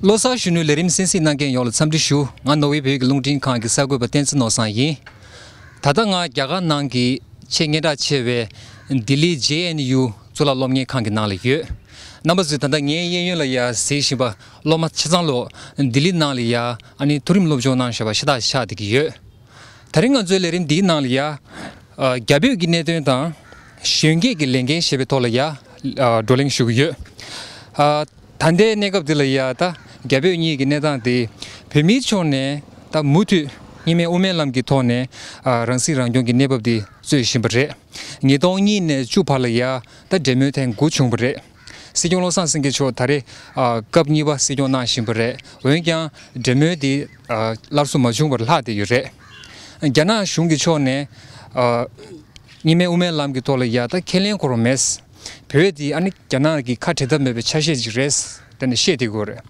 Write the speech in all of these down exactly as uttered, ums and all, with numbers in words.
ལོ་གསར་གཞོན་ནུའི་ལས་རིམ་གསན་གཟིགས་གནང་མཁན་ཡོངས་ལ་འཚམས་འདྲི་ཞུ། ང་ནོར་ཝེ་བོད་ཀྱི་རླུང་འཕྲིན་ཁང་གི་གསར་འགོད་པ་བསྟན་འཛིན་ནོར་བཟང་ཡིན། ད་ལྟ་ང་རྒྱ་གར་ནང་གི་ཆེས་སྙན་གྲགས་ཆེ་བའི་ལྡི་ལི་ཇེ་ཨེན་ཡུ་གཙུག་ལག་སློབ་གཉེར་ཁང་གི་ནང་ལ་ཡོད། རྣམ་པ་ཚོས་ད་ལྟ་ངའི་གཡས་གཡོན་ལ་ཡ་གཟིགས་བཞིན་པ་སློབ་མ་ཆ་ཚང་ལོ་ལྡི་ལི་ནང་ལ་ཡ་ཨ་ནི་མཐོ་རིམ་སློབ་སྦྱོང་གནང་བཞིན་པ་ཤ་སྟག་ཆགས་བསྡད་ཀྱི་ཡོད། ད་རིང་ང་ཚོའི་ལས་རིམ་འདིའི་ནང་ལ་ཡ། ཨ། རྒྱ་བོད་ཀྱི་གནད་དོན་དང་། གཞོན་སྐྱེས་ཀྱི་ལས་འགན་ཞེས་པའི་ཐོག་ལ་ཡ། ཨ། བགྲོ་གླེང་ཞུ་གི་ཡོད། ཨ། ད་ལྟའི་གནས་སྐབས་འདི་ལ་ཡ་ད་རྒྱ་བོད་གཉིས་ཀྱི་གནས་སྟངས་དེ་བོད་མིའི་ཕྱོགས་ནས་ད་མུ་མཐུད་གཉིས་སྨན་དབུ་མའི་ལམ་གྱི་ཐོག་ནས། ཨ། རང་སྲིད་རང་སྐྱོང་གི་གནས་བབ་དེ་རྩོད་བཞིན་པ་རེད། ཉིས་སྟོང་གཉིས་ནས་བཅུ་བར་ལ་ཡ་ད་འབྲེལ་མོལ་ཐེངས་དགུ་བྱུང་བ་རེད། སྲིད་སྐྱོང་བློ་བཟང་སེང་གེ་མཆོག་ད་རེས། ཨ། སྐབས་གཉིས་པ་སྲིད་སྐྱོང་གནང་བཞིན་པ་རེད། འོན་ཀྱང་འབྲེལ་མོལ་དེ། ཨ། སླར་གསོ་མ་བྱུང་བར་ལྷག་བསྡད་ཡོད་རེད། རྒྱ་ནག་གཞུང་གི་ཕྱོགས་ནས། ཨ། གཉིས་སྨན་དབུ་མའི་ལམ་གྱི་ཐོག་ལ་ཡ་ད་ཁས་ལེན་ཁོ་རང་མེད། བོད་དེ་ཨ་ནི་རྒྱ་ནག་གི་ཁ་བྲལ་ཐབས་མེད་པའི་ཆ་ཤས་ཅིག་རེད། དེ་ནས་བཤད་བསྡད་ཀྱི་ཡོད་རེད།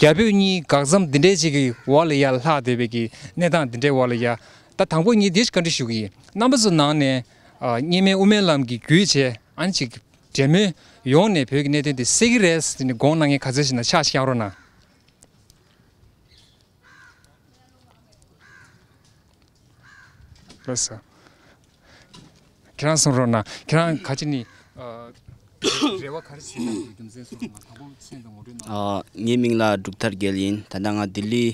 རྒྱ་བོད་གཉིས་དགག་མཚམས་འདི་འདྲའི་ཅིག་གི་འོག་ལ་ཡ་ལྷག་བསྡད་པའི་གི་གནས་སྟངས་འདི་འདྲའི་འོག་ལ་ཡ། ད་དང་པོ་ངས་འདི་ཞིག་བཀའ་འདྲི་ཞུ་གི་ཡིན། རྣམ་པ་ཚོ་ནང་ནས། ཨ། གཉིས་སྨན་དབུ་མའི་ལམ་གྱི་བརྒྱུད་བྱས་ཨ་ནི་ཅིག་འབྲེལ་མོལ་ཡོང་ནས་བོད་ཀྱི་གནད་དོན་དེ་སེལ་གྱི་རེད་ཟེར་ནས་དགོངས་གནང་མཁན་ག་ཚོད་ཞིག་ན་ཕྱག་ཞིག་བརྐྱང་རོགས་གནང་། ལགས་སོ། ཁྱེད་རང་གསུང་རོགས་གནང་། ཁྱེད་རང་ག་ཅི་ནི། ཨ། རེ་བ་ག་རེ་ཞིག་གནང་དགོས་རྒྱུ་མཚན་གསུང་རོགས་གནང་། དང་པོ་མཚན་དང་ངོ་སྤྲོད་གནང་། ཨ། ངའི་མིང་ལ་འབྲུག་ཐར་རྒྱལ་ཡིན། ད་ལྟ་ང་ལྡི་ལི།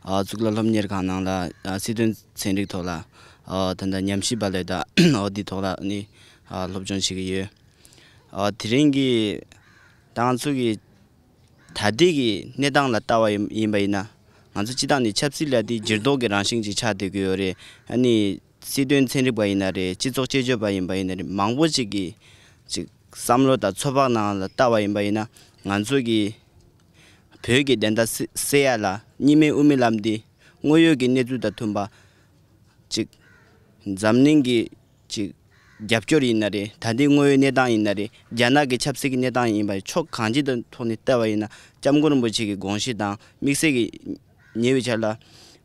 ཨ། གཙུག་ལག་སློབ་གཉེར་ཁང་ནང་ལ། ཨ། སྲིད་དོན་ཚན་རིག་ཐོག་ལ། ཨ། ད་ལྟ་ཉམས་ཞིབ་པ་ལས་ད་འོ་འདི་ཐོག་ལ་ནི། ཨ། སློབ་སྦྱོང་བྱེད་ཀྱི་ཡོད། ཨ། དེ་རིང་གི་ད་ང་ཚོ་གི་ད་ལྟའི་གི་གནས་སྟངས་ལ་ལྟ་བ་ཡིན་ཡིན་པ་ཡིན་ན། ང་ཚོ་སྤྱི་བཏང་ནས་ཆབ་སྲིད་ལ་དེ་འགྱུར་ལྡོག་གི་རང་བཞིན་ཅིག་ཆགས་བསྡད་ཀྱི་ཡོད་རེད། ཨ་ནི་སྲིད་དོན་ཚན་རིག་པ་ཡིན་ན་རེད། སྤྱི་ཚོགས་དཔྱད་བརྗོད་པ་ཡིན་པ་ཡིན་ན་རེད། མང་པོ་ཅིག་གི་ཅིག་བསམ་བློ་དང་ཚོད་དཔག་ནང་ལ་ལྟ་བ་ཡིན་པ་ཡིན་ན། ང་ཚོ་གི་བོད་ཀྱི་བདེན་མཐའ་སེ་སེལ་ཡ་ལ་གཉིས་སྨན་དབུ་མའི་ལམ་འདི་དངོས་ཡོད་ཀྱི་གནས་ཚུལ་དང་མཐུན་པ་ཅིག་འཛམ་གླིང་གི་ཅིག་རྒྱབ་སྐྱོར་ཡིན་ན་རེད། ད་ལྟའི་དངོས་ཡོད་གནས་སྟངས་ཡིན་ན་རེད། རྒྱ་ནག་གི་ཆབ་སྲིད་ཀྱི་གནས་སྟངས་ཡིན་པ་རེད། ཕྱོགས་གང་ཅི་དང་ཐོག་ནས་བལྟས་པ་ཡིན་ན། སྐྱབས་མགོན་རིན་པོ་ཆེ་གི་དགོངས་གཞི་དང་དམིགས་བསལ་གྱི་ཉེ་བའི་ཆར་ལ་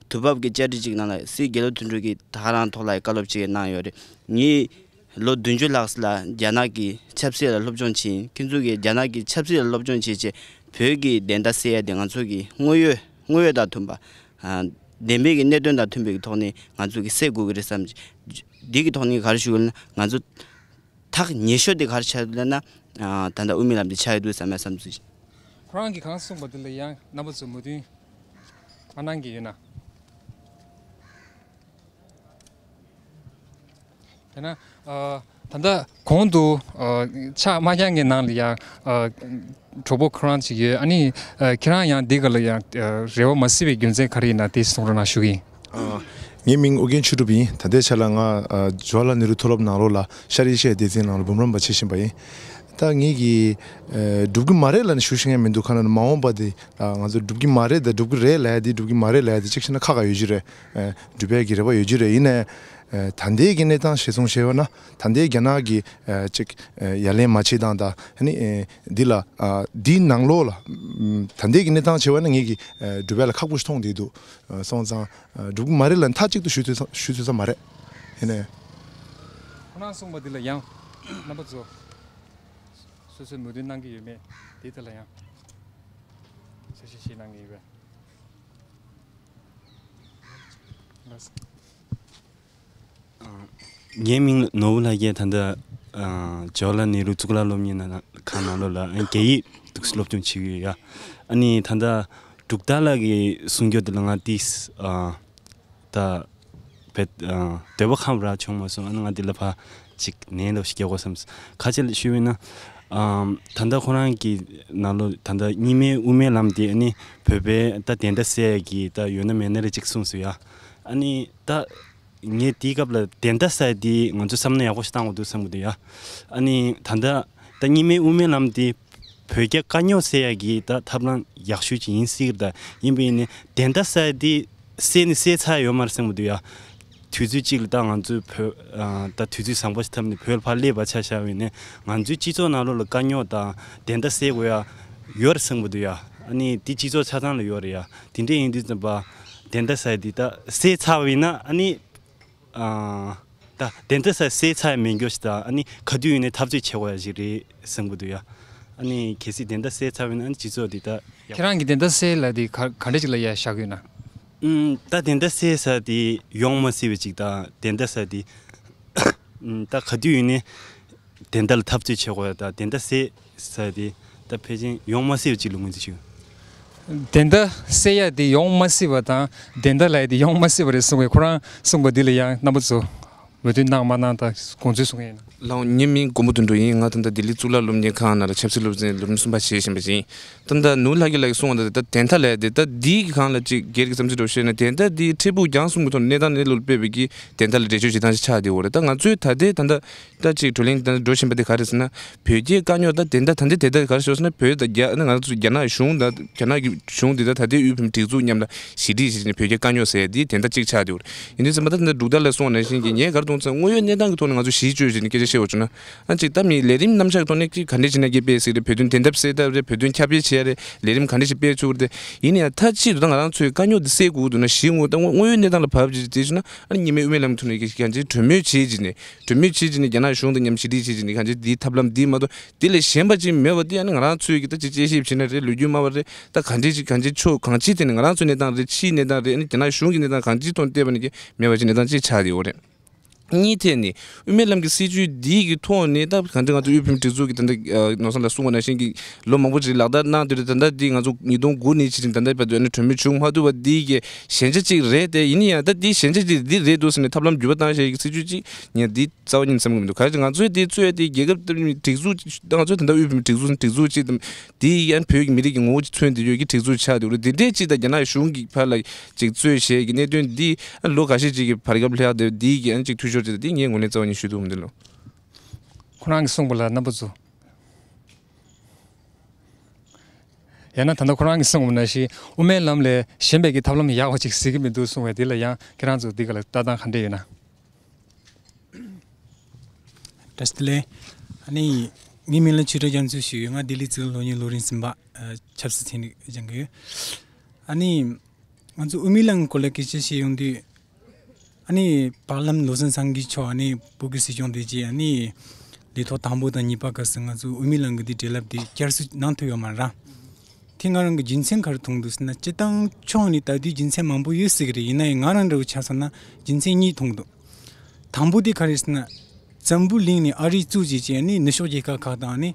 དུས་བབ་ཀྱི་བཅར་འདྲི་ཅིག་ནང་ལ་སྲིད་རྒྱལ་ལོ་དོན་གྲུབ་ཀྱིས་ད་ག་རང་ཐོག་ལ་བཀའ་སློབ་ཅིག་གནང་ཡོད་རེད། ངས་ལོ་བདུན་ཅུ་ལྷག་ཙམ་ལ་རྒྱ་ནག་གི་ཆབ་སྲིད་ལ་སློབ་སྦྱོང་བྱས་ཡིན། ཁྱེད་ཚོ་གིས་རྒྱ་ནག་གི་ཆབ་སྲིད་ལ་སློབ་སྦྱོང་བྱས་བྱས་བོད་ཀྱི་བདེན་མཐའ་གསལ་ཡ་དེ་ང་ཚོ་གི་དངོས་ཡོད་དངོས་ཡོད་དང་མཐུན་པ། ཨ། བདེན་པའི་གི་གནད་དོན་དང་མཐུན་པའི་གི་ཐོག་ནས་ང་ཚོ་གི་སེལ་དགོས་ཀྱི་རེད་བསམ། འདི་གི་ཐོག་ནས་ག་རེ་ཞུ་དགོས་ལབ་ན། ང་ཚོ་ཐག་ཉེ་ཤོས་དེ་ག་རེ་ཆགས་ཡོད་ལབ་ན། ཨ། ད་ལྟ་དབུ་མའི་ལམ་དེ་ཆགས་ཡོད་འདུག་བསམ་ཡ་བསམ་ཚུལ། ཁོ་རང་གིས་གང་གསུངས་པ་དེ་ལ་ཡང་རྣམ་པ་ཚོས་མོས་མཐུན་མ་གནང་གི་ཡོད་ན། དེ་ན། ཨ། ད་ལྟ་གོང་དུ། ཨ། ཕྱག་མ་བརྐྱང་གི་ནང་ལ་ཡང་། ཨ། གྲོགས་པོ་ཁོ་རང་ཅིག་ཡོད། ཨ་ནི། ཨ། ཁྱེད་རང་ཡང་འདི་ག་ལ་ཡང་། ཨ། རེ་བ་མ་གསལ་བའི་རྒྱུ་མཚན་ག་རེ་ཡིན་ན་དེ་གསུང་རོགས་གནང་ཞུ་གི་ཡིན། ཨ། ངའི་མིང་ཨོ་རྒྱན་ཆོས་གྲུབ་ཡིན། ད་ལྟའི་ཆ་ལ་ང་ཇོ་ཧར་ལལ་ནེ་རུ་མཐོ་སློབ་ནང་ལོགས་ལ་ཤར་ཨེ་ཤི་ཡའི་སྡེ་ཚན་ནང་ལ་འབུམ་རམས་པ་བྱེད་བཞིན་པ་ཡིན། ད་ངེད་ཀྱིས། ཨ། འགྲུབ་ཀྱི་མ་རེད་ལབ་ནས་ཞུ་ཤེས་མཁན་མི་འདུག་ག་ན་མ་འོངས་པ་དེ། ཨ། ང་ཚོ་འགྲུབ་ཀྱི་མ་རེད་དང་འགྲུབ་ཀྱི་རེད་ལབ་ཡ་དེ། འགྲུབ་ཀྱི་མ་རེད་ལབ་ཡ་དེ་གཅིག་བྱས་ན་ཁག་ཁག་ཡོད་ཀྱི་རེད། ཨ། འགྲུབ་ཡ་གི་རེ་བ་ཡོད་ཀྱི་རེད། ཡིན་ནའི། ཨ། ད་ལྟའི་གི་གནས་སྟངས་གཞིར་བཟུང་བྱས་པ་ན། ད་ལྟའི་རྒྱ་ནག་གི། ཨ། ཅིག་ཨ། ཡ་ལན་མ་བྱེད་སྟངས་དང་། ཨ་ནི། ཨ། འདི་ལ། ཨ། འདིའི་ནང་ལོགས་ལ། ཨམ། ད་ལྟའི་གི་གནས་སྟངས་བྱས་པ་ན་ངེད་ཀྱིས། ཨ། འགྲུབ་ཡ་ལ་ཁག་པོ་ཞིག་མཐོང་བསྡད་འདུག་ཨ། སོང་ཙང་། ཨ། འགྲུབ་ཀྱི་མ་རེད་ལབ་མཐའ་གཅིག་ཏུ་ཞུ་ཐུབ་ས་ཞུ་ཐུབ་ས་མ་རེད། ཡིན་ནའི། ཁོ་རང་གསུངས་པ་འདི་ལ་ཡང་རྣམ་པ་ཚོ་སོ་སོས་མོས་མཐུན་གནང་གི་ཡོད་མེད་དེའི་ཐད་ལ་ཡང་འཆར་གཞི་བཞེས་གནང་གི་ཡོད་པས། ལགས་སོ། ངའི་མིང་ནོར་བུ་ལྷ་རྒྱལ། ད་ལྟ་ཇོ་ཧར་ལལ་ནེ་རུ་གཙུག་ལག་སློབ་གཉེར་ཁང་ནང་ལོགས་ལ་རྒྱ་ཡིག་འདུག་སེ་སློབ་སྦྱོང་བྱེད་ཀྱི་ཡོད་ཡ། ཨ་ནི་ད་ལྟ་འབྲུག་རྟ་ལགས་ཀྱིས་གསུང་རྒྱུ་དེ་ལ་ང་ཏིས། ཨ། ད་བེད། ཨ། འདོད་པ་ཁམས་ར་བྱུང་མ་སོང་། ཨ་ནི་ང་འདི་ལ་ཕར་ཅིག་ནན་ལབ་ཞིག་རྒྱག་དགོས་བསམ། ཁ་ཆེ་ལ་ཞུས་པ་ཡིན་ན། ཨམ། ད་ལྟ་ཁོ་རང་གི་ནང་ལོ་ད་ལྟ་རྙིང་མའི་དབུ་མའི་ལམ་དེ་ཨ་ནི་བོད་པའི་ད་བདེན་མཐའ་གསལ་ཡ་གི་ད་ཡོད་ན་མེད་ན་རེ་གཅིག་གསུངས་སོང་ཡ། ཨ་ནི་ད་ངས་དེའི་སྐབས་ལ་བདེན་མཐའ་གསལ་ཡ་དེ་ང་ཚོ་བསམ་བློ་ཡག་པོ་ཞིག་བཏང་དགོས་འདུག་བསམ་གི་འདུག་ཡ། ཨ་ནི་ད་ལྟ་ད་རྙིང་མའི་དབུ་མའི་ལམ་དེ་བོད་རྒྱ་དཀའ་རྙོག་སེལ་ཡ་གི་ད་ཐབས་ལམ་ཡག་ཤོས་ཅིག་ཡིན་སྲིད་གི། ད་ཡིན་པ་ཡིན་ནའི་བདེན་མཐའ་གསལ་ཡ་དེ་སེལ་ནི་སེལ་ཚར་ཡོད་མ་རེད་བསམ་གི་འདུག་ཡ། དུས་ཚོད་གཅིག་ལ་ད་ང་ཚོས་བོད་ཨ་ད་དུས་ཚོད་བཟང་པོ་ཞིག་ཐོབ་ནས་བོད་ལ་ཕར་སླེབས་པ་ཆ་བཞག་པ་ཡིན་ནའི་ང་ཚོའི་སྤྱི་ཚོགས་ནང་ལོགས་ལ་དཀའ་རྙོག་དང་བདེན་མཐའ་སེལ་དགོས་ཡ་ཡོད་རེད་བསམ་གི་འདུག་ཡ། ཨ་ནི་དེ་སྤྱི་ཚོགས་ཆ་ཚང་ལ་ཡོད་རེད་ཡ། དེ་འདྲ་ཡིན་དུས་ཙམ་པ་བདེན་མཐའ་གསལ་ཡ་དེ་ད་སེལ་ཚར་བ་ཡིན་ན་ཨ་ནི་ཨ་ད་བདེན་མཐའ་གསལ་སེལ་ཚར་ཡ་མེད་རྒྱུ་ཞིག་དང་ཨ་ནི་ག་དུས་ཡིན་ནའི་འཐབ་རྩོད་བྱེད་དགོས་ཡ་ཞིག་རེད་བསམ་གི་འདུག་ཡ། ཨ་ནི་གལ་སྲིད་བདེན་མཐའ་གསལ་ཚར་བ་ཡིན་ན་ཨ་ནི་སྤྱི་ཚོགས་འདི་ད་ཡག་ཁྱེད་རང་གི་བདེན་མཐའ་གསལ་ལབ་དེ་ག་ག་འདྲ་ཅིག་ལ་ཡ་བཞག་ཡོད་ན། ཨུམ། ད་བདེན་མཐའ་གསལ་ས་དེ་ཡོང་མ་སྲིད་པ་ཅིག་དང་བདེན་མཐའ་གསལ་དེ་ཨུམ། ད་ག་དུས་ཡིན་ནའི་བདེན་མཐའ་ལ་འཐབ་རྩོད་བྱེད་དགོས་ཡ་དང་བདེན་མཐའ་གསལ་ས་དེ་ད་ཕལ་ཆེར་ཡོང་མ་སྲིད་པ་ཅིག་ལ་ངོས་འཛིན་ཞུ། བདེན་མཐའ་གསལ་ཡ་དེ་ཡོང་མ་སྲིད་པ་དང་བདེན་མཐའ་ལབ་ཡ་དེ་ཡོང་མ་སྲིད་པ་རེད་གསུངས་པས་ཁོ་རང་གསུངས་པ་འདི་ལ་ཡང་རྣམ་པ་ཚོ་མོས་མཐུན་གནང་མ་གནང་དང་དགོངས་ཚུལ་གསུང་གི་ཡིན། ལགས། ངའི་མིང་མགོན་པོ་དོན་གྲུབ་ཡིན། ང་ད་ལྟ་ལྡི་ལི་གཙུག་ལག་སློབ་གཉེར་ཁང་ནང་ལ་ཆབ་སྲིད་སློབ་ཚན་ལོ་རིམ་གསུམ་པ་བྱེད་བཞིན་པ་ཡིན། ད་ལྟ་ནོར་བུ་ལྷ་རྒྱལ་ལགས་ཀྱིས་གསུངས་པ་ད་ད་བདེན་མཐའ་ལབ་དེ་ད་འདིའི་གི་སྒང་ལ་ཅིག་སྒེར་གྱི་བསམ་ཚུལ་འདྲ་བོ་བཤད་ན་བདེན་མཐའ་འདི་འཕྲལ་ཕུགས་རྒྱང་གསུམ་གྱི་ཐོག་ནས་གནས་སྟངས་གནས་ལུགས་ལ་དཔག་པའི་གི་བདེན་མཐའ་ལ་འགྲེལ་བརྗོད་བྱེད་སྟངས་ཤིག་ཆགས་བསྡད་ཡོད་རེད། ད་ང་ཚོས་ད་ལྟའི་ད་ལྟ་ད་ཅིག་བགྲོ་གླེང་ད་འགྲོ་བཞིན་པ་དེ་ག་རེ་ཟེར་ན། བོད་རྒྱའི་དཀའ་རྙོག་ད་བདེན་མཐའ་ད་ལྟའི་བདེན་མཐའ་ག་རེ་ཞུ་ཟེར་ན། བོད་དང་རྒྱ་ནི་ང་ཚོ་རྒྱ་ནག་གཞུང་དང་རྒྱ་ནག་གི་གཞུང་འདི་དང་ད་ལྟའི་དབུས་བོད་མིའི་སྒྲིག་འཛུགས་མཉམ་ལ་ཞི་འགྲིག་བྱེད་བཞིན་བོད་རྒྱའི་དཀའ་རྙོག་ཟེར་ཡ་འདི་བདེན་མཐའ་གཅིག་ཆགས་བསྡད་ཡོད་རེད། ཡིན་དུས་ཙམ་པ་ད་ད་འབྲུག་ཐར་ལགས་གསུངས་པ་ནང་བཞིན་གྱི་ངས་ག་རེ་མཐོང་ཚེ་དངོས་ཡོད་གནས་སྟངས་ཀྱི་ཐོག་ནས་ང་ཚོ་གཞི་བཅོལ་བྱས་ནས་སྐད་ཆ་བཤད་པ་བྱུང་ན། ཨ་ཅིག་ད་མི་ལས་རིམ་རྣམ་གཞག་གི་ཐོག་ནས་ཅིག་ག་འདྲས་བྱས་ན་དགེ་སྤེལ་སྲིད་རེད། བོད་དོན་བདེན་མཐའ་གསལ་ཐབས་རེད། བོད་དོན་ཁྱབ་སྤེལ་བྱེད་ཡ་རེད། ལས་རིམ་ག་འདྲས་ཞིག་སྤེལ་ཆོག་རེད། ཡིན་ཡང་མཐའ་གཅིག་ཏུ་ད་ང་རང་ཚོས་དཀའ་རྙོག་འདི་སེལ་དགོས་འདུག་ན་གཞི་དངོས་ད་དངོས་ཡོད་གནས་སྟངས་ལ་བབས་ཅིག་དེ་བྱུང་ན་ཨ་ནི་རྙིང་མའི་དབུ་མའི་ལམ་ཐོག་ནས་གང་ཅིའི་གྲོས་མོལ་བྱེད་ཅིག་ནས་གྲོས་མོལ་བྱེད་ཅིག་ནས་རྒྱ་ནག་གཞུང་དང་མཉམ་ཞི་འགྲིག་བྱེད་ཅིག་ནས་གང་ཅིའི་འདིའི་ཐབས་ལམ་འདི་མ་གཏོགས་དེ་ལས་གཞན་པ་ཅིག་མེད་པ་དེ་ཨ་ནི་ང་རང་ཚོས་ཀྱི་ད་ཅིག་དཔྱད་ཞིབ་བྱེད་ན་རེད། ལོ་རྒྱུས་སྨྲ་བ་རེད། ད་གང་ཅིའི་ཅིག་གང་ཅིའི་ཕྱོགས་གང་ཅིའི་ཐད་ནས་ང་རང་ཚོའི་གནས་སྟངས་རེད། ཕྱིའི་གནས་སྟངས་རེད། ཨ་ནི་རྒྱ་ནག་གཞུང་གི་གནས་སྟངས་གང་ཅིའི་ཐོག་ནས་བལྟས་པ་ནས་ཀྱི་མེད་པ་ཅིག་གནས་སྟངས་ཅིག་ཆགས་ཡོད་པ་རེད། གཉིས་ཐད་ནས་དབུ་མའི་ལམ་གྱི་སྲིད་བྱུས་འདིའི་གི་ཐོག་ནས་ད་གང་ཅི་ང་ཚོ་དབུས་བོད་མིའི་སྒྲིག་འཛུགས་ཀྱི་ད་ལྟ་ནོར་བཟང་ལགས་གསུངས་པ་ནང་བཞིན་གྱི་ལོ་མང་པོ་ཅིག་ལག་བསྟར་གནང་དུས་ད་ལྟ་འདི་ང་ཚོ་ཉིས་སྟོང་དགུ་ནས་ཕྱིན་ཅིང་ད་ལྟའི་བར་དུ་ཨ་ནི་གྲོས་མོལ་བྱུང་མ་ཐུབ་པ་འདིའི་གི་ཞན་ཆ་ཅིག་རེད་དེ། ཡིན་ཡང་ད་འདི་ཞན་ཆ་ཅིག་འདི་རེད་འདུག་ཟེར་ནས་ཐབས་ལམ་འགྱུར་བ་བཏང་བྱས་ཀྱི་སྲིད་བྱུས་ཅིག་ངས་འདི་རྩ་བ་ཉིད་བསམ་གྱི་མི་འདུག་ག་རེ་ང་ཚོས་འདི་རྩོད་ཡ་དེ་རྒྱལ་ཁབ་སྒྲིག་འཛུགས་ད་ང་ཚོའི་ད་ལྟ་དབུས་བོད་མིའི་སྒྲིག་འཛུགས་སྒྲིག་འཛུགས་ཅིག་དང་། དེ་ཡང་བོད་ཀྱི་མི་རིགས་ཀྱི་ངོ་བོ་ཅིག་མཚོན་བསྡད་ཡོད་ཀྱི་སྒྲིག་འཛུགས་ཆགས་འདུག་རེད། དེ་འདྲས་ཅིག་དང་རྒྱ་ནག་གཞུང་གིས་ཕར་ལ་ཅིག་རྩོད་བྱས་ཀྱི་གནད་དོན་འདི་ལོ་འགའ་ཤས་ཅིག་གི་བར་སྐབས་ལྷག་དེ་འདི་གི་ཡང་ཅིག་འཐུས་ཤོར་ཅིག་དང་འདི་ངས་ངོས་ལེན་རྩ་བ་ཉིད་ཞུ་ཐུབ་མི་འདུག་ལོ། ཁོ་རང་གིས་གསུངས་པ་ལ་རྣམ་པ་ཚོ། ཡང་ན་ད་ལྟ་ཁོ་རང་གིས་གསུངས་པ་ནང་བཞིན་དབུ་མའི་ལམ་ལས་གཞན་པའི་གི་ཐབས་ལམ་ཡག་པ་ཅིག་གཟིགས་ཀྱི་མི་འདུག་གསུངས་པས་འདི་ལ་ཡང་ཁྱེད་རང་ཚོ་འདི་ག་ལ་ལྟ་སྟངས་ག་འདྲས་ཡོད་ན། བཀྲ་ཤིས་བདེ་ལེགས། ཨ་ནི་ངའི་མིང་ལ་ཆོས་གྲགས་རྒྱ་མཚོ་ཞུ་ཡོད། ང་ལྡི་ལི་གཙུག་ལག་སློབ་གཉེར་ལོ་རིམ་གསུམ་པ་ཨ་ཆབ་སྲིད་ཚན་རིག་སྦྱང་གི་ཡོད། ཨ་ནི་ང་ཚོ་དབུ་མའི་ལམ་སྐོར་ལ་སྐད་ཆ་བཤད་ཡོང་དུས། ཨ་ནི་བར་ལམ་བློ་བཟང་སེང་གེ་མཆོག་ཨ་ནི་བོད་ཀྱི་སྲིད་སྐྱོང་དེ་རྗེས་ཨ་ནི་ལས་ཐོག་དང་པོ་དང་གཉིས་པ་སྐབས་སུ་ང་ཚོ་དབུ་མའི་ལམ་གྱི་དེ་འབྲེལ་ལབ་དེ་བསྐྱར་གསོ་གནང་ཐུབ་ཡོད་མ་རེད། དེ་ང་རང་གི་རྒྱུ་མཚན་ག་རེ་མཐོང་འདུག་ཟེར་ན། སྤྱིར་བཏང་ཕྱོགས་ནས་ལྟ་དུས་རྒྱུ་མཚན་མང་པོ་ཡོད་སྲིད་ཀྱི་རེད། ཡིན་ན་ཡང་ང་རང་འདྲ་བོ་ཆ་བཞག་ན་རྒྱུ་མཚན་གཉིས་མཐོང་འདུག་དང་པོ་དེ་ག་རེ་ཟེར་ན། འཛམ་བུ་གླིང་ནས་ཨ་རིའི་གཙོ་བྱས་བྱས་ནས་ནུབ་ཕྱོགས་རྒྱལ་ཁབ་ཁག་དང་ནི།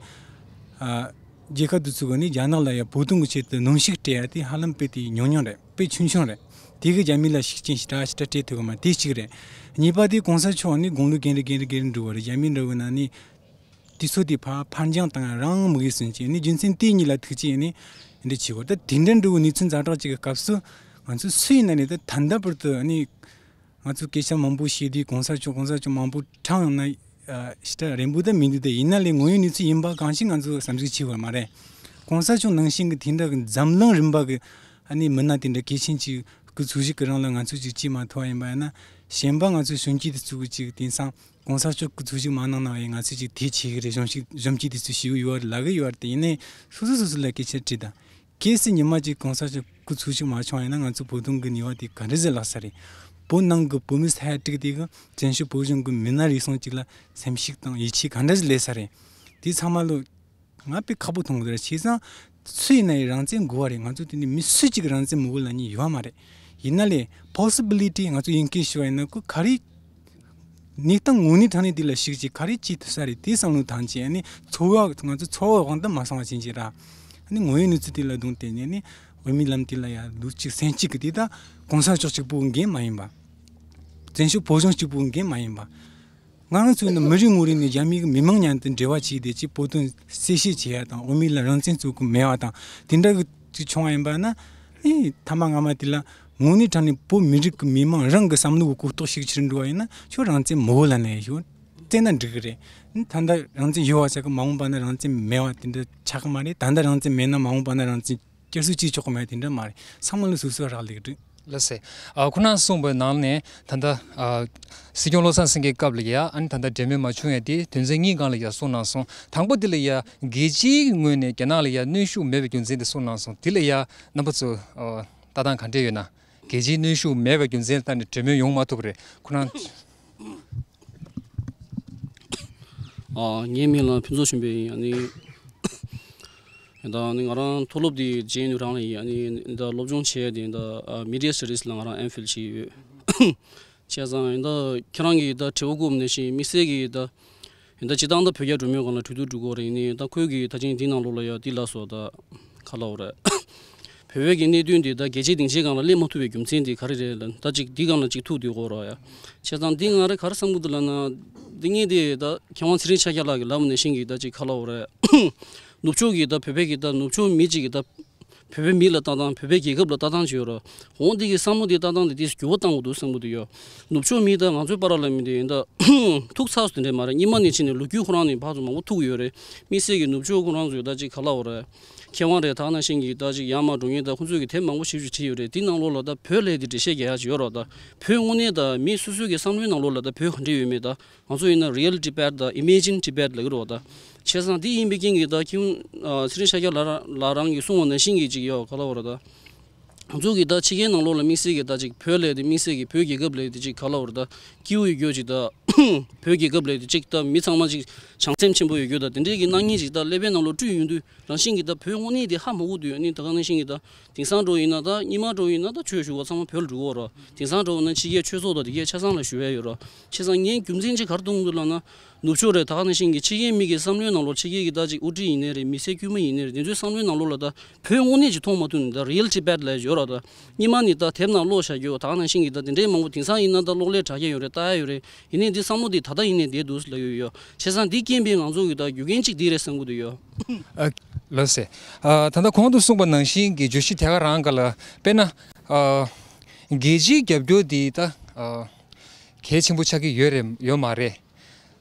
ཨ། རྒྱལ་ཁབ་དེ་ཚོ་གིས་ནི་རྒྱ་ནག་ལ་ཡང་བོད་དོན་གྱི་ཆེད་དུ་གནོན་ཤུགས་སྤྲད་ཡ་དེ་ཧ་ལམ་དཔེ་དེ་ཉུང་ཉུང་རེད། དཔེ་ཆུང་ཆུང་རེད། དེ་གིས་རྒྱ་མི་ལ་ཤུགས་རྐྱེན་ཞེ་དྲག་ཞེ་དྲག་སྤྲད་ཐུབ་ཀྱི་མ་རེད། དེ་གཅིག་རེད། གཉིས་པ་དེ་གོང་ས་མཆོག་ནི་དགུང་ལོ་རྒན་རེ་རྒན་རེ་རྒན་རེ་འགྲོ་བ་རེད། རྒྱ་མི་འདྲ་བོ་ན་ནི། དུས་ཚོད་དེ་ཕར་ཕར་འགྱངས་བཏང་ཡ་རང་མི་དགོས་སོང་ཅེས་ནི་རྒྱུ་མཚན་དེ་གཉིས་ལ་ཐུག་ཅེས་ནི་འདི་བྱེད་དགོས། ད་དེ་འདྲ་འདྲ་བོ་གནས་ཚུལ་ཛ་དྲག་ཅིག་གི་སྐབས་སུ་ང་ཚོ་སུ་ཡིན་ན་ནི་ད་ད་ལྟ་བར་དུ་ནི་ང་ཚོ་སྐད་ཆ་མང་པོ་བཤད་དུས་གོང་ས་མཆོག་གོང་ས་མཆོག་མང་པོ་ཁྲང་ཡོང་ན་ཨ་ཞེ་དྲག་རན་པོ་ད་མི་འདུག་དེ་ཡིན་ན་ལས་དངོས་ཡོད་གནས་ཚུལ་ཡིན་པ་གང་ཞིག་ང་ཚོ་བསམ་གཞིག་བྱེད་དགོས་མ་རེད། གོང་ས་མཆོག་ནང་བཞིན་གྱི་དེ་འདྲ་གི་འཛམ་གླིང་རིམ་པ་གི་ཨ་ནི་མི་སྣ་དེ་འདྲ་གལ་ཆེན་ཅིག་སྐུ་འཚོ་བཞུགས་ཀྱི་རིང་ལ་ང་ཚོ་ཅིག་བྱེད་མ་ཐུབ་པ་ཡིན་པ་ཡིན་ན། གཞན་པ་ང་ཚོའི་གཞོན་སྐྱེས་དེ་ཚོ་གི་ཅིག་དེང་སང་གོང་ས་མཆོག་སྐུ་འཚོ་བཞུགས་མ་གནང་ན་ཡང་ང་ཚོས་ཅིག་དེ་བྱེད་ཀྱི་རེད། གཞོན་ཞིག་གཞོན་སྐྱེས་དེ་ཚོས་ཞུ་གི་ཡོད་རེད། ལབ་ཀྱི་ཡོད་རེད། དེ་ཡིན་ནའི་སོ་སོ་སོ་སོ་ལ་སྐད་ཆ་དྲིས་དང་། གལ་སྲིད་ཉི་མ་གཅིག་གོང་ས་མཆོག་སྐུ་འཚོ་བཞུགས་མ་བྱུང་ཡིན་ན་ང་ཚོ་བོད་དོན་གྱི་ནུས་པ་དེ་ག་འདྲ་ཟིག་ལྷག་ས་རེད། བོད་ནང་གི་བོད་མི་ས་ཡ་དྲུག་དེ་གི་བཙན་བྱོལ་བོད་གཞུང་གི་མི་སྣ་རེ་ཟུང་གཅིག་ལ་སེམས་ཤུགས་དང་ཡིད་ཆེས་ག་འདྲ་ཟིག་སླེབས་ས་རེད། དེ་ཚང་མ་ལོ། ང་དཔེ་ཁག་པོ་མཐོང་གི་འདུག་ར། བྱས་ཙང་སུ་ཡིན་ན་ཡང་རང་བཙན་དགོས་པ་རེད། ང་ཚོ་དེ་ནི་མི་སུ་གཅིག་རང་བཙན་མི་དགོས་ལབ་མཁན་ཡོད་མ་རེད། ཡིན་ན་ལས་possibility ང་ཚོ་ཡིན་སྐད་ཞུ་བ་ཡིན་ན་ཁོ་ག་རེ་གནས་སྟངས་དངོས་གནས་དྲང་གནས་དེ་ལ་གཞིགས་བྱས་ག་རེ་བྱེད་ཐུབ་ས་རེད། དེ་བསམ་བློ་བཏང་བྱས་ནི་ཚོར་བ་ང་ཚོ་ཚོར་བ་དབང་དུ་མ་སོང་བ་ཅན་ཅིག་ར། ནི་དངོས་ཡོད་གནས་ཚུལ་དེ་ལ་གདོང་གཏད་ནས་ནི་དབུ་མའི་ལམ་དེ་ལ་ཡང་ལོ་གཅིག་ཟིན་གཅིག་གི་དེ་ད་གོང་ས་མཆོག་གཅིག་པུ་འགན་མ་ཡིན་པ། བཙན་བྱོལ་བོད་གཞུང་གཅིག་པུ་འགན་མ་ཡིན་པ། ང་རང་ཚོའི་ནི་མི་རེ་ངོ་རེ་ནས་རྒྱ་མི་གི་མི་མང་མཉམ་དུ་འབྲེལ་བ་བྱས་ཏེ་ཅིག་བོད་དོན་གསལ་བཤད་བྱེད་ཡ་དང་། བོད་མི་ལ་རང་བཙན་རྩོད་ཀྱི་མེད་པ་དང་། དེ་འདྲ་གི་ཅིག་བྱུང་བ་ཡིན་པ་ན། ཨེ་མཐའ་མ་སྔ་མ་དེ་ལ་དངོས་གནས་དྲང་གནས་བོད་མི་རིགས་ཀྱི་མི་མང་རང་གི་བསམ་བློ་གི་གོ་རྟོགས་ཤིག་ཕྱིར་འགྲོ་བ་ཡིན་ན། ཁྱོད་རང་བཙན་མི་དགོས་ལབ་ན་ཡང་ཆོག་བཙན་ན་འགྲིག་གི་རེད། ད་ལྟ་རང་བཙན་ཡོད་པ་ཆགས་ཀྱི། མ་འོངས་པ་ན་རང་བཙན་མེད་པ་དེ་འདྲ་ཆགས་ཀྱི་མ་རེད། ད་ལྟ་རང་བཙན་མེད་ན་མ་འོངས་པ་ན་རང་བཙན་བསྐྱར་གསོ་བྱེད་ཆོག་གི་མེད་དེ་འདྲ་མ་རེད། ཚང་མ་ལ་སོ་སོའི་རག་ལས་ཀྱི་འདུག་ལགས་སེ། ཨ། ཁོ་ན་གསུངས་པའི་ནང་ནས་ད་ལྟ། ཨ། སྲིད་སྐྱོང་བློ་བཟང་སེང་གེའི་སྐབས་ལ་ཡ། ཨ་ནི་ད་ལྟ་འབྲེལ་མོལ་མ་བྱུང་ཡ་དེ་དོན་ཚན་གཉིས་སྒང་ལ་ཡ་གསུངས་གནང་སོང་། དང་པོ་དེ་ལ་ཡ་རྒྱལ་སྤྱིའི་ངོས་ནས་རྒྱ་ནག་ལ་ཡ་གནོན་ཤུགས་མེད་པའི་རྒྱུ་མཚན་དེ་གསུངས་གནང་སོང་། དེ་ལ་ཡ་རྣམ་པ་ཚོ། ཨ། ལྟ་སྟངས་ག་འདྲས་ཡོད་ན། རྒྱལ་སྤྱིའི་གནོན་ཤུགས་མེད་པའི་རྒྱུ་མཚན་ལ་ལྟ་ནས་འབྲེལ་མོལ་ཡོང་མ་ཐུབ་པ་རེད། ཁོ་ན། ཨ། ངའི་མིང་ལ་ཕུན་ཚོགས་ཆོས་འཕེལ་ཡིན། ཨ་ནི། ཡིན་ད་ནི་ང་རང་མཐོ་སློབ་དེ་ཇེ་ཨེན་ཡུ་རང་ལ་ཡིན། ཨ་ནི་ཡིན་ད་སློབ་སྦྱོང་བྱས་དེ་ཡིན་ད། ཨ། མི་ཌི་ཡ་སི་ཊ་ཌིས་ལ་ང་རང་ཨེམ་ཕིལ་བྱས་ཡོད། བྱས་ཙང་ཡིན་ད་ཁྱེད་རང་གིས་ད་དྲི་བ་བཀོད་པ་ནང་བཞིན་དམིགས་བསལ་གྱིས་ད་ཡིན་ད་སྤྱིར་བཏང་ད་བོད་རྒྱ་གྲོས་མོལ་སྒང་ལ་གྲོས་བསྡུར་འགྲོ་གི་ཡོད་རེད། ཡིན་ནའི་ད་ཁོས་གིས་ད་ཅིང་འདི་ནང་ལོགས་ལ་ཡ་འདི་ལབ་སོང་། ད་ག་ལབ་དགོས་རེད། བོད་པའི་གི་གནད་དོན་འདི་ད་རྒྱལ་སྤྱིའི་སྡིངས་ཆའི་སྒང་ལ་སླེབས་མ་ཐུབ་པའི་རྒྱུ་མཚན་འདི་ག་རེ་རེད་ལབ་ན། ད་ཅིག་འདི་སྒང་ལ་ཅིག་ཐུག་བསྡད་ཡོད་རེད་ཡ། བྱས་ཙང་འདི་ང་རང་ག་རེ་བསམ་གྱི་འདུག་ལབ་ན། འདི་ངས་འདི་ད་མཁས་དབང་ཚེ་རིང་ཤཱཀྱ་ལགས་ཀྱིས་ལབ་པ་ནང་བཞིན་གྱི་ད་ཅིག་ག་ལབ་དགོས་རེད། ནུབ་ཕྱོགས་ཀྱི་ད་བོད་པའི་གི་ད་ནུབ་ཕྱོགས་མི་གཅིག་གི་ད་བོད་པའི་མི་ལ་ལྟ་སྟངས། བོད་པའི་རྒྱལ་ཁབ་ལ་ལྟ་སྟངས་ཅིག་ཡོད་རེད། འོ་འདི་གི་བསམ་བློ་འདི་ལྟ་སྟངས་འདི་ཏོག་ཙམ་འགྱུར་བ་གཏང་དགོས་འདུག་བསམ་གྱི་འདུག་ཡ། ནུབ་ཕྱོགས་མི་ད་ང་ཚོའི་བར་ལ་མི་འདི་ཡིན་ད་ཐུག་ཚར་སོང་དེ་འདྲས་མ་རེད། སྔོན་མ་ནས་བྱས་ནས་ལོ་རྒྱུས་ཁོ་རང་ནས་ཕར་ཚུར་མང་པོ་ཐུག་ཡོད་རེད། དམིགས་བསལ་གྱི་ནུབ་ཕྱོགས་ཁོ་རང་ཚོས་ད་ཅིག་ག་ལབ་དགོས་རེད། མཁས་དབང་རེད། ད་ག་ནང་བཞིན་གྱི་ད་ཅིག་ཡར་མར་འགྲོ་མཁན་ད་ཁོང་ཚོས་གི་དེབ་མང་པོ་ཞིབ་ཞིབ་བྲིས་ཡོད་རེད། དེ་ནང་ལོགས་ལ་ད་བོད་ལབ་དེ་འགྲེལ་བཤད་རྒྱག་ཡ་ཅིག་ཡོད་རེད། ད་བོད་དངོས་གནས་ད་མི་སོ་སོའི་གི་བསམ་བློའི་ནང་ལོགས་ལ་ད་བོད་ག་འདྲས་ཡོད་མེད་ད། ང་ཚོ་ཡིན་ན་Real Tibet དང་Imagine Tibet ལབ་ཀྱི་རེད་བ། ད་བྱས་ཙང་འདི་ཡིན་པའི་རྐྱེན་གྱིས་ད་ཁྱེད་ཚེ་རིང་ཤཱཀྱ་ལགས་རང་གིས་གསུངས་པ་ནང་བཞིན་གྱི་ཅིག་ཡོད་ག་ལབ་དགོས་རེད་ད། ང་ཚོ་གི་ད་ཕྱི་རྒྱལ་ནང་ལོགས་ལ་དམིགས་བསལ་གྱི་ད་ཅིག་བོད་ལབ་དེ་དམིགས་བསལ་གྱི་བོད་རྒྱལ་ཁབ་ལབ་དེ་ཅིག་ག་ལབ་དགོས་རེད་ད། སྐྱིད་པོ་ཡོད་རྒྱུ་ཅིག་ད། བོད་རྒྱལ་ཁབ་ལབ་དེ་ཅིག་ད་མི་ཚང་མ་ཅིག་བྱམས་སེམས་ཆེན་པོ་ཡོད་རྒྱུ་ད། དེ་འདྲའི་གི་སྣང་བརྙན་ཅིག་ད་ཀླད་པའི་ནང་ལོགས་བཀྲུས་ཡོང་དུས། རང་བཞིན་གྱིས་ད་བོད་དངོས་གནས་དེ་ཧ་མ་གོ་དུས། ཨ་ནི་ད་ག་ནང་བཞིན་གྱིས་ད་དེང་སང་འདྲ་བོ་ཡིན་ན། ད་རྙིང་མ་འདྲ་བོ་ཡིན་ན། ད་ཆོས་ཞུ་བ་ཚང་མ་བོད་ལ་འགྲོ་གི་ཡོད་རེད། དེང་སང་འདྲ་བོ་ན་ཕྱི་རྒྱལ་ཆོས་ཚོགས་དང་དེ་གའི་ཆ་ཚང་ལ་ཞུ་ཡ་ཡོད་རེད། བྱས་ཙང་ངས་རྒྱུ་མཚན་ཅིག་ག་རེ་མཐོང་གི་འདུག་ལབ་ན། ནུབ་ཕྱོགས་རེད། ད་ག་ནང་བཞིན་གྱི་ཕྱི་རྒྱལ་མི་གི་བསམ་བློའི་ནང་ལོགས་ཕྱི་རྒྱལ་གྱི་ད་ཅིག་དབུ་ཁྲིད་ཡིན་ནའི་རེད། མི་སེར་དཀྱུས་མ་ཡིན་ནའི་རེད། དེ་ཚོའི་བསམ་བློའི་ནང་ལོགས་ལ་ད་བོད་དངོས་གནས་ཅིག་མཐོང་མ་ཐུབ་ནས། ད་Real Tibet ལབ་ཡོད་རེད། ད་རྙིང་མ་ནས་ད་དེབ་ནང་ཀློག་བཞག་རྒྱུ། ད་ག་ནང་བཞིན་གྱི་ད་དེ་འདྲའི་མང་པོ་དེང་སང་ཡིན་ན་ད་གློག་ཀླད་དྲ་རྒྱ་ཡོད་རེད། ལྟ་ཡ་ཡོད་རེད། ཡིན་ནའི་འདི་བསམ་བློ་འདི་ད་ལྟ་ཡིན་ནའི་བསྡད་འདུག་ལབ་ཡོད་ཡོད། བྱས་ཙང་འདི་རྐྱེན་པས་ང་ཚོ་གི་ད་རྒྱུ་རྐྱེན་གཅིག་འདི་རེད་བསམ་གྱི་འདུག་ཡོད། ཨ། ལགས་སེ། ཨ། ད་ལྟ་གོང་དུ་གསུངས་པ་ནང་བཞིན་གྱི་བརྗོད་གཞི་དེ་ག་རང་ག་ལ་དཔེར་ན། ཨ། རྒྱལ་སྤྱིའི་རྒྱབ་སྐྱོར་འདི་ད། ཨ། གལ་ཆེན་པོ་ཆགས་ཀྱི་ཡོད་རེད་ཡོད་མ་རེད།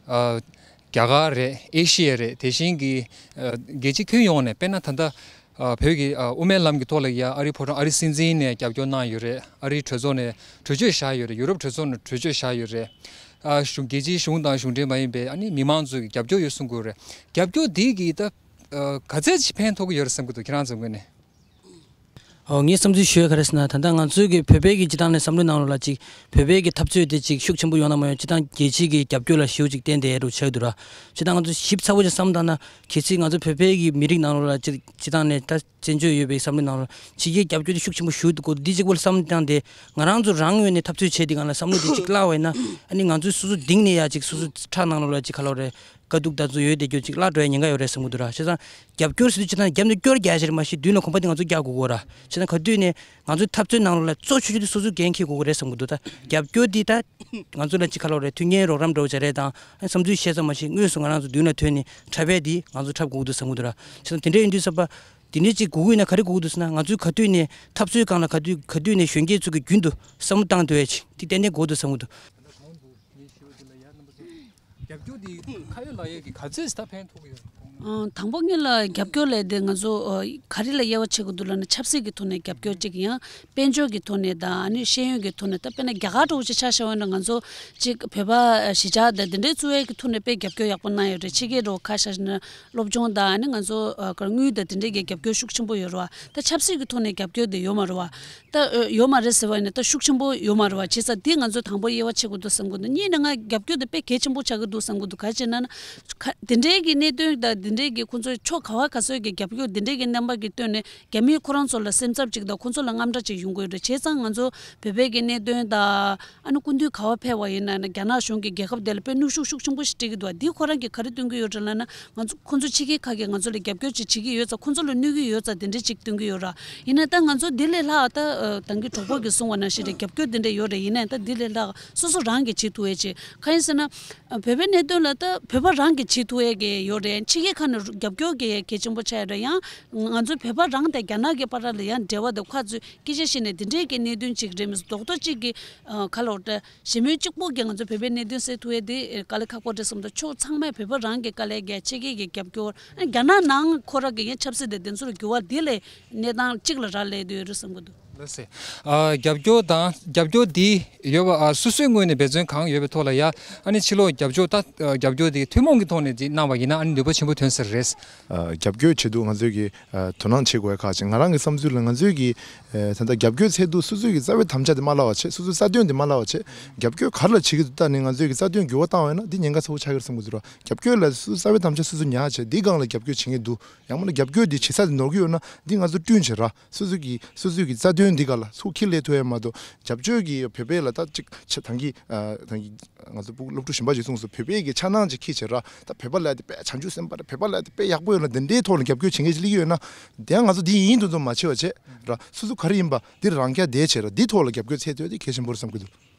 ཨ། རྒྱ་གར་རེད། ཨེ་ཤི་ཡ་རེད། དེ་བཞིན་གྱི། ཨ། རྒྱལ་སྤྱི་ཁྱོན་ཡོངས་ནས་དཔེར་ན་ད་ལྟ། ཨ། བོད་ཀྱི། ཨ། དབུ་མའི་ལམ་གྱི་ཐོག་ལ་ཡ་ཨ་རིའི་ཕོ་བྲང་ཨ་རིའི་སྲིད་འཛིན་ནས་རྒྱབ་སྐྱོར་གནང་ཡོད་རེད། ཨ་རིའི་གྲོས་ཚོགས་ནས་གྲོས་ཆོད་བཞག་ཡོད་རེད། ཡུ་རོབ་གྲོས་ཚོགས་ནས་གྲོས་ཆོད་བཞག་ཡོད་རེད། ཨ། གཞུང་། རྒྱལ་སྤྱིའི་གཞུང་དང་གཞུང་འབྲེལ་མ་ཡིན་པའི་ཨ་ནི་མི་མང་ཚོས་ཀྱི་རྒྱབ་སྐྱོར་ཡོད་གསུང་གི་ཡོད་རེད། རྒྱབ་སྐྱོར་འདི་གིས་ད། ཨ། ག་ཚད་ཅིག་ཕན་ཐོགས་ཀྱི་ཡོད་རེད་བསམ་གྱི་འདུག་ཁྱེད་རང་ཚོའི་ངོས་ནས། ཨོ། ངས་བསམ་ཚུལ་ཞུ་ཡ་ག་རེ་ཟེར་ན། ད་ལྟ་ང་ཚོའི་གི་བོད་པའི་གི་སྤྱིར་བཏང་ནས་བསམ་བློའི་ནང་ལོགས་ལ་ཅིག་བོད་པའི་གི་འཐབ་རྩོད་དེ་ཅིག་ཤུགས་ཆེན་པོ་ཡོང་ན་མ་ཡོང་། སྤྱིར་བཏང་རྒྱལ་སྤྱིའི་གི་རྒྱབ་སྐྱོར་ལ་ཞེ་པོ་ཅིག་བརྟེན་བསྡད་ཡ་འདྲ་བོ་ཆགས་ཀྱི་འདུག་ར། སྤྱིར་བཏང་ང་ཚོ་ཞིབ་ཚགས་པོ་ཅིག་བསམ་བློ་བཏང་ན། གལ་སྲིད་ང་ཚོ་བོད་པའི་གི་མི་རིགས་ནང་ལོགས་ལ་ཅིག་སྤྱིར་བཏང་ནས་ད་བཙན་བྱོལ་ཡོད་པའི་བསམ་བློའི་ནང་ལོགས་ཕྱི་རྒྱལ་རྒྱབ་སྐྱོར་དེ་ཤུགས་ཆེན་པོ་ཞུ་འདུག་གོ། འདི་གཅིག་པོ་ལ་བསམ་བློ་བཏང་སྟེ། ང་རང་ཚོ་རང་ངོས་ནས་འཐབ་རྩོད་བྱས་དེ་སྒང་ལ་བསམ་བློ་དེ་ཅིག་བརླག་པ་ཡིན་ན། ཨ་ནི་ང་ཚོའི་སོ་སོ་གདིང་ནས་ཡ་ཅིག་སོ་སོ་ཁྲག་ནང་ལོགས་ལ་ཅིག་ག་ལབ་རེད། དཀའ་སྡུག་ད་ཚོ་ཡོད་བསྡད་རྒྱུ་ཅིག་བརླག་འགྲོ་ཡ་ཉེན་ཁ་ཡོད་རེད་བསམ་གྱི་འདུག་ར། བྱས་ཙང་རྒྱབ་སྐྱོར་ཟེར་དུས་སྤྱིར་བཏང་རྒྱབ་ནས་སྐྱོར་རྒྱག་ཞིག་རེད་མ་གཞི། མདུན་ལ་གོམ་པ་དེ་ང་ཚོ་རྒྱག་དགོས་གོ་ར། བྱས་ཙང་ག་དུས་ནས་ང་ཚོའི་འཐབ་རྩོད་ནང་ལོགས་ལ་གཙོ་ཆེ་ཤོས་དེ་སོ་སོས་འགན་འཁྱེར་དགོས་ཀྱི་རེད་བསམ་གྱི་འདུག་ད་རྒྱབ་སྐྱོར་འདི་ད་ང་ཚོ་ལ་ཅིག་ག་ལབ་རེད། མཐུན་རྐྱེན་རོགས་རམ་འདྲ་བོ་བྱས་རེད་དང་། བསམ་ཚུལ་བཤད་ས་མ་ཤེས་དངོས་སུ་ང་རང་ཚོ་མདུན་ལ་ཐོན་ནས་འཁྲབ་པ་འདི་ང་ཚོ་འཁྲབ་དགོས་ཀྱི་འདུག་བསམ་གྱི་འདུག་ར། བྱས་ཙང་དེ་འདྲ་ཡིན་དུས་ཙམ་པ་དེ་འདྲ་ཅིག་དགོས་ཀྱི་ཡོད་ན་ག་རེ་དགོས་ཀྱི་འདུག་ཟེར་ན། ང་ཚོའི་ག་དུས་ནས་འཐབ་རྩོད་སྒང་ལ་ག་དུས་ག་དུས་ནས་གཞོན་སྐྱེས་ཚོ་གིས་རྒྱུན་དུ་བསམ་བློ་བཏང་སྡོད་ཡ་ཅིག་དེ་ཏན་ཏན་དགོས་འདུག་བསམ་གྱི་འདུག་རྒྱབ་སྐྱོར་འདི་ཁ་ཡོད་ལག་ཡོད་ཀྱི་ག་ཚོད་ད་ཕན་ཐོགས་ཀྱི་ཡོད་རེད། ཨང་། དང་པོ་ཉིད་ལ་རྒྱབ་སྐྱོར་ལས་དེ་ང་ཚོ་ཨ་ག་རེ་ལ་དབྱེ་བ་ཕྱེ་དགོས་འདུག་ལབ་ན། ཆབ་སྲིད་ཀྱི་ཐོག་ནས་རྒྱབ་སྐྱོར་གཅིག་ཡང་། དཔལ་འབྱོར་གྱི་ཐོག་ནས་དང་། ཨ་ནི་ཤེས་ཡོན་གྱི་ཐོག་ནས། ད་དཔེར་ན་རྒྱ་གར་འདྲ་བོ་ཅིག་ཆ་བཞག་པ་ཡིན་ན། ང་ཚོ་ཅིག་བོད་པ་གཞིས་ཆགས་དང་དེ་འདྲའི་བཙུགས་ཡས་ཀྱི་ཐོག་ནས་དཔེ་རྒྱབ་སྐྱོར་ཡག་པོ་གནང་ཡོད་རེད། ཕྱི་རྒྱལ་འདྲ་བོ་ཁ་ཤས་ཤིག་ནས་སློབ་སྦྱོང་དང་། ཨ་ནི་ང་ཚོ་ཨ་དངུལ་དང་དེ་འདྲའི་གི་རྒྱབ་སྐྱོར་ཤུགས་ཆེན་པོ་ཡོད་རེད་བ། ད་ཆབ་སྲིད་ཀྱི་ཐོག་ནས་རྒྱབ་སྐྱོར་དེ་ཡོད་མ་རེད་བ། ད་ཨ་ཡོད་མ་རེད་ཟེར་བ་ཡིན་ན་ད་ཤུགས་ཆེན་པོ་ཡོད་མ་རེད་བ། བྱས་ཙང་འདི་ང་ཚོས་དང་པོ་དབྱེ་བ་ཕྱེ་དགོས་འདུག་བསམ་གྱི་འདུག་གཉིས་ནས་ང་རྒྱབ་སྐྱོར་དེ་དཔེ་གལ་ཆེན་པོ་ཆགས་ཀྱི་འདུག་བསམ་གྱི་འདུག་ག་རེ་བྱས་ན་ན། ཁ་དེ་འདྲའི་གི་གནད་དོན་དང་ འདི་འདྲའི་གི་ཁོང་ཚོའི་ཕྱོགས་ག་བ་ག་ཚོའི་གི་རྒྱབ་སྐྱོར་འདི་འདྲའི་གི་རྣམ་པ་གི་སྟོན་ནས་རྒྱ་མིས་ཁོ་རང་ཚོ་ལ་སེམས་འཚབ་ཅིག་དང་ཁོང་ཚོ་ལ་དངངས་སྐྲག་ཅིག་ཡོང་གི་ཡོད་རེད། བྱས་ཙང་ང་ཚོ་བོད་པའི་གི་གནད་དོན་དང་། ཨ་ནི་སྐུ་མདུན་ག་བ་ཕེབས་པ་ཡིན་ན་ཡང་རྒྱ་ནག་གཞུང་གིས་རྒྱལ་ཁབ་དེ་ལ་དཔེ་གནོན་ཤུགས་ཤུགས་ཆེན་པོ་ཞིག་སྤྲད་ཀྱི་འདུག་འདིས་ཁོ་རང་གིས་ག་རེ་སྟོན་གྱི་ཡོད་རེད་ལབ་ན། ང་ཚོ་ཁོ་ཚོ་ཕྱི་རྒྱལ་ཁག་གིས་ང་ཚོ་ལ་རྒྱབ་སྐྱོར་ཅིག་བྱེད་ཀྱི་ཡོད་ཙང་ཁོ་ཚོ་ལ་གནོད་ཀྱི་ཡོད་ཙང་དེ་འདྲ་ཅིག་སྟོན་གྱི་ཡོད་ར། ཡིན་ན་ད་ང་ཚོ་འདི་ལས་ལྷག་ད་ཨ་ད་གིན་གྲོགས་པོ་གིས་གསུངས་པ་ནང་བཞིན་རེད། རྒྱབ་སྐྱོར་འདི་འདྲ་ཡོད་རེད། ཡིན་ན་ད་འདི་ལས་ལྷག་སོ་སོ་རང་གིས་བྱེད་ཐུབ་ཡས་ཅིག་གང་ཡིན་ཟེར་ན། བོད་པའི་གནད་དོན་ལ་ད་བོད་པ་རང་གིས་བྱེད་ཐུབ་ཡས་ཀྱི་ཡོད་རེད། ཕྱི་རྒྱལ་ཁག་ནས་རྒྱབ་སྐྱོར་གྱི་གལ་ཆེན་པོ་ཆགས་ཡོད་རེད། ཡང་ང་ཚོ་བོད་པ་རང་དང་རྒྱ་ནག་གི་བར་ལ་ཡང་འབྲེལ་བ་དང་ཁ་ཚུད་སྐད་ཆ་བཤད་ནས་འདི་འདྲའི་གི་གནད་དོན་ཅིག་རེད། མི་རྡོག་རྡོག་གཅིག་གི་ཨ་ག་ལབ་དགོས་རེད། ཞི་མོལ་གཅིག་པོ་གིས་ང་ཚོ་བོད་པའི་གནད་དོན་སེལ་ཐུབ་ཡས་དེ་དཀའ་ལས་ཁག་པོ་རེད་བསམ་འདུག་ཕྱོགས་ཚང་མས་བོད་པ་རང་གི་དཀའ་ལས་རྒྱག་ཕྱི་རྒྱལ་གྱི་རྒྱབ་སྐྱོར། ཨ་རྒྱ་ནག་ནང་ཁོ་རང་གི་ཡང་ཆབ་སྲིད་དེ་དེ་ཚོར་འགྱུར་བ་དེ་ལས་གནས་སྟངས་གཅིག་ལ་རག་ལས་དུ་ཡོད་རེད་བསམ་གྱི་འདུག་ལགས་སེ། ཨ་རྒྱབ་སྐྱོར་དང་རྒྱབ་སྐྱོར་འདི་ཡོད་པ། ཨ་སོ་སོའི་ངོས་ནས་འབད་བརྩོན་གང་ཡོད་པའི་ཐོག་ལ་ཡ། ཨ་ནི་ཕྱི་ལོགས་རྒྱབ་སྐྱོར་ད་ཨ་རྒྱབ་སྐྱོར་འདི་ཐུན་མོང་གི་ཐོག་ནས་འདི་གནང་བ་ཡིན་ན་ཨ་ནི་ནུས་པ་ཆེན་པོ་ཐོན་ས་རེད། ཨ་རྒྱབ་སྐྱོར་བྱེད་དུས་ང་ཚོས་ཀྱི་ཨ་དོ་སྣང་བྱེད་དགོས་ཡ་ཁག་ཅིག་ང་རང་གི་བསམ་ཚུལ་ལ་ང་ཚོས་ཀྱི་ཨ་ད་ལྟ་རྒྱབ་སྐྱོར་འཚོལ་དུས་སོ་སོའི་གི་རྩ་བའི་དམ་བཅའ་དེ་མ་བརླག་པ་བྱེད། སོ་སོའི་རྩ་དོན་དེ་མ་བརླག་པ་བྱེད། རྒྱབ་སྐྱོར་ག་རེ་ལ་བྱེད་ཀྱི་འདུག་ད་ནི་ང་ཚོས་ཀྱི་རྩ་དོན་འགྱུར་བ་བཏང་བ་ཡིན་ན་འདི་ཉེན་ཁ་ཚ་པོ་ཆགས་ཀྱི་རེད་བསམ་གྱི་འདུག་ར། རྒྱབ་སྐྱོར་ལ་སོ་སོའི་རྩ་བའི་དམ་བཅའ་སོ་སོ་ཉར་བྱས་འདི་སྒང་ལ་རྒྱབ་སྐྱོར་བྱེད་མཁན་འདུག་ཡང་མིན་ན་རྒྱབ་སྐྱོར་འདི་བྱེད་ས་དེ་ནོར་གྱི་ཡོད་ན་འདི་ང་ཚོ་བསྐྲུན་བྱེད་ར། སོ་སོ་གི་སོ་སོ་གི་རྩ་དོན་འདི་ག་ལ་ཚུར་འཁྱེར་སླེབས་ཐུབ་ཡ་མ་གཏོགས་རྒྱབ་སྐྱོར་གྱི་བོད་པའི་ལ་ད་ཅིག་ཆ་ཐང་གི་ཨ་ཐང་གི་ང་ཚོ་སློབ་ཕྲུག་གཞན་པ་ཞིག་གསུངས་སོང་། བོད་པའི་གི་ཆགས་སྣང་ཅིག་འཁྱེར་བྱེད་ར། ད་བོད་པ་ལ་དེ་དཔེ་བྱང་ཆུབ་སེམས་དཔའ་ར། བོད་པ་ལ་དེ་དཔེ་ཡག་པོ་ཡོད་ལ་དེ་འདྲའི་ཐོག་ལ་རྒྱབ་སྐྱོར་བྱེད་མཁན་ཅིག་སླེབས་ཀྱི་ཡོད་ན་དེ་ཡང་ང་ཚོ་འདི་ཡིན་དུ་འཛོམས་མ་བྱེད་པ་བྱེད་ར། སོ་སོ་ག་རེ་ཡིན་པ་འདི་རང་རྐྱ་དེ་བྱེད་ར། འདི་ཐོག་ལ་རྒྱབ་སྐྱོར་འཚོལ་ཐུབ་ཡ་དེ་གལ་ཆེན་པོ་རེད་བསམ་གྱི་འདུག་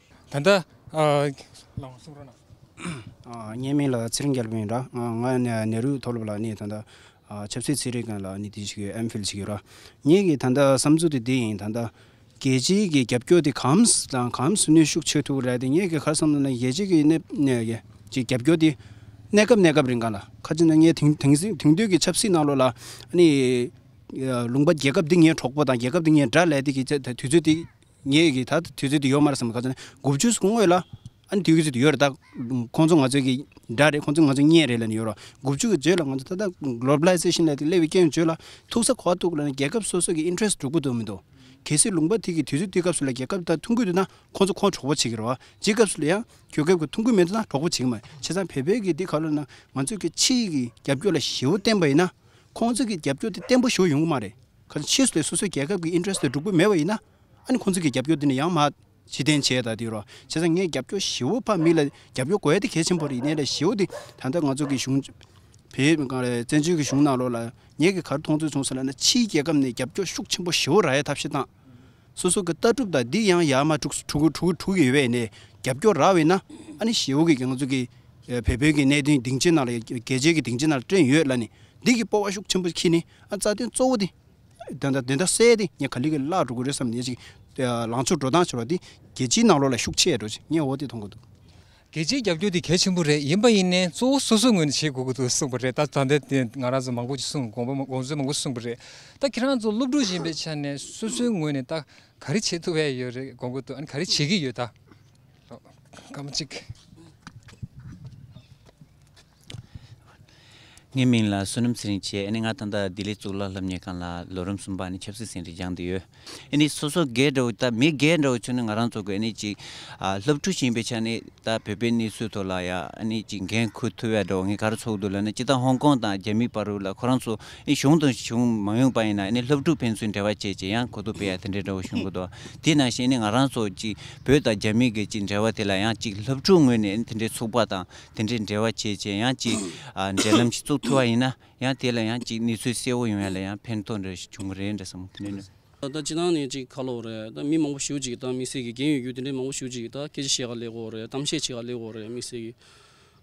ད་ལྟ་ཨ་ལགས་གསུང་རོགས་གནང་། ཨ་ངའི་མིང་ལ་ཚེ་རིང་རྒྱལ་པོ་ཡིན་ར། ང་ང་ནེ་ནེ་རུ་མཐོ་སློབ་ལ་ནི་ད་ལྟ་ཨ་ཆབ་སྲིད་ཚན་རིག་སྒང་ལ་ནི་དེ་ཞིག་ཡོད། ཨེམ་ཕིལ་ཞིག་ཡོད་ར། ངེད་ཀྱི་ད་ལྟ་བསམ་ཚུལ་དེ་འདི་ཡིན། ད་ལྟ་རྒྱལ་སྤྱིའི་གི་རྒྱབ་སྐྱོར་དེ་གམ་དང་གམ་སུ་ནུས་ཤུགས་ཆེ་ཐུབ་ར། དེ་ངེད་ཀྱི་ག་རེ་བསམ་ན་རྒྱལ་སྤྱི་གི་ནས་ནས་ཀྱི་རྒྱབ་སྐྱོར་དེ་གནས་སྐབས་གནས་སྐབས་རིང་ག་ལ་ཁ་ཅིག་ན་ངས་དེང་དེང་སྲིད་དེང་དུས་ཀྱི་ཆབ་སྲིད་ནང་ལོགས་ལ་ནི་ལུང་པ་རྒྱལ་ཁབ་འདི་ངའི་གྲོགས་པོ་དང་རྒྱལ་ཁབ་འདི་ངའི་དགྲ་ལས་དེ་གི་དུས་ཚོད་དེ། ངེད་ཀྱི་ད་དུས་ཚོད་དེ་ཡོད་མ་རེད་བསམ། ག་ཚོད་ནས་དགུ་བཅུ་སྔོན་ལ་ཨ་ནི་དུས་ཚོད་དེ་ཡོད་རེད། ད་ཁོང་ཚོ་ང་ཚོའི་གི་དགྲ་རེད། ཁོང་ཚོ་ང་ཚོ་གཉེན་རེད་ལབ་ནས་ཡོད་རེད། དགུ་བཅུ་གི་རྗེས་ལ་ང་ཚོ་ད་ལྟ་གློ་བ་ལའི་ཟེ་ཤན་ལབ་དེ་སླེབས་པའི་རྐྱེན་བརྗོད་ལ་ཐུག་ས་གོ་བ་ཐུག་ལ་ནི་རྒྱལ་ཁབ་སོ་སོ་གི་ཨིན་ཊི་རེ་སི་ཊི་འགྲུབ་ཀྱི་འདུག་མི་འདུག་གལ་སྲིད་ལུང་པ་དེ་གི་དུས་ཚོད་དེའི་སྐབས་སུ་ལ་རྒྱལ་ཁབ་དང་ཐུག་གི་འདུག་ན་ཁོང་ཚོ་ཁོང་གྲོགས་པོ་བྱེད་ཀྱི་རེད་བ། རྗེས་སྐབས་སུ་ལ་ཡང་རྒྱལ་ཁབ་ཀྱི་ཐུག་གི་མེད་འདུག་ན་གྲོགས་པོ་བྱེད་ཀྱི་མ་རེད། བྱས་ཙང་བོད་པའི་གི་འདི་ག་ལ་ན་ང་ཚོའི་གི་ཕྱི་ཡི་གི་རྒྱབ་སྐྱོར་ལ་ཞེ་པོ་བརྟེན་པ་ཡིན་ན། ཁོང་ཚོ་གི་རྒྱབ་སྐྱོར་དེ་བརྟན་པོ་ཞེ་པོ་ཡོང་གི་མ་རེད། ག་ཚོད་ཕྱིས་སུ་ལས་སོ་སོའི་རྒྱལ་ཁབ་ཀྱི་ཨིན་ཊི་རེ་སི་ཊི་དེ་འགྲུབ་ཀྱི་མེད་པ་ཡིན་ན། ཨ་ནི་ཁོང་ཚོ་གི་རྒྱབ་སྐྱོར་དེ་ནི་ཡང་མར་ཕྱིར་འཐེན་བྱས་ད་དེ་རོ། བྱས་ཙང་ངས་རྒྱབ་སྐྱོར་ཞེ་པོ་ཕར་མི་ལ་རྒྱབ་སྐྱོར་དགོས་ཡ་དེ་གལ་ཆེན་པོ་རེད། ཡིན་ནའི་ལས་ཞེ་པོ་དེ་ད་ལྟ་ང་ཚོ་གི་གཞུང་བོད་གང་རེད་བཙན་བྱོལ་གྱི་གཞུང་ནང་ལོགས་ལ་ངས་གི་ག་རེ་མཐོང་ཚུལ་བྱུང་ཟེར་ལབ་ན། ཕྱིའི་རྒྱལ་ཁབ་ནས་རྒྱབ་སྐྱོར་ཤུགས་ཆེན་པོ་ཞེ་པོ་རག་ཡ་ཐབས་ཤེས་བཏང་། སོ་སོ་གི་ལྟ་གྲུབ་དང་འདི་ཡང་ཡར་མར་འཁྲུག་འཁྲུག་འཁྲུག་འཁྲུག་གི་ཡོད་པས་ནས་རྒྱབ་སྐྱོར་རག་པས་ན། ཨ་ནི་ཞེ་པོ་གི་ང་ཚོ་གི་བོད་པའི་གི་གནད་དོན་སྡིངས་ཆའི་ནང་ལ་རྒྱལ་སྤྱིའི་གི་སྡིངས་ཆའི་ནང་ལ་བསྐྲུན་ཡོད་ལབ་ནས་འདི་གི་སྤོབས་པ་ཤུགས་ཆེན་པོ་འཁྱེར་ནས། ཨ་རྩ་དོན་གཙོ་བོ་དེ་དེ་འདྲ་དེ་འདྲ་གསལ་ཏེ་ངས་ག་ལེ་ག་ལེ་བརླག་འགྲོ་གི་རེད་བསམ་ནས་ཅིག་ལངས་ཕྱོགས་འགྲོ་སྟངས་བྱས་པ་འདི་རྒྱལ་སྤྱིའི་ནང་ལོགས་ལ་ཤུགས་ཆེ་འགྲོ་ཅིག་ངས་འོ་དེ་མཐོང་གི་འདུག་རྒྱལ་སྤྱིའི་རྒྱབ་སྐྱོར་དེ་གལ་ཆེན་པོ་རེད། ཡིན་པ་ཡིན་ནའི་གཙོ་བོ་སོ་སོའི་ངོས་ནས་བྱེད་དགོས་ཀྱི་འདུག་གསུངས་པ་རེད། ད་ད་ལྟ་དེ་ང་རང་ཚོ་མང་པོ་ཅིག་གསུངས། དགོངས་པ་དགོངས་ཚུལ་མང་པོ་གསུངས་པ་རེད། ད་ཁྱེད་རང་ཚོ་སློབ་ཕྲུག་ཡིན་པའི་ཆ་ནས་སོ་སོའི་ངོས་ནས་ད་ག་རེ་བྱེད་ཐུབ་ཡ་ཡོད་རེད་དགོངས་ཀྱི་འདུག་ཨ་ནི་ག་རེ་བྱེད་ཀྱི་ཡོད་ད། སྐར་མ་གཅིག་ངའི་མིང་ལ་བསོད་ནམས་ཚེ་རིང་བྱས། ཨ་ནི་ང་ད་ལྟ་ལྡི་ལི་གཙུག་ལག་སློབ་གཉེར་ཁང་ལ་ལོ་རིམ་གསུམ་པ་ནས་ཆབ་སྲིད་ཚན་རིག་སྦྱངས་བསྡད་ཡོད། ཨ་ནི་སོ་སོ་སྒེར་འདྲ་བོ་ད་མི་སྒེར་འདྲ་བོ་ཆུང་ནས་ང་རང་ཚོ་གི་ཨ་ནི་ཅིག་ཨ་སློབ་ཕྲུག་ཞིག་ཡིན་པའི་ཆ་ནས་ད་བོད་པའི་གནས་ཚུལ་ཐོག་ལ་ཡ་ཨ་ནི་ཅིག་འགན་འཁུར་ཐུབ་ཡ་འདྲ་བོ་ངས་ག་རེ་ཚོར་འདུག་ལབ་ན། སྤྱིར་བཏང་ཧོང་ཀོང་དང་རྒྱ་མི་བར་དུ་ལ་ཁོ་རང་ཚོ་ཨ་ནི་གཞུང་དང་གཞུང་མ་ཡོང་པ་ཡིན་ན་ཨ་ནི་སློབ་ཕྲུག་ཕན་ཚུན་འབྲེལ་བ་བྱས་བྱས་ཡང་གོ་རྟོགས་སྤེལ་ཡ་དེ་འདྲའི་འདྲ་བོ་བྱུང་གི་འདུག་དེ་ནང་བཞིན་ཨ་ནི་ང་རང་ཚོ་ཅིག་བོད་དང་རྒྱ་མི་གི་ཅིག་འབྲེལ་བ་དེ་ལ་ཡང་ཅིག་སློབ་ཕྲུག་ངོས་ནས་ཨ་ནི་དེ་འདྲའི་ཚོགས་པ་དང་དེ་འདྲའི་འབྲེལ་བ་བྱས་བྱས་ཡང་ཅིག་ཨ་འབྲེལ་ལམ་ཞིག་བཙུགས་ཐུབ་པ་ཡིན་ན། ཡང་དེ་ལ་ཡང་ཅིག་གནས་ཚུལ་གསལ་བོ་ཡོང་ཡ་ལ་ཡང་ཕན་ཐོགས་འདྲ་ཞིག་འབྱུང་གི་རེད་འདྲ་བསམ་དེ་འདྲ་ནི། ད་ལྟ་སྤྱིར་བཏང་ནས་ཅིག་ཁ་ལོ་རེད། ད་མི་མང་པོ་ཞེ་པོ་ཅིག་ད་དམིགས་བསལ་གྱི་འགན་ཡོད་རྒྱུ་དེ་འདྲའི་མང་པོ་ཞེ་པོ་ཅིག་ད་སྐད་ཆ་བཤད་ག་སླེབས་ཀྱི་ཡོད་རེད། གཏམ་བཤད་བྱེད་ག་སླེབས་ཀྱི་ཡོད་རེད། དམིགས་བསལ་གྱི་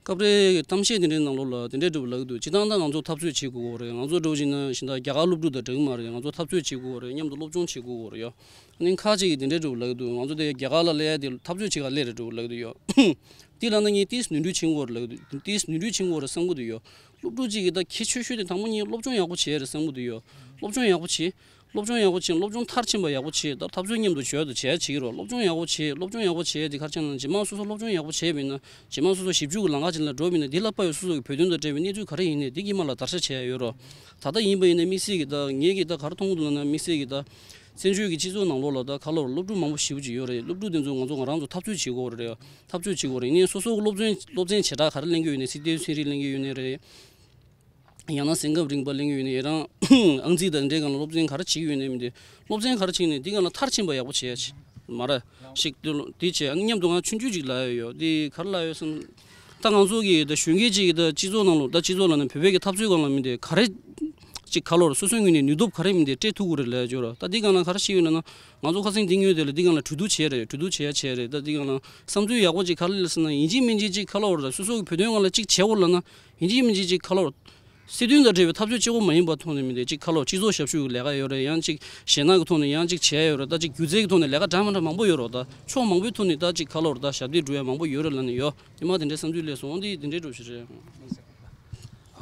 སྐབས་རེ་གཏམ་བཤད་དེ་འདྲའི་ནང་ལོགས་ལ་དེ་འདྲའི་འདྲ་བོ་ལབ་ཀྱི་འདུག་སྤྱིར་བཏང་ད་ང་ཚོ་འཐབ་རྩོད་བྱེད་དགོས་ཀྱི་རེད། ང་ཚོ་འདྲ་བོ་ཅིག་ན་ཤིན་ཏུ་རྒྱ་གར་སློབ་ཕྲུག་དང་འདྲ་གི་མ་རེད། ང་ཚོ་འཐབ་རྩོད་བྱེད་དགོས་ཀྱི་རེད། མཉམ་དུ་སློབ་སྦྱོང་བྱེད་དགོས་ཀྱི་རེད་ཡ། ཨ་ནི་ཁ་ཅིག་གིས་དེ་འདྲའི་འདྲ་བོ་ལབ་ཀྱི་འདུག་ང་ཚོ་དེ་རྒྱ་གར་ལ་སླེབས་ཡ་དེ་འཐབ་རྩོད་བྱེད་ག་སླེབས་རེད་འདྲ་བོ་ལབ་ཀྱི་འདུག་ཡ། དེ་ལབ་ན་ངས་ཏིས་ནོར་འཁྲུལ་ཕྱིན་གྱི་ཡོད་རེད་ལབ་ཀྱི་འདུག་ཏིས་ནོར་འཁྲུལ་ཕྱིན་གྱི་ཡོད་རེད་བསམ་གྱི་འདུག་ཡ། སློབ་ཕྲུག་ཅིག་གིས་ད་ཁྱད་ཆོས་ཤོས་དེ་དང་པོ་ཉིད་སློབ་སྦྱོང་ཡག་པོ་བྱས་རེད་བསམ་གྱི་འདུག་ཡ། སློབ་སྦྱོང་ཡག་པོ་བྱེད། སློབ་སྦྱོང་ཡག་པོ་བྱེད། སློབ་སྦྱོང་མཐར་ཕྱིན་པ་ཡག་པོ་བྱེད། ད་འཐབ་རྩོད་མཉམ་དུ་བྱོས་དང་བྱས་བྱེད་ཀྱི་རོགས། སློབ་སྦྱོང་ཡག་པོ་བྱེད། སློབ་སྦྱོང་ཡག་པོ་བྱེད་དེ་ག་རེ་བྱས་ན་རྗེས་མ་སོ་སོ་སློབ་སྦྱོང་ཡག་པོ་བྱས་པ་ཡིན་ན་རྗེས་མ་སོ་སོ་ཞིབ་འཇུག་གི་ལམ་ཁ་ཅིག་ལ་འགྲོ་བ་ཡིན་ན་དེ་ལ་དཔག་པའི་སོ་སོ་གི་བོད་དོན་དང་འབྲེལ་བའི་གནས་ཚུལ་ག་རེ་ཡིན་ནའི་དེ་གི་མ་ལ་བརྡར་ཤ་བྱས་ཡ་ཡོད་རོགས། ད་ལྟ་ཡིན་པ་ཡིན་ན་དམིགས་བསལ་གྱི་ད་ངེད་ཀྱི་ད་ག་རེ་མཐོང་གི་འདུག་ལབ་ན་དམིགས་བསལ་གྱི་ད་བཙན་བྱོལ་གྱི་སྤྱི་ཚོགས་ནང་ལོགས་ལ་ད་ག་ལོར་སློབ་ཕྲུག་མང་པོ་ཞེ་པོ་ཅིག་ཡོད་རེད། སློབ་ཕྲུག་དེ་ཚོ་ང་ཚོ་ང་རང་ཚོ་འཐབ་རྩོད་བྱེད་དགོས་རེད། འཐབ་རྩོད་བྱེད་དགོས་རེད། ཡིན་ནའི་སོ་སོ་གི་སློབ་ཚན་སློབ་ཚན་བྱེ་བྲག་ག་རེ་ལེན་གྱི་ཡོད་ནའི་སྲིད་དོན་ཚན་རིག་ལེན་གྱི་ཡོད་ནའི་རེད། ཡང་ན་སེམས་ཁམས་རིག་པ་གླེང་ཡོད་ནས་རང་ཨང་རྩིས་དང་འདྲའི་སྒང་ལ་སློབ་ཚན་ག་རེ་བྱེད་ཀྱི་ཡོད་ནས་མི་འདུག་སློབ་ཚན་ག་རེ་བྱེད་ནས་འདི་སྒང་ལ་མཐར་ཕྱིན་པ་ཡག་པོ་བྱེད་ཡ་ཆེ་མ་ར་ཞིག་འདུག་དེ་བྱས་ཨ་ནི་མཉམ་དུ་ང་ཆུང་ཆུང་ཅིག་ལབ་ཡ་ཡོད། འདི་ག་རེ་ལབ་ཡོད་སམ། ད་ང་ཚོ་གི་ད་གཞོན་སྐྱེས་ཅིག་གི་ད་སྤྱི་ཚོགས་ནང་ལ་ད་སྤྱི་ཚོགས་ལ་ནི་བོད་པའི་གི་འཐབ་རྩོད་སྒང་ལ་མི་འདུག་ག་རེ་ཅིག་ག་ལོར་སོ་སོའི་ངོས་ནས་ནུས་སྟོབས་ག་རེ་མི་འདུག་སྤྲད་ཐུབ་ཀྱི་རེད་ལབ་ཡ་ཡོད་ར། ད་འདི་སྒང་ལ་ག་རེ་བྱེད་ཡོད་ལབ་ན་ང་ཚོ་ཁ་སང་འདི་ཉོས་དེ་ལ་འདི་སྒང་ལ་གྲོས་བསྡུར་བྱས་རེད། གྲོས་བསྡུར་བྱས་ཡ་བྱས་རེད། ད་འདི་སྒང་ལ་བསམ་ཚུལ་ཡག་པོ་ཅིག་ག་རེ་ལབ་ཟེར་ན་ཡིན་གཅིག་མིན་གཅིག་ཅིག་ག་ལོར་ད་སོ་སོ་གི་བོད་དོན་སྒང་ལ་ཅིག་བྱེད་དགོས་ལབ་ན་ཡིན་གཅིག་མིན་གཅིག་ཅིག་ག་ལོར། སྲིད་དོན་དང་འབྲེལ་བའི་འཐབ་རྩོད་གཅིག་པོ་མ་ཡིན་པ་ཐོག་ནས་མི་འདུག་གཅིག་ཁ་ལོ་སྤྱི་ཚོགས་ཞབས་ཞུ་གི་ལས་ཀ་ཡོད་རེད། ཡང་གཅིག་གཞས་སྣ་གི་ཐོག་ནས་ཡང་གཅིག་བྱས་ཡོད་རེད། ད་གཅིག་སྒྱུ་རྩལ་གི་ཐོག་ནས་ལས་ཀ་འདྲ་མི་འདྲ་མང་པོ་ཡོད་རེད། ད་ཕྱོགས་མང་པོའི་ཐོག་ནས་ད་གཅིག་ཁ་ལོ་རེད། ད་ཞབས་འདེགས་སྒྲུབ་ཡ་མང་པོ་ཡོད་རེད་ལབ་ནས་ཡོད། དེ་མ་དེ་འདྲའི་བསམ་ཚུལ་སླེབས་སོང་། འོ་འདི་དེ་འདྲའི་འགྲོ་བཞིན་རེད།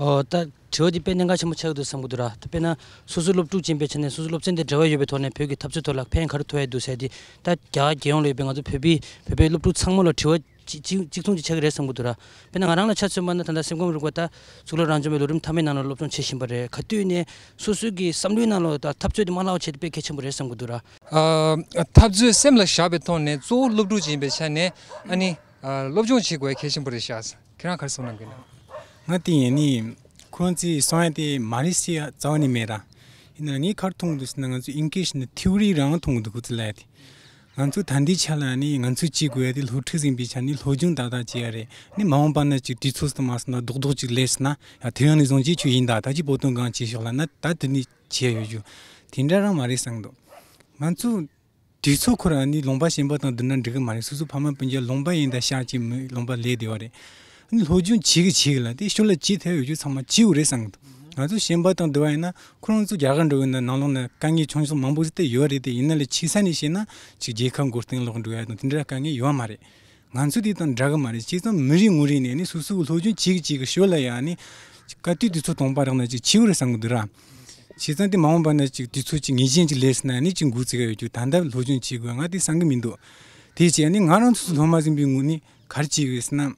ཨོ་ད་དྲི་བ་འདི་དཔེ་གནད་འགག་ཆེན་པོ་ཆགས་ཀྱི་འདུག་བསམ་གྱི་འདུག་ར། ད་དཔེར་ན་སོ་སོ་སློབ་ཕྲུག་ཅིག་ཡིན་པའི་ཆ་ནས་སོ་སོ་སློབ་ཚན་དེ་འབྲེལ་བ་ཡོད་པའི་ཐོག་ནས་བོད་ཀྱི་འཐབ་རྩོད་ཐོག་ལ་ཕན་ག་རེ་ཐོགས་ཡ་འདུག་ཟེར་ཏེ་ད་རྒྱ་གར་རྒྱལ་ཡོངས་ལ་ཡོད་པའི་ང་ཚོ་བོད་པའི་བོད་པའི་སློབ་ཕྲུག་ཚང་མ་ལ་དྲི་བ་གཅིག་གཅིག་གཅིག་མཚུངས་ཅིག་ཆགས་ཀྱི་རེད་བསམ་གྱི་འདུག་ར། དཔེར་ན་ང་རང་ལ་ཆ་མཚོན་པ་ན་ད་ལྟ་སེམས་ཁམས་རིག་པ་ད་གཙུག་ལག་རང་སྐྱོང་པའི་ལོ་རིམ་མཐའ་མའི་ནང་ལ་སློབ་སྦྱོང་བྱེད་བཞིན་པ་རེད། ག་དུས་ནས་སོ་སོའི་གི་བསམ་བློའི་ནང་ལ་ད་འཐབ་རྩོད་དེ་མ་བརླག་པ་བྱེད་དེ་དཔེ་གལ་ཆེན་པོ་རེད་བསམ་གྱི་འདུག་ར། ཨ། འཐབ་རྩོད་སེམས་ལ་བཞག་པའི་ཐོག་ནས་གཙོ་བོ་སློབ་ཕྲུག་ཅིག་ཡིན་པའི་ཆ་ནས་ཨ་ནི་ཨ་སློབ་སྦྱོང་བྱེད་དགོས་གལ་ཆེན་པོ་རེད་ཤག་ཁྱེད་རང་ག་རེ་གསུང་གནང་གི་ན། ང་དེ་ཡིན་ནི་ཁོང་ཚོས་གསུང་ཡ་དེ་མ་རེད་ཟེར་ཡ་རྩ་བ་ནས་མེད་ར། ཡིན་ན་ངས་ག་རེ་མཐོང་གི་འདུག་ཟེར་ན་ང་ཚོ་ཨིན་སྐད་ནི་ཐི་ཡོ་རི་རང་མཐོང་གི་འདུག་ཁོ་ཚོས་ལབ་ཡ་དེ། ང་ཚོ་ད་ལྟའི་ཆ་ལ་ནི་ང་ཚོས་བྱེད་དགོས་ཡ་དེ་སློབ་ཕྲུག་ཟིན་པའི་ཆ་ནས་སློབ་སྦྱོང་ཏག་ཏག་བྱེད་ཡ་རེད། ནི་མ་འོངས་པ་ན་ཅིག་དུས་ཚོད་དུ་མ་སོང་ན་རྡོག་རྡོག་ཅིག་ལས་སོང་ན་ཡང་དེ་ཡང་ནི་བཟང་ཅིག་ཆུ་ཡིན་ད་ད་ཅིག་བོད་དོན་སྒང་བྱེད་ཤོག་ལབ་ན་ད་དེ་ནི་བྱེད་ཡ་ཡོད་རྒྱུ་དེ་འདྲ་རང་མ་རེད་བསམ་འདུག་ང་ཚོ་དུས་ཚོད་ཁོ་རང་ནི་ལུང་པ་གཞན་པ་དང་བསྡུར་ན་འགྲིག་གི་མ་རེད། སོ་སོ་ཕ་མ་སྤུན་ཀྱག་ལུང་པ་ཡིན་ད་ཤག་ཅིག་མི་ལུང་པ་ལས་བདེ་བ་རེད། ནི་སློབ་སྦྱོང་བྱེད་གི་བྱེད་གི་ལ་དེ་ཤོད་ལ་བྱེད་ཐུབ་ཡོད་རྒྱུ་ཚང་མ་བྱེད་དགོས་རེད་བསམ་གི་འདུག་ང་ཚོ་གཞན་པ་དང་བསྡུར་བ་ཡིན་ན་ཁོ་རང་ཚོ་རྒྱ་གར་འགྲོ་གི་ན་ནང་ལོགས་ན་དཀའ་ངལ་ཆུང་ཆུང་མང་པོ་ཞིག་དེ་ཡོད་རེད། དེ་ཡིན་ན་ལས་ཆེ་ས་ནས་བཤད་ན་ཅིག་རྒྱལ་ཁབ་མགོ་རྟིང་སློག་འགྲོ་ཡ་དང་དེ་འདྲ་དཀའ་ངལ་ཡོད་མ་རེད། ང་ཚོ་དེ་དང་འདྲ་གི་མ་རེད། བྱས་ཙང་མི་རེ་ངོ་རེ་ནས་ནི་སོ་སོ་གི་སློབ་སྦྱོང་བྱེད་གི་བྱེད་གི་ཤོད་ལ་ཡ་ནི་ག་དུས་དུས་ཚོད་སྟོང་པ་རག་ན་ཅིག་བྱེད་དགོས་རེད་བསམ་གི་འདུག་ར། བྱས་ཙང་དེ་མ་འོངས་པ་ན་ཅིག་དུས་ཚོད་ཅིག་ངེས་ཅན་ཅིག་ལས་སོང་ན་ནི་ཅིག་འགོ་བཙུགས་ཡ་ཡོད་རྒྱུ་ད་ལྟ་སློབ་སྦྱོང་བྱེད་དགོས་ང་དེ་བསམ་གི་མི་འདུག་དེ་བྱས་ནི་ང་རང་ཚོ་སློབ་མ་ཟིན་པའི་ངོས་ནས་ག་རེ་བྱེད་དགོས་ཟེར་ན།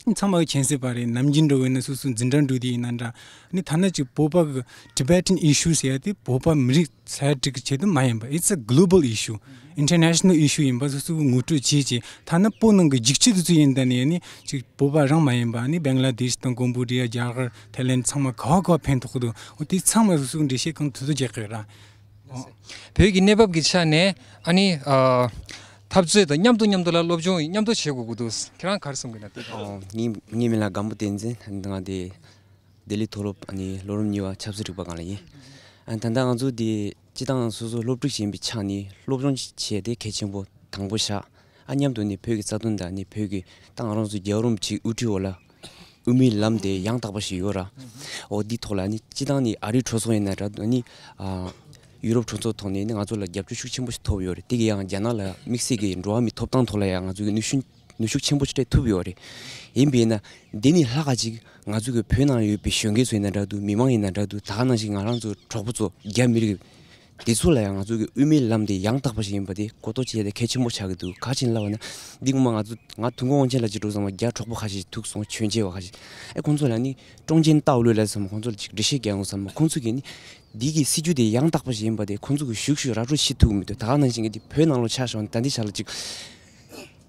ཚང་མ་གི་མཁྱེན་གསལ་པ་རེད། ནམ་རྒྱུན་འགྲོ་བས་ན་སོ་སོ་འཛིན་གྲྭ་འགྲོ་དུས་ཡིན་ན་འདྲ། ནི་ཐ་ན་ཅིག་བོད་པ་གི་Tibetan issue ཟེར་ཡ་དེ་བོད་པ་མི་རིགས་ས་ཡ་དྲུག་གི་ཆེད་དུ་མ་ཡིན་པ། It's a global issue, international issue ཡིན་པ་སོ་སོ་གི་ངོ་སྤྲོད་བྱེད་ཅིག་ཐ་ན་བོད་ནང་གི་རྒྱུག་ཆུ་དེ་ཚོ་ཡིན་ད་ནས་ནི་ཅིག་བོད་པ་རང་མ་ཡིན་པ་ནི་བེང་ལ་དེཤ་དང་ཀོམ་བྷོ་ཌི་ཡ་རྒྱ་གར་ཐའི་ལེན་ཚང་མ་ག་བ་ག་བ་ཕན་ཐོགས་གི་འདུག་འོ་དེ་ཚང་མ་སོ་སོ་གི་འགྲེལ་བཤད་གང་ཐུབ་ཐུབ་རྒྱག་གི་ར། བོད་ཀྱི་གནས་བབ་ཀྱི་ཆ་ནས་ཨ་ནི་ཨ་འཐབ་རྩོད་དང་མཉམ་དུ་མཉམ་དུ་ལ་སློབ་སྦྱོང་མཉམ་དུ་བྱེད་དགོས་ཀྱི་འདུག་ཁྱེད་རང་ག་རེ་གསུང་གི་ན་དེ། ཨོ། ངའི་ངའི་མིང་ལ་སྒམ་པོ་བསྟན་འཛིན། ང་དེ་ལྡི་ལི་མཐོ་སློབ་ཨ་ནི་ལོ་རིམ་གཉིས་པ་ཆབ་སྲིད་རིག་པ་སྒང་ལ་ཡིན། ཨ་ད་ལྟ་ང་ཚོ་དེ་སྤྱི་བཏང་སོ་སོ་སློབ་ཕྲུག་ཅིག་ཡིན་པའི་ཆ་ནས་སློབ་སྦྱོང་བྱེད་དེ་གལ་ཆེན་པོ་དང་པོ་བཞག་ཨ་མཉམ་དུ་ནི་བོད་ཀྱི་རྩ་དོན་དང་ནི་བོད་ཀྱི་ད་ང་རང་ཚོ་རྒྱལ་བ་རིན་པོ་ཆེའི་དབུ་ཁྲིད་འོག་ལ། དབུ་མའི་ལམ་དེ་ཡང་དག་པ་ཞིག་ཡོད་ར། འོ་འདི་ཐོག་ལ་ནི་སྤྱི་བཏང་ནི་ཨ་རིའི་གྲོས་ཚོགས་ཡིན་ན་འདྲ་ནི་ཨ་ཡུ་རོབ་གྲོས་ཚོགས་ཐོག་ནས་ནི་ང་ཚོ་ལ་རྒྱབ་སྐྱོར་ཤུགས་ཆེན་པོ་ཞིག་ཐོབ་ཡོད་རེད། དེ་གི་ཡང་རྒྱ་ནག་ལ་དམིགས་བསལ་གྱི་འགྲོ་བ་མིའི་ཐོབ་ཐང་ཐོག་ལ་ཡང་ང་ཚོ་གི་ནུས་ཤུགས་ནུས་ཤུགས་ཆེན་པོ་ཞིག་སྤྲད་ཐུབ་ཡོད་རེད། ཡིན་པས་ན་འདི་ནི་ལྷག་ག་ཅིག་ང་ཚོ་གི་བོད་ནང་ཡོད་པའི་གཞོན་སྐྱེས་ཚོ་ཡིན་ན་འདྲ་འདུག་མི་མང་ཡིན་ན་འདྲ་འདུག་ད་ག་ནང་བཞིན་ང་རང་ཚོ་གྲོགས་པོ་ཚོ་རྒྱ་མི་རིགས། དེ་ཚོ་ལ་ཡང་ང་ཚོ་གི་དབུ་མའི་ལམ་དེ་ཡང་དག་པ་ཞིག་ཡིན་པ་དེ་གོ་རྟོགས་བྱེད་ཡ་དེ་གལ་ཆེན་པོ་ཆགས་ཀྱི་འདུག་ག་རེ་ཡིན་ལབ་པ་ན། འདི་ངོ་མ་ང་ཚོ་ང་དུས་འཁོར་དབང་ཆེན་ལགས་ཅིག་འགྲོ་ཙང་མ་རྒྱ་གྲོགས་པོ་ཁ་ཤས་ཐུག་སོང་། གཞོན་སྐྱེས་བ་ཁ་ཤས་ཨེ་ཁོང་ཚོ་ལ་ནི་ཀྲོང་ཅན་ཏའོ་ལུའེ་ལབ་ཙང་མ་ཁོང་ཚོ་ལ་ཅིག་འགྲེལ་བཤད་རྒྱག་འོང་ཙང་མ་ཁོང་ཚོ་གིས་ནི་འདི་གི་སྲིད་ཇུས་དེ་ཡང་དག་པ་ཞིག་ཡིན་པ་དེ་ཁོང་ཚོ་གིས་ཞུགས་ཞུགས་ར་སྤྲོད་བྱེད་ཐུབ་ཀྱི་མི་འདུག་ད་ག་ནང་བཞིན་གྱི་འདི་བོད་ནང་ལོགས་ཆ་བཞག་ན་ད་འདི་ཆ་ལ་ཅིག་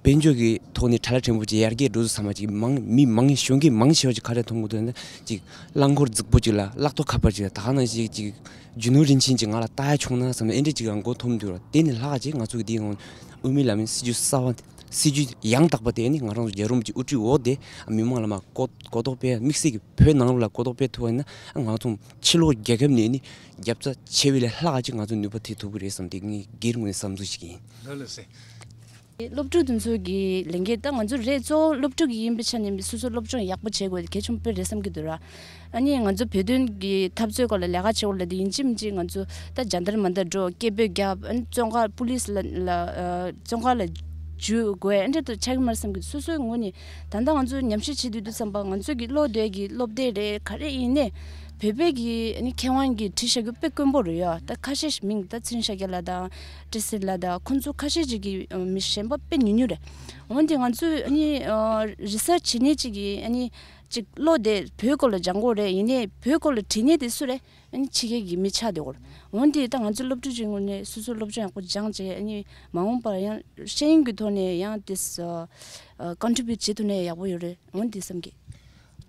དཔལ་འབྱོར་གྱི་ཐོག་ནས་ཁྲ་ལ་ཕྲན་བུ་ཅིག་ཡར་རྒྱས་འགྲོ་ཚུལ་ཚང་མ་ཅིག་མང་མི་མང་གཞོན་སྐྱེས་མང་ཆེ་བ་ཅིག་ག་རེ་མཐོང་གི་འདུག་ན་ཅིག་རླངས་འཁོར་རྫིག་པོ་ཅིག་ལ་གླ་ཐོག་ཁ་པར་ཅིག་ལ་ད་ག་ནང་བཞིན་ཅིག་རྒྱུ་ནོར་རིན་ཆེན་ཅིག་ང་ལ་ལྟ་ཡ་བྱུང་ན་བསམ་ན་ཨེ་འདྲ་ཅིག་ལ་མགོ་འཐོམ་འདུག་ར། དེ་ནི་ལྷག་ཅིག་ང་ཚོ་གི་དེ་ཡང་དབུ་མའི་ལམ་སྲིད་ཇུས་གསར་བ་སྲིད་ཇུས་ཡང་དག་པ་དེ་ནི་ང་རང་ཚོ་རྒྱལ་བ་རིན་པོ་ཆེ་དབུ་ཁྲིད་འོག་དེ་མི་མང་ལ་མ་གོ་གོ་རྟོགས་སྤེལ་དམིགས་བསལ་གྱི་བོད་ནང་ལ་གོ་རྟོགས་སྤེལ་ཐུབ་པ་ཡིན་ན་ང་ཚོ་ཕྱི་ལོགས་རྒྱལ་ཁབ་ནས་ནི་རྒྱབ་རྩ་ཆེ་བའི་ལས་ལྷག་ཅིག་ང་ཚོ་ནུས་པ་ཐེབས་ཐུབ་ཀྱི་རེད་བསམ་དེ་ངའི་སྒེར་ངོས་ནས་བསམ་ཚུལ་ཞིག་ཡིན། ལགས་ལགས་སེ། སློབ་ཕྲུག་དེ་ཚོ་གི་ལས་འགན་ད་ང་ཚོ་རེད། གཙོ་བོ་སློབ་ཕྲུག་གི་ཡིན་པའི་ཆ་ནས་སོ་སོ་སློབ་སྦྱོང་ཡག་པོ་བྱེད་དགོས་གལ་ཆེན་པོ་རེད་བསམ་གྱི་འདུག་ར། ཨ་ནི་ང་ཚོ་བོད་དོན་གྱི་འཐབ་རྩོད་སྐོར་ལ་ལས་ཀ་བྱེད་དགོས་ལ་དེ་ཡིན་གཅིག་མིན་གཅིག་ང་ཚོ་ད་ཇ་འདར་མ་འདར་འགྲོ་སྐད་འབོད་རྒྱབ་ཨ་ནི་བཙོན་ཁང་པུ་ལིས་ལ་ལ་ཨ་བཙོན་ཁང་ལ་འཇུག་དགོས་ཨ་འདྲ་དུ་ཆགས་ཀྱི་མ་རེད་བསམ་གྱི་འདུག་སོ་སོའི་ངོས་ནས་ད་ལྟ་ང་ཚོ་ཉམས་ཞིབ་བྱེད་དུས་དུས་ཙམ་པ་ང་ཚོ་གི་སློབ་དེབ་ཀྱི་སློབ་དེབ་རེད་ག་རེ་ཡིན་ནའི་བོད་པའི་གི་ཨ་ནི་མཁས་དབང་གིས་བྲིས་བཞག་རྒྱུ་དཔེ་དཀོན་པོ་རེད་ཡ། ད་ཁ་ཤས་ཤིག་མིང་ད་ཚུན་ཤ་རྒྱ་ལ་དང་། བཀྲ་ཤིས་ལགས་དང་ཁོང་ཚོ་ཁ་ཤས་ཅིག་གིས་མི་གཞན་པ་དཔེ་ཉུང་ཉུང་རེད། འོན་ཏེ་ང་ཚོས་ཨ་ནི་རི་སར་ཆི་བྱེད་མཁན་ཅིག་གིས་ཨ་ནི་ཅིག་བློ་དེ་བོད་སྐོར་ལ་སྦྱང་དགོས་རེད། ཡིན་ནའི་བོད་སྐོར་ལ་བྲིས་མཁན་དེ་སུ་རེད། ཨ་ནི་ཕྱི་རྒྱལ་གྱི་མི་ཆགས་བསྡད་ཡོད་རེད། འོན་ཏེ་ད་ང་ཚོ་སློབ་ཕྲུག་ཅིག་ངོས་ནས་སོ་སོ་སློབ་སྦྱོང་ཡག་པོ་སྦྱངས་བྱས་ཨ་ནི་མ་འོངས་པར་ཡང་ཤེས་ཡོན་གྱི་ཐོག་ནས་ཡང་དེ་ཀོན་ཊི་བྷིའུཊ་བྱེད་ཐུབ་ན་ཡག་པོ་ཡོད་རེད། འོན་ཏེ་བསམ་གི།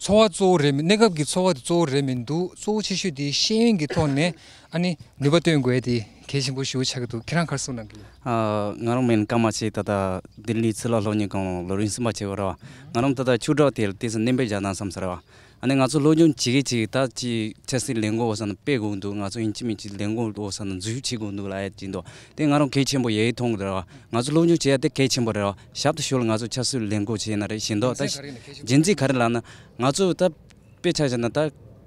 འཚོ་བ་གཙོ་བོ་རེད་མི། གནས་སྐབས་ཀྱི་འཚོ་བ་དེ་གཙོ་བོ་རེད་མི་འདུག་གཙོ་བོ་ཆེ་ཤོས་དེ་ཤེས་ཡོན་གྱི་ཐོག་ནས་ཨ་ནི་ནུས་པ་བཏོན་དགོས་དེ་གལ་ཆེན་པོ་ཞེ་པོ་ཆགས་ཀྱི་འདུག་ཁྱེད་རང་ག་རེ་གསུང་གནང་གི་ཡོད། ཨ། ང་རང་མིན་སྐར་མ་ཆེ་ད་ལྟ་ལྡི་ལི་ཚུར་ལ་སློབ་གཉེར་ཁང་ལ་ལོ་རིམ་གསུམ་པ་བྱེད་པ་རེད་བ། ང་རང་ད་ལྟ་ཆོས་གྲོགས་དེ་ལ་དེ་ཚོ་སྣོན་པ་རྒྱག་དང་བསམ་ས་རེད་བ། ཨ་ནི་ང་ཚོ་སློབ་སྦྱོང་བྱེད་ཀྱི་བྱེད་ཀྱི་ད་ཅི་ཆབ་སྲིད་ལས་འགུལ་འོག་ས་ན་སྤེལ་དགོས་འདུག་ང་ཚོ་ཡིན་གཅིག་མིན་གཅིག་ལས་འགུལ་འོག་ས་ན་འཛུལ་ཞུགས་བྱེད་དགོས་འདུག་ལབ་ཡ་ཅིག་འདུག་དེ་ང་རང་གལ་ཆེན་པོ་ཡེ་མཐོང་གི་རེད་བ། ང་ཚོ་སློབ་སྦྱོང་བྱེད་ཡ་དེ་གལ་ཆེན་པོ་རེད་བ། ཞབས་ཏོག་ཞུ་ལ་ང་ཚོ་ཆབ་སྲིད་ལས་འགུལ་བྱེད་ན་རེད་བཞིན་འདུག་ད་རྒྱུ་མཚན་ག་རེ་ལབ་ན་ང་ཚོ་ད་དཔེ་ཆ་བཞག་ན་ད་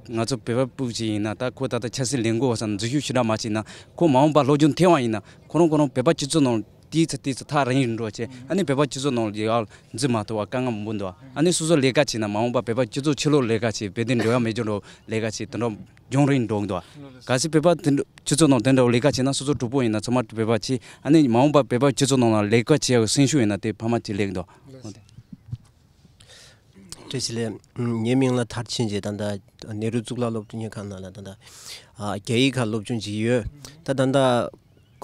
ང་ཚོ་བོད་པ་སྤུ་ཅིག་ཡིན་ན་ད་ཁོ་ད་ལྟ་ཆབ་སྲིད་ལས་འགུལ་འོག་ས་ན་འཛུལ་ཞུགས་ཞེ་དྲག་མ་བྱས་ན་ཁོ་མ་འོངས་པ་སློབ་སྦྱོང་ཐོན་བ་ཡིན་ན་ཁོ་རང་ཁོ་རང་བོད་པ་སྤྱི་ཚོགས་ནང་ཏིས་ཚ་ཏིས་ཚ་ཐག་རིང་རིང་འགྲོ་བྱས་ཨ་ནི་བོད་པ་སྤྱི་ཚོགས་ནང་ལ་ཡར་འཛུལ་མ་ཐུབ་པ་དཀའ་ངལ་མང་པོ་འདུག་ཨ་ནི་སོ་སོ་ལས་ཀ་བྱས་ན་མ་འོངས་པ་བོད་པ་སྤྱི་ཚོགས་ཕྱི་ལོགས་ལས་ཀ་བྱས་བོད་དོན་འགྲོ་ཡ་མེད་ཀྱང་འགྲོ་ལས་ཀ་བྱས་དེ་འདྲ་འབྱུང་རིང་འགྲོ་གི་འདུག་གལ་སྲིད་བོད་པ་དེ་འདྲ་སྤྱི་ཚོགས་ནང་དེ་འདྲ་ལས་ཀ་བྱས་ན་སོ་སོ་གྲོགས་པོ་ཡིན་ན་ཚང་མ་བོད་པ་བྱས་ཨ་ནི་མ་འོངས་པ་བོད་པ་སྤྱི་ཚོགས་ནང་ལ་ལས་ཀ་བྱེད་ཡ་སེམས་ཤུགས་ཡིན་ན་དེ་ཕ་མ་བྱེད་ལས་ཀྱི་འདུག་བཀྲ་ཤིས་བདེ་ལེགས། ངའི་མིང་ལ་མཐར་ཕྱིན་རྗེ་ད་ལྟ་ནེ་རུ་གཙུག་ལག་སློབ་གཉེར་ཁང་ནང་ལ་ད་ལྟ་ཨ་རྒྱ་ཡིག་ཁག་སློབ་སྦྱོང་བྱེད་ཀྱི་ཡོད། ད་ད་ལྟ་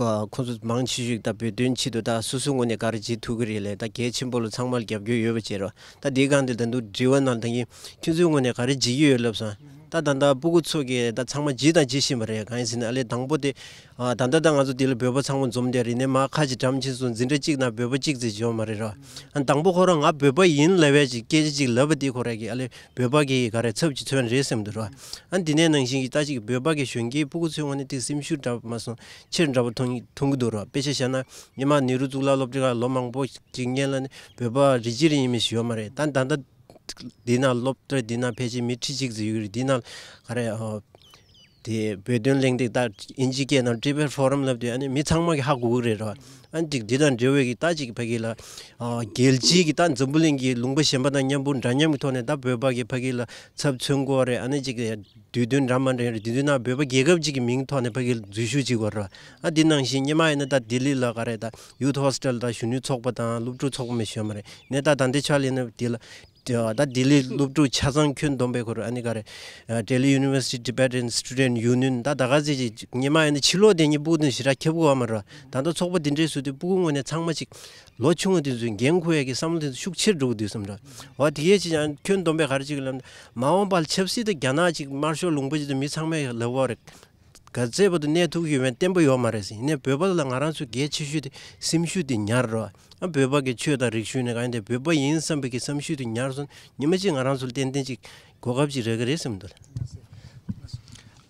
ཁོ་ཚོ་མང་ཆེ་ཤོས་ད་བོད་དོན་ཆེད་དུ་ད་སོ་སོའི་ངོས་ནས་ག་རེ་བྱེད་ཐུབ་ཀྱི་རེད་ལས་ད་གལ་ཆེན་པོ་ལ་ཚང་མ་ལ་རྒྱབ་སྐྱོར་ཡོད་པ་བྱས་རོགས། ད་དེའི་སྒང་དེ་ད་དུང་དྲི་བ་ནང་ད་གིན་ཁྱོད་ཚོའི་ངོས་ནས་ག་རེ་བྱེད་ཀྱི་ཡོད་ལབ་སོང་། ད་ད་ལྟ་སྤུ་གུ་ཚོ་གིས་ད་ཚང་མ་བྱེད་དང་བྱེད་བཞིན་པ་རེད། གང་ཡིན་ཟེར་ན་ཨ་ལས་དང་པོ་དེ་ཨ་ད་ལྟ་ད་ང་ཚོ་འདི་ལ་བོད་པ་ཚང་མ་འཛོམས་བསྡད་རེད་ནས་མ་ཁ་ཅིག་འགྲམ་ཕྱིན་སོང་འཛིན་གྲྭ་གཅིག་ནང་བོད་པ་གཅིག་ཙམ་ཡོད་མ་རེད་རོ། ཨ་དང་པོ་ཁོ་རང་ང་བོད་པ་ཡིན་ལབ་ཡས་ཅིག་སྐད་ཆ་ཅིག་ལབ་པ་དེ་ཁོ་རང་གིས་ཨ་ལས་བོད་པ་གི་ག་རེ་ཚབ་ཅིག་མཚོན་རེད་བསམ་འདུག་རོ། ཨ་འདི་ནས་ནང་བཞིན་གྱི་ད་ཅིག་བོད་པ་གི་གཞོན་སྐྱེས་སྤུ་གུ་ཚོའི་ངོས་ནས་དེ་སེམས་ཤུགས་འདྲ་པོ་མ་སོང་ཆེར་འདྲ་པོ་མཐོང་མཐོང་གི་འདུག་རོ། དཔེ་ཆ་བཞག་ན་ཉི་མ་ནེ་རུ་གཙུག་ལག་སློབ་གྲྭ་ཁག་ལོ་མང་པོ་ཅིག་སྔོན་ལ་ནི་བོད་པ་རི་ཅི་རི་ཡིན་མི་ཞིག་ཡོད་མ་རེད། ད་ད་ལྟ་འདི་ནང་སློབ་གྲྭ་འདི་ནང་ཕལ་ཆེར་མི་ཁྲི་གཅིག་ཙམ་ཡོད་ཀྱི་རེད། འདི་ནང་ག་རེ་ཨ། དེ་བོད་དོན་གླེང་སྟེགས་ད་ཨིན་ཇི་སྐད་ནང་Tibet Forum་ལབ་དུས་ཨ་ནི་མི་ཚང་མ་གི་ཧ་གོ་གི་རེད་རོ། ཨ་ནི་ཅིག་འདི་དང་འབྲེལ་བའི་གི་ད་ཅིག་ཕ་གི་ལ་ཨ་རྒྱལ་སྤྱིའི་གི་ད་འཛམ་བུ་གླིང་གི་ལུང་པ་གཞན་པ་དང་མཉམ་པོ་འདྲ་མཉམ་གི་ཐོག་ནས་ད་བོད་པ་གི་ཕ་གི་ལ་ཚབ་མཚོན་དགོས་རེད། ཨ་ནི་ཅིག་དུས་སྟོན་འདྲ་མ་འདྲ་ཡོད་རེད། དུས་སྟོན་ནང་བོད་པ་རྒྱལ་ཁབ་ཅིག་གི་མིང་ཐོག་ནས་ཕ་གི་ལ་འཛུལ་ཞུགས་བྱེད་དགོས་རེད། ཨ་འདི་ནང་བཞིན་སྔོན་མ་ཡིན་ན་ད་ལྡི་ལི་ལ་ག་རེ་ད་Youth Hostel་ད་གཞོན་ནུའི་ཚོགས་པ་དང་སློབ་ཕྲུག་ཚོགས་པ་མི་ཞོན་མ་རེད། ནས་ད་ད་འདི་ཆ་ལ་ཡིན་ན་འདི་ལ། ད་ལྡི་ལི་སློབ་ཕྲུག་ཆ་ཚང་ཁྱོན་བསྡོམས་པའི་སྐོར་ཨ་ནི་ག་རེ། Delhi University Tibetan Student Union་ད་ད་ག་ཟེ་ཅིག་ཉི་མ་ཡིན་ན་ཕྱི་ལོགས་དེ་ཉིད་སྤུ་གུ་དེ་ཞེ་དྲག་ཁྱབ་གོ་བ་མ་རེད། ད་ལྟ་ཚོགས་པ་འདི་འདྲའི་སུ་དེ་སྤུ་གུ་ངོས་ནས་ཚང་མ་ཅིག་ལོ་ཆུང་བ་དེ་ཚོས་འགན་འཁུར་ཡ་གི་བསམ་བློ་དེ་ཚོ་ཤུགས་ཆེར་འགྲོ་གི་འདུག་བསམ་ར། འོ་དེ་གས་ཅིག་ཡང་ཁྱོན་བསྡོམས་པའི་ག་རེ་ཅིག་ལབ་ན་མ་འོངས་པར་ཆབ་སྲིད་དེ་རྒྱ་ནག་ཅིག་དམར་ཤོག་ལུང་པ་ཅིག་ཏུ་མི་ཚང་མས་ལབ་བ་རེད། ག་ཚད་བར་དུ་གནས་ཐུབ་ཀྱི་ཡོད་མེད་བརྟན་པོ་ཡོད་མ་རེད་ཟེར། ཡིན་ནའི་བོད་པ་ལ་ང་རང་ཚོ་གལ་ཆེ་ཤོས་དེ་སེམས་ཤུགས་དེ་ཉར་རོགས། ཨ་བོད་པ་གི་ཆོས་དང་རིག་གཞུང་ནས་གང་ཡིན་དེ་བོད་པ་ཡིན་བསམ་པའི་གི་བསམ་ཤུགས་དེ་ཉར་སོང་ཉི་མ་གཅིག་ང་རང་ཚོ་ལ་ཏན་ཏན་ཅིག་གོ་སྐབས་ཅིག་རག་གི་རེད་བསམ་འདུག་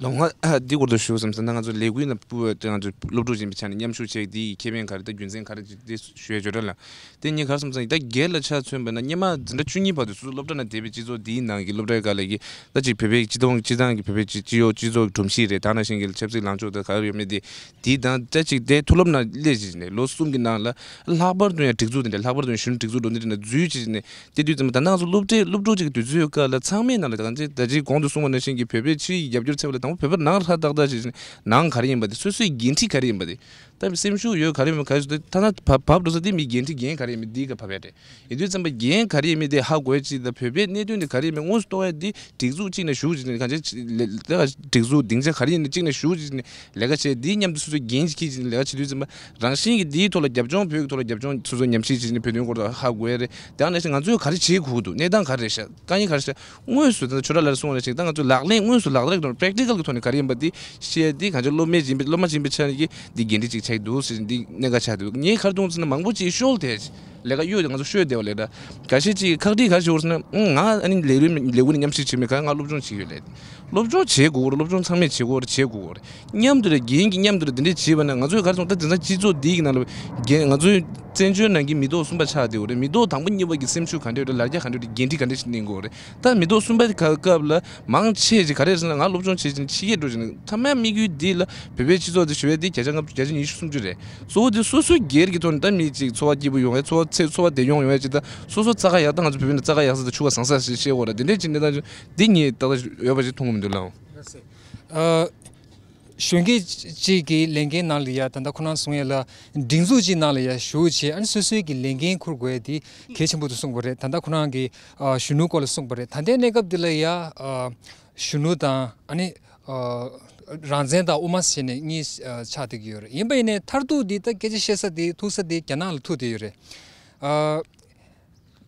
ལོ་ང་འདི་སྐོར་དུ་ཞུ་བསམ་ས་ན་ང་ཚོ་ལས་འགུལ་ནང་སྤུ་བ་ང་ཚོ་སློབ་ཕྲུག་ཡིན་པའི་ཆ་ནས་མཉམ་ཞུགས་བྱེད་འདི་ཡི་ཁེ་ཕན་ག་རེ་དང་རྒྱུ་མཚན་ག་རེ་ཅིག་འདི་ཞུ་ཡ་བརྗོད་འདྲ་ལ། དེ་ངས་ག་རེ་བསམ་ས་ཡིན་ད་སྒེར་ལ་ཆ་མཚོན་པ་ན་སྔོན་མ་འཛིན་གྲྭ་བཅུ་གཉིས་བར་དུ་སོ་སོ་སློབ་གྲྭ་ནང་བསྡད་པའི་སྤྱི་ཚོགས་འདིའི་ནང་གི་སློབ་གྲྭའི་སྒང་ལ་གི་ད་ཅིག་བོད་པའི་སྤྱི་དོན་སྤྱི་བཏང་གི་བོད་པའི་སྤྱི་སྤྱི་ཡོངས་སྤྱི་ཚོགས་ཀྱི་སྒྲོམ་གཞི་རེད། ད་ནང་བཞིན་གྱི་ཆབ་སྲིད་ལངས་ཕྱོགས་དང་ག་རེ་ཡོད་མེད་དེ་དེའི་དང་ད་ཅིག་དེ་མཐོ་སློབ་ནང་སླེབས་བྱས་ནས་ལོ་གསུམ་གྱི་ནང་ལ་ལྷག་པར་དུ་ཡང་སྒྲིག་འཛུགས་དེ་འདྲ་ལྷག་པར་དུ་ཡང་གཞོན་ནུ་སྒྲིག་འཛུགས་འགྲོ་འདི་འདྲ་ནང་འཛུལ་བྱས་ནས་དེ་དུས་ཙམ་པ་ད་ནང་ཚོ་སློབ་གྲྭའི་སློབ་ཕྲུག་ཅིག་གི་དུས་ཚོད་སྐབས་ལ་ཚང་མའི་ནང་ལ་ད་ཅིག་ད་ཅིག་གོང་དུ་གསུངས་པ་ནང་བཞིན་གྱི་བོད་པའི་ཕྱིའི་རྒྱབ་སྐྱོར་འཚོལ་བ་ལ་དང་པོ་བོད་པ་ནང་ཧྲ་ཏག་ཏག་བྱས་ནས་ནང་ག་རེ་ཡིན་པ་དེ་སོ་སོའི་འགན་འཁྲི་ག་རེ་ཡིན་པ་དེ། ད་སེམས་ཤུགས་ཡོད་ག་རེ་མེད་ག་རེ་ཞུ་ད་ཐ་ན་བབ་བབ་འགྲོ་ས་དེ་མི་འགན་འཁྲི་འགན་ག་རེ་ཡིན་མིན་འདི་ག་བབ་ཡ་རེད། ཡིན་དུས་ཙམ་པ་འགན་ག་རེ་ཡིན་མིན་དེ་ཧ་གོ་ཡ་ཅིག་ད་བོད་པའི་གནད་དོན་དེ་ག་རེ་ཡིན་མིན་དངོས་སུ་རྟོགས་ཡ་འདི་སྒྲིག་འཛུགས་གཅིག་ནས་ཞུགས་ཅིག་ནས་གང་ཅི་ལས་ཀ་སྒྲིག་འཛུགས་སྡིངས་ཆ་ག་རེ་ཡིན་ནས་གཅིག་ནས་ཞུགས་ཅིག་ནས་ལས་ཀ་བྱས་འདིའི་མཉམ་དུ་སོ་སོའི་འགན་ཅིག་འཁྱེར་ཅིག་ནས་ལས་ཀ་བྱེད་དུས་ཙམ་པ་རང་བཞིན་གྱི་འདིའི་ཐོག་ལ་རྒྱབ་ལྗོངས་བོད་ཀྱི་ཐོག་ལ་རྒྱབ་ལྗོངས་སོ་སོའི་ཉམས་ཞིབ་བྱེད་ཅིག་ནས་བོད་དོན་སྐོར་ལ་ཧ་གོ་ཡ་རེད། དེ་ཡང་ནས་ང་ཚོས་ག་རེ་བྱེད་དགོས་འདུག་གནས་སྟངས་ག་རེ་རེད་ཤག་དཀའ་ངལ་ག་རེ་ཤག་དངོས་སུ་ད་ཆོས་གྲགས་ལགས་གསུངས་པ་ནང་བཞིན་ད་ང་ཚོས་ལག་ལེན་དངོས་སུ་ལག་ལེན་དང་པྲེག་ཊི་ཀལ་གྱི་ཐོག་ནས་ག་རེ་ཡིན་པ་འདི་ཤེས་ཡ་འདི་གང་ཅི་སློབ་མས་ཡིན་པའི་སློབ་མ་ཡིན་པའི་ཆ་ནས་ཀྱི་འདི་འགན་འཁྲི་ཅིག་ཆགས་ཀྱི་འདུག་ཟེར་འདི་གནད་འགག་ཆགས་འདུག་ངས་ག་རེ་གཏོང་ཟེར་ན་མང་པོ་ཅིག་ཤོལ་དེ་ལས་ཀ་གཡོལ་ཏེ་ང་ཚོ་ཤོལ་བསྡད་པ་ལས་ད་འགའ་ཤས་ཅིག་ཁག་དཀྲིས་ག་རེ་ཞུ་བར་ཟེར་ན་ང་ཨ་ནི་ལས་རིམ་ལས་འགུལ་ནས་མཉམ་ཞུགས་བྱེད་མི་ག་ང་སློབ་སྦྱོང་བྱེད་ཡོད་ལས་སློབ་སྦྱོང་བྱེད་དགོས་རེད། སློབ་སྦྱོང་ཚང་མས་བྱེད་དགོས་རེད། བྱེད་དགོས་རེད། མཉམ་དུ་རེད་འགན་གྱི་མཉམ་དུ་རེད་འདི་འདྲས་བྱེད་པ་ན་ང་ཚོས་ག་རེ་སོང་ད་དེང་སང་སྤྱི་ཚོགས་འདི་གི་ནང་ལ་འགན་ང་ཚོའི་བཙན་བྱོལ་ནང་གི་མི་ཐོག་གསུམ་པ་ཆགས་བསྡད་ཡོད་རེད། མི་ཐོག་དང་པོ་གཉིས་པ་གི་སེམས་ཤུགས་ག་འདྲས་ཡོད་རེད། ལ་རྒྱ་ག་འདྲས་ཡོད་རེད། འགན་འཁྲི་ག་འདྲས་ཤིག་ལེན་དགོས་རེད། ད་མི་ཐོག་གསུམ་པ་ག་སྐབས་ལ་མང་ཆེ་ཅིག་ག་རེ་ཟེར་ན་ང་སློབ་སྦྱོང་བྱེད་ཅིང་ཕྱི་རྒྱལ་འགྲོ་ཅིང་མཐའ་མའི་དམིགས་ཡུལ་འདི་ལ་བོད་པའི་སྤྱི་ཚོགས་འདི་ཞུ་བའི་འདི་བརྒྱ་ཆ་ལྔ་བཅུ་བརྒྱ་ཆ་ཉི་ཤུ་སུམ་ཅུ་རེད། གཙོ་བོ་འདི་སོ་སོའི་སྒེར་གྱི་ཐོག་ནས་ད་མི་ཅིག་འཚོ་བ་སྐྱིད་པོ་ཡོང་ཡ་འཚོ་བ་ཚེ་འཚོ་བ་བདེ་མྱོང་ཡོང་ཡ་ཅིག་ད་སོ་སོ་རྩྭ་ཁ་ཡག་ད་ང་ཚོ་བོད་པའི་ནང་རྩྭ་ཁ་ཡག་ས་ད་ཕྱུག་པ་བཟང་ས་ཞིག་བཤད་དགོས་རེད། འདི་འདྲའི་ཅིག་གནས་སྟངས་འདི་ངས་ཏག་ཏག་ཡོད་པ་ཞིག་མཐོང་གི་མི་འདུག་ལགས། ཨ། གཞོན་སྐྱེས་གཅིག་གི་ལས་འགན་ནང་ལ་ཡ་ད་ལྟ་ཁོ་རང་གསུང་ཡ་ལ་སྒྲིག་འཛུགས་གཅིག་ནང་ལ་ཡ་ཞུགས་བྱས་ཨ་ནི་སོ་སོའི་གི་ལས་འགན་འཁུར་དགོས་ཡ་དེ་གལ་ཆེན་པོ་འདུག་གསུང་དགོས་རེད། ད་ལྟ་ཁོ་རང་གི་ཨ་གཞོན་ནུ་སྐོར་ལ་གསུངས་པ་རེད། ད་ལྟའི་གནས་སྐབས་འདི་ལ་ཡ་ཨ་གཞོན་ནུ་དང་ཨ་ནི་ཨ་རང་བཙན་དང་དབུ་མ་ཟེར་ནས་གཉིས་ཨ་ཆགས་བསྡད་ཀྱི་ཡོད་རེད། ཡིན་པ་ཡིན་ནའི་མཐར་ཐུག་འདི་ད་སྐད་ཆ་བཤད་ས་དེ་ཐུག་ས་དེ་རྒྱ་ནག་ལ་ཐུག་བསྡད་ཡོད་རེད། ཨ།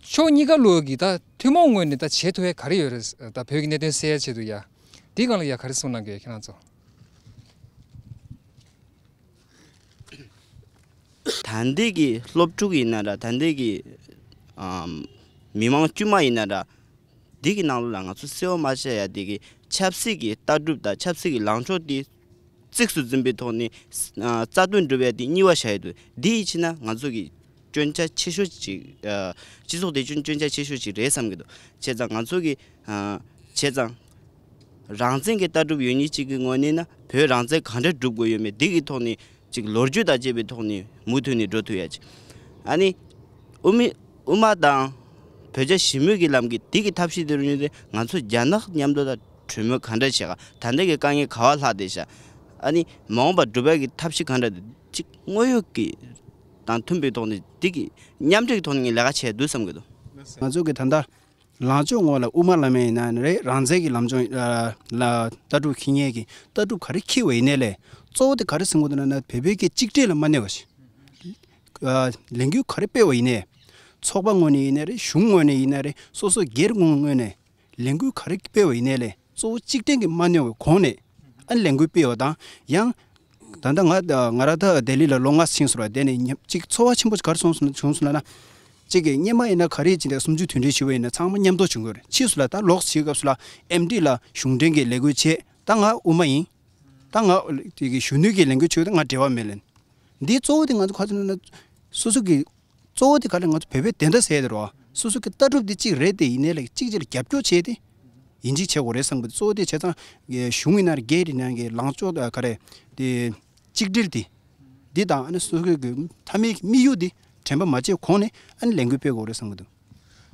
ཕྱོགས་གཉིས་ཀ་ལོག་གི་ད་ཐུན་མོང་ངོས་ནས་ད་བྱེད་ཐུབ་ཡ་ག་རེ་ཡོད་རེད། ད་བོད་ཀྱི་གནད་དོན་སེལ་ཡ་ཆེད་དུ་ཡ། འདི་སྒང་ལ་ཡ་ག་རེ་གསུང་གནང་གི་ཡོད་ཁྱེད་རང་ཚོ། ད་ལྟའི་གི་སློབ་ཕྲུག་ཡིན་ན་འདྲ། ད་ལྟའི་གི་ཨམ་མི་མང་དཀྱུས་མ་ཡིན་ན་འདྲ། འདི་གི་ནང་ལོགས་ལ་ང་ཚོ་གསལ་བོ་མ་ཤེས་ཡ་འདི་གི་ཆབ་སྲིད་ཀྱི་ལྟ་གྲུབ་དང་ཆབ་སྲིད་ཀྱི་ལངས་ཕྱོགས་འདི་གཙིགས་སུ་འཛིན་པའི་ཐོག་ནས་ཨ་རྩ་དོན་སྒྲུབ་ཡ་འདི་གཉིས་པ་བཞག་ཡོད་འདུག་འདི་ཡིན་ཕྱིན་ན་ང་ཚོ་གི་སྐྱོན་ཆ་ཆེ་ཤོས་ཅིག་ཨ་སྤྱི་ཚོགས་བདེ་སྐྱོང་སྐྱོན་ཆ་ཆེ་ཤོས་ཅིག་རེད་བསམ་གྱི་འདུག་བྱས་ཙང་ང་ཚོ་གི་ཨ་བྱས་ཙང་རང་བཙན་གྱི་ལྟ་གྲུབ་ཡོད་མཁན་གཅིག་གི་ངོས་ནས་ན་བོད་རང་བཙན་གང་འདྲ་སྒྲུབ་དགོས་ཡོད་མེད་འདི་གི་ཐོག་ནས་ཅིག་ལོ་རྒྱུས་དང་བཅས་པའི་ཐོག་ནས་མུ་མཐུད་ནས་འགྲོ་ཐུབ་ཡ་ཅིག་ཨ་ནི་དབུ་མའི་དབུ་མ་དང་བོད་རྒྱ་ཞི་མོལ་གྱི་ལམ་གྱི་འདི་གི་ཐབས་ཤེས་དེ་རུ་ཉིད་དེ་ང་ཚོ་རྒྱ་ནག་མཉམ་དུ་དང་གྲོས་མོལ་གང་འདྲ་བྱེད་ག་ད་ལྟ་གི་དཀའ་ངལ་ག་བ་ལྷག་བསྡད་ཤག་ཨ་ནི་མ་འོངས་པ་སྒྲུབ་ཡ་གི་ཐབས་ཤེས་གང་འདྲ་ཅིག་དངོས་ཡོད་ཀྱི་དང་མཐུན་པའི་ཐོག་ནས་འདི་གི་མཉམ་འབྲེལ་གྱི་ཐོག་ནས་ངས་ལས་ཀ་བྱས་འདུག་བསམ་གྱི་འདུག་ང་ཚོ་གི་ད་ལྟ་ལངས་ཕྱོགས་ངོས་ལ་དབུ་མ་ལབ་མཁན་ཡིན་ན་རེད། རང་བཙན་གྱི་ལམ་སྦྱོང་ཨ་ལ་ལྟ་གྲུབ་འཁྱེར་མཁན་གྱི་ལྟ་གྲུབ་ག་རེ་འཁྱེར་བ་ཡིན་ནའི་ལས་གཙོ་བོ་དེ་ག་རེ་ཟེར་དགོས་འདུག་ན་ན་བོད་པའི་གི་གཅིག་སྒྲིལ་ལ་མ་གནས་པ་ཞིག་ཨ་ལས་འགུལ་ག་རེ་སྤེལ་བ་ཡིན་ནའི་ཚོགས་པ་ངོས་ནས་ཡིན་ན་རེད། གཞུང་ངོས་ནས་ཡིན་ན་རེད། སོ་སོ་སྒེར་ངོས་ནས་ལས་འགུལ་ག་རེ་སྤེལ་བ་ཡིན་ནའི་ལས་གཙོ་བོ་གཅིག་སྒྲིལ་གྱི་མ་གནས་པའི་གོང་ནས་ཨ་ལས་འགུལ་སྤེལ་བ་དང་ཡང་ད་ལྟ་ང་ང་རང་ད་ལྡི་ལི་ལ་ལོ་ལྔ་ཕྱིན་སོང་ར། དེ་ནས་ཉམ་གཅིག་ཚོར་བ་ཆེན་པོ་ག་རེ་སོང་སོང་བྱུང་སོང་ལབ་ན། གཅིག་གི་སྔོན་མ་ཡིན་ན་ག་རེ་བྱས་ཏེ་གསུམ་བཅུ་དོན་གྲོས་ཞུས་པ་ཡིན་ན་ཚང་མ་མཉམ་དུ་བྱུང་གི་རེད། ཕྱིས་སུ་ལ་ད་ལོགས་བྱེད་སྐབས་སུ་ལ་ཨེམ་ཌི་ལ་གཞུང་འབྲེལ་གྱི་ལས་འགུལ་བྱས། ད་ང་དབུ་མ་ཡིན། ད་ང་དེ་གི་གཞོན་ནུ་གི་ལས་འགུལ་བྱེད་ད་ང་འབྲེལ་བ་མེད་ལན། འདི་གཙོ་བོ་དེ་ང་ཚོ་ག་ཚོད་ན་སོ་སོ་གི་གཙོ་བོ་དེ་ག་རེ་ང་ཚོ་བོད་པའི་བདེན་མཐའ་ཟེར་དེ་རེད་བ། སོ་སོ་གི་ལྟ་གྲུབ་དེ་གཅིག་རེད་དེ་ཡིན་ནའི་ལ་གཅིག་གཅིག་ལ་རྒྱབ་སྐྱོར་བྱས་ཏེ་ཡིན་གཅིག་བྱེད་དགོས་རེད་བསམ་གི་འདུག་གཙོ་བོ་དེ་བྱས་ཙང་གཞུང་ཡིན་ན་རེད། སྒེར་ཡིན་ན་གི་ལངས་ཕྱོགས་ག་རེ་དེ་གཅིག་སྒྲིལ་དེ་འདི་དང་ཨ་ནི་སོ་སོ་གི་མཐའ་མའི་དམིགས་ཡུལ་དེ་དྲན་པ་མ་བརྗེད་གོང་ནས་ཨ་ནི་ལས་འགུལ་སྤེལ་དགོས་རེད་བསམ་གི་འདུག་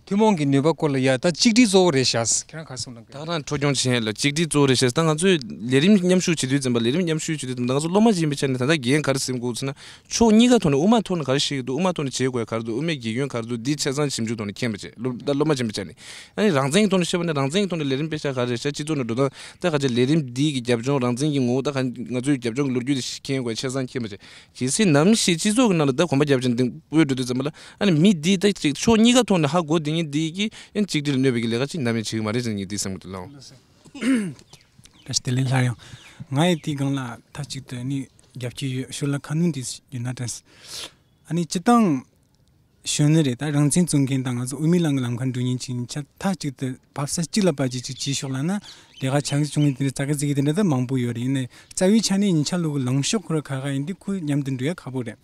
ཐུན་མོང་གི་ནུས་པ་སྐོར་ལ་ཡ་ད་གཅིག་སྒྲིལ་གཙོ་བོ་རེད་ཤག་ཁྱེད་རང་ག་རེ་གསུང་གནང་གི། ད་རང་འཕྲོ་སྐྱོང་བྱེད་ཡས་ལ་གཅིག་སྒྲིལ་གཙོ་བོ་རེད་ཤག་ད་ང་ཚོས་ལས་རིམ་མཉམ་ཞུགས་བྱེད་དུས་ཙམ་པ་ལས་རིམ་མཉམ་ཞུགས་བྱེད་དུས་ཙམ་པ་ད་ང་ཚོ་སློབ་མ་ཡིན་པའི་ཆ་ནས་ད་ལྟ་རྒན་ག་རེ་ཟེར་དགོས་ཟེར་ན་ཕྱོགས་གཉིས་ཀ་ཐོག་ནས་དབུ་མ་ཐོག་ནས་ག་རེ་བཤད་ཀྱི་འདུག་དབུ་མ་ཐོག་ནས་བྱེད་དགོས་ག་རེ་འདུག་དབུ་མའི་དགེ་སྐྱོན་ག་རེ་འདུག་འདི་ཆ་ཚང་ཞིབ་འཇུག་ཐོག་ནས་མཁྱེན་པ་བྱས། སློབ་ད་སློབ་མ་ཡིན་པའི་ཆ་ནས། ཨ་ནི་རང་བཙན་གྱི་ཐོག་ནས་བཤད་པ་ན་རང་བཙན་གྱི་ཐོག་ནས་ལས་རིམ་སྤེལ་ཤག་ག་རེ་རེད་ཤག་སྤྱི་ཚོགས་ནང་འགྲོ་སྟངས་ད་ག་ཅིག་ལས་རིམ་འདི་གི་རྒྱབ་ལྗོངས་རང་བཙན་གྱི་ངོ་བོ་ད་ག་ང་ཚོའི་རྒྱབ་ལྗོངས་ཀྱི་ལོ་རྒྱུས་དེ་མཁྱེན་དགོས་ཆ་ཚང་མཁྱེན་པ་བྱས། གལ་སྲིད་ནམ་ཞིག་སྤྱི་ཚོགས་ཀྱི་ནང་ལ་ད་གོམ་པ་རྒྱབ་ཅིང་འདི་སྤོས་འགྲོ་དུས་ཙམ་པ་ལ་ཨ་ནི་མི་འདི་ད་ཅིག་ཕྱོགས་གཉིས་ཀ་ཐོག་ནས་ཧ་གོ་བསྡད་མཁན་འདི་གིས་ཨ་ནི་གཅིག་སྒྲིལ་གནོད་པའི་གི་ལས་ཀ་ཅིག་ནམ་ཡང་བྱེད་ཀྱི་མ་རེད་ཟེར་ངས་འདི་བསམ་གྱི་འདུག་ལགས། བཀྲ་ཤིས་བདེ་ལེགས་སླར་ཡང་། ང་ཡི་དེའི་སྒང་ལ་མཐའ་གཅིག་ཏུ་ནི་རྒྱབ་སྐྱོར་ཡོད་ཞུ་ལ་ཁ་སྣོན་དེ་ཡོད་ན་དྲན། ཨ་ནི་སྤྱི་བཏང་གཞོན་ནུ་རེད། ད་རང་བཙན་རྩོད་མཁན་དང་ང་ཚོ་དབུ་མའི་ལམ་གྱི་ལམ་ཁ་འགྲོ་མཁན་ཅིག་ཡིན་ཆ་མཐའ་གཅིག་ཏུ་བབ་ས་གཅིག་ལ་བབ་ཅིག་ཅིག་བྱས་ཤོག་ལབ་ན་ལས་ཀ་ཆགས་བྱུང་ཡིན་དེ་འདྲ་རྩ་ཁ་རྩི་གི་དེ་འདྲ་ད་མང་པོ་ཡོད་རེད། ཡིན་ནའི་རྩ་བའི་ཆ་ནས་ཡིན་ཆ་ལུགས་ལངས་ཕྱོགས་ཁོ་ར་ཁ་ཁ་ཡིན་དུས་ཁོ་མཉམ་དུ་འགྲོ་ཡ་ཁག་པོ་རེད།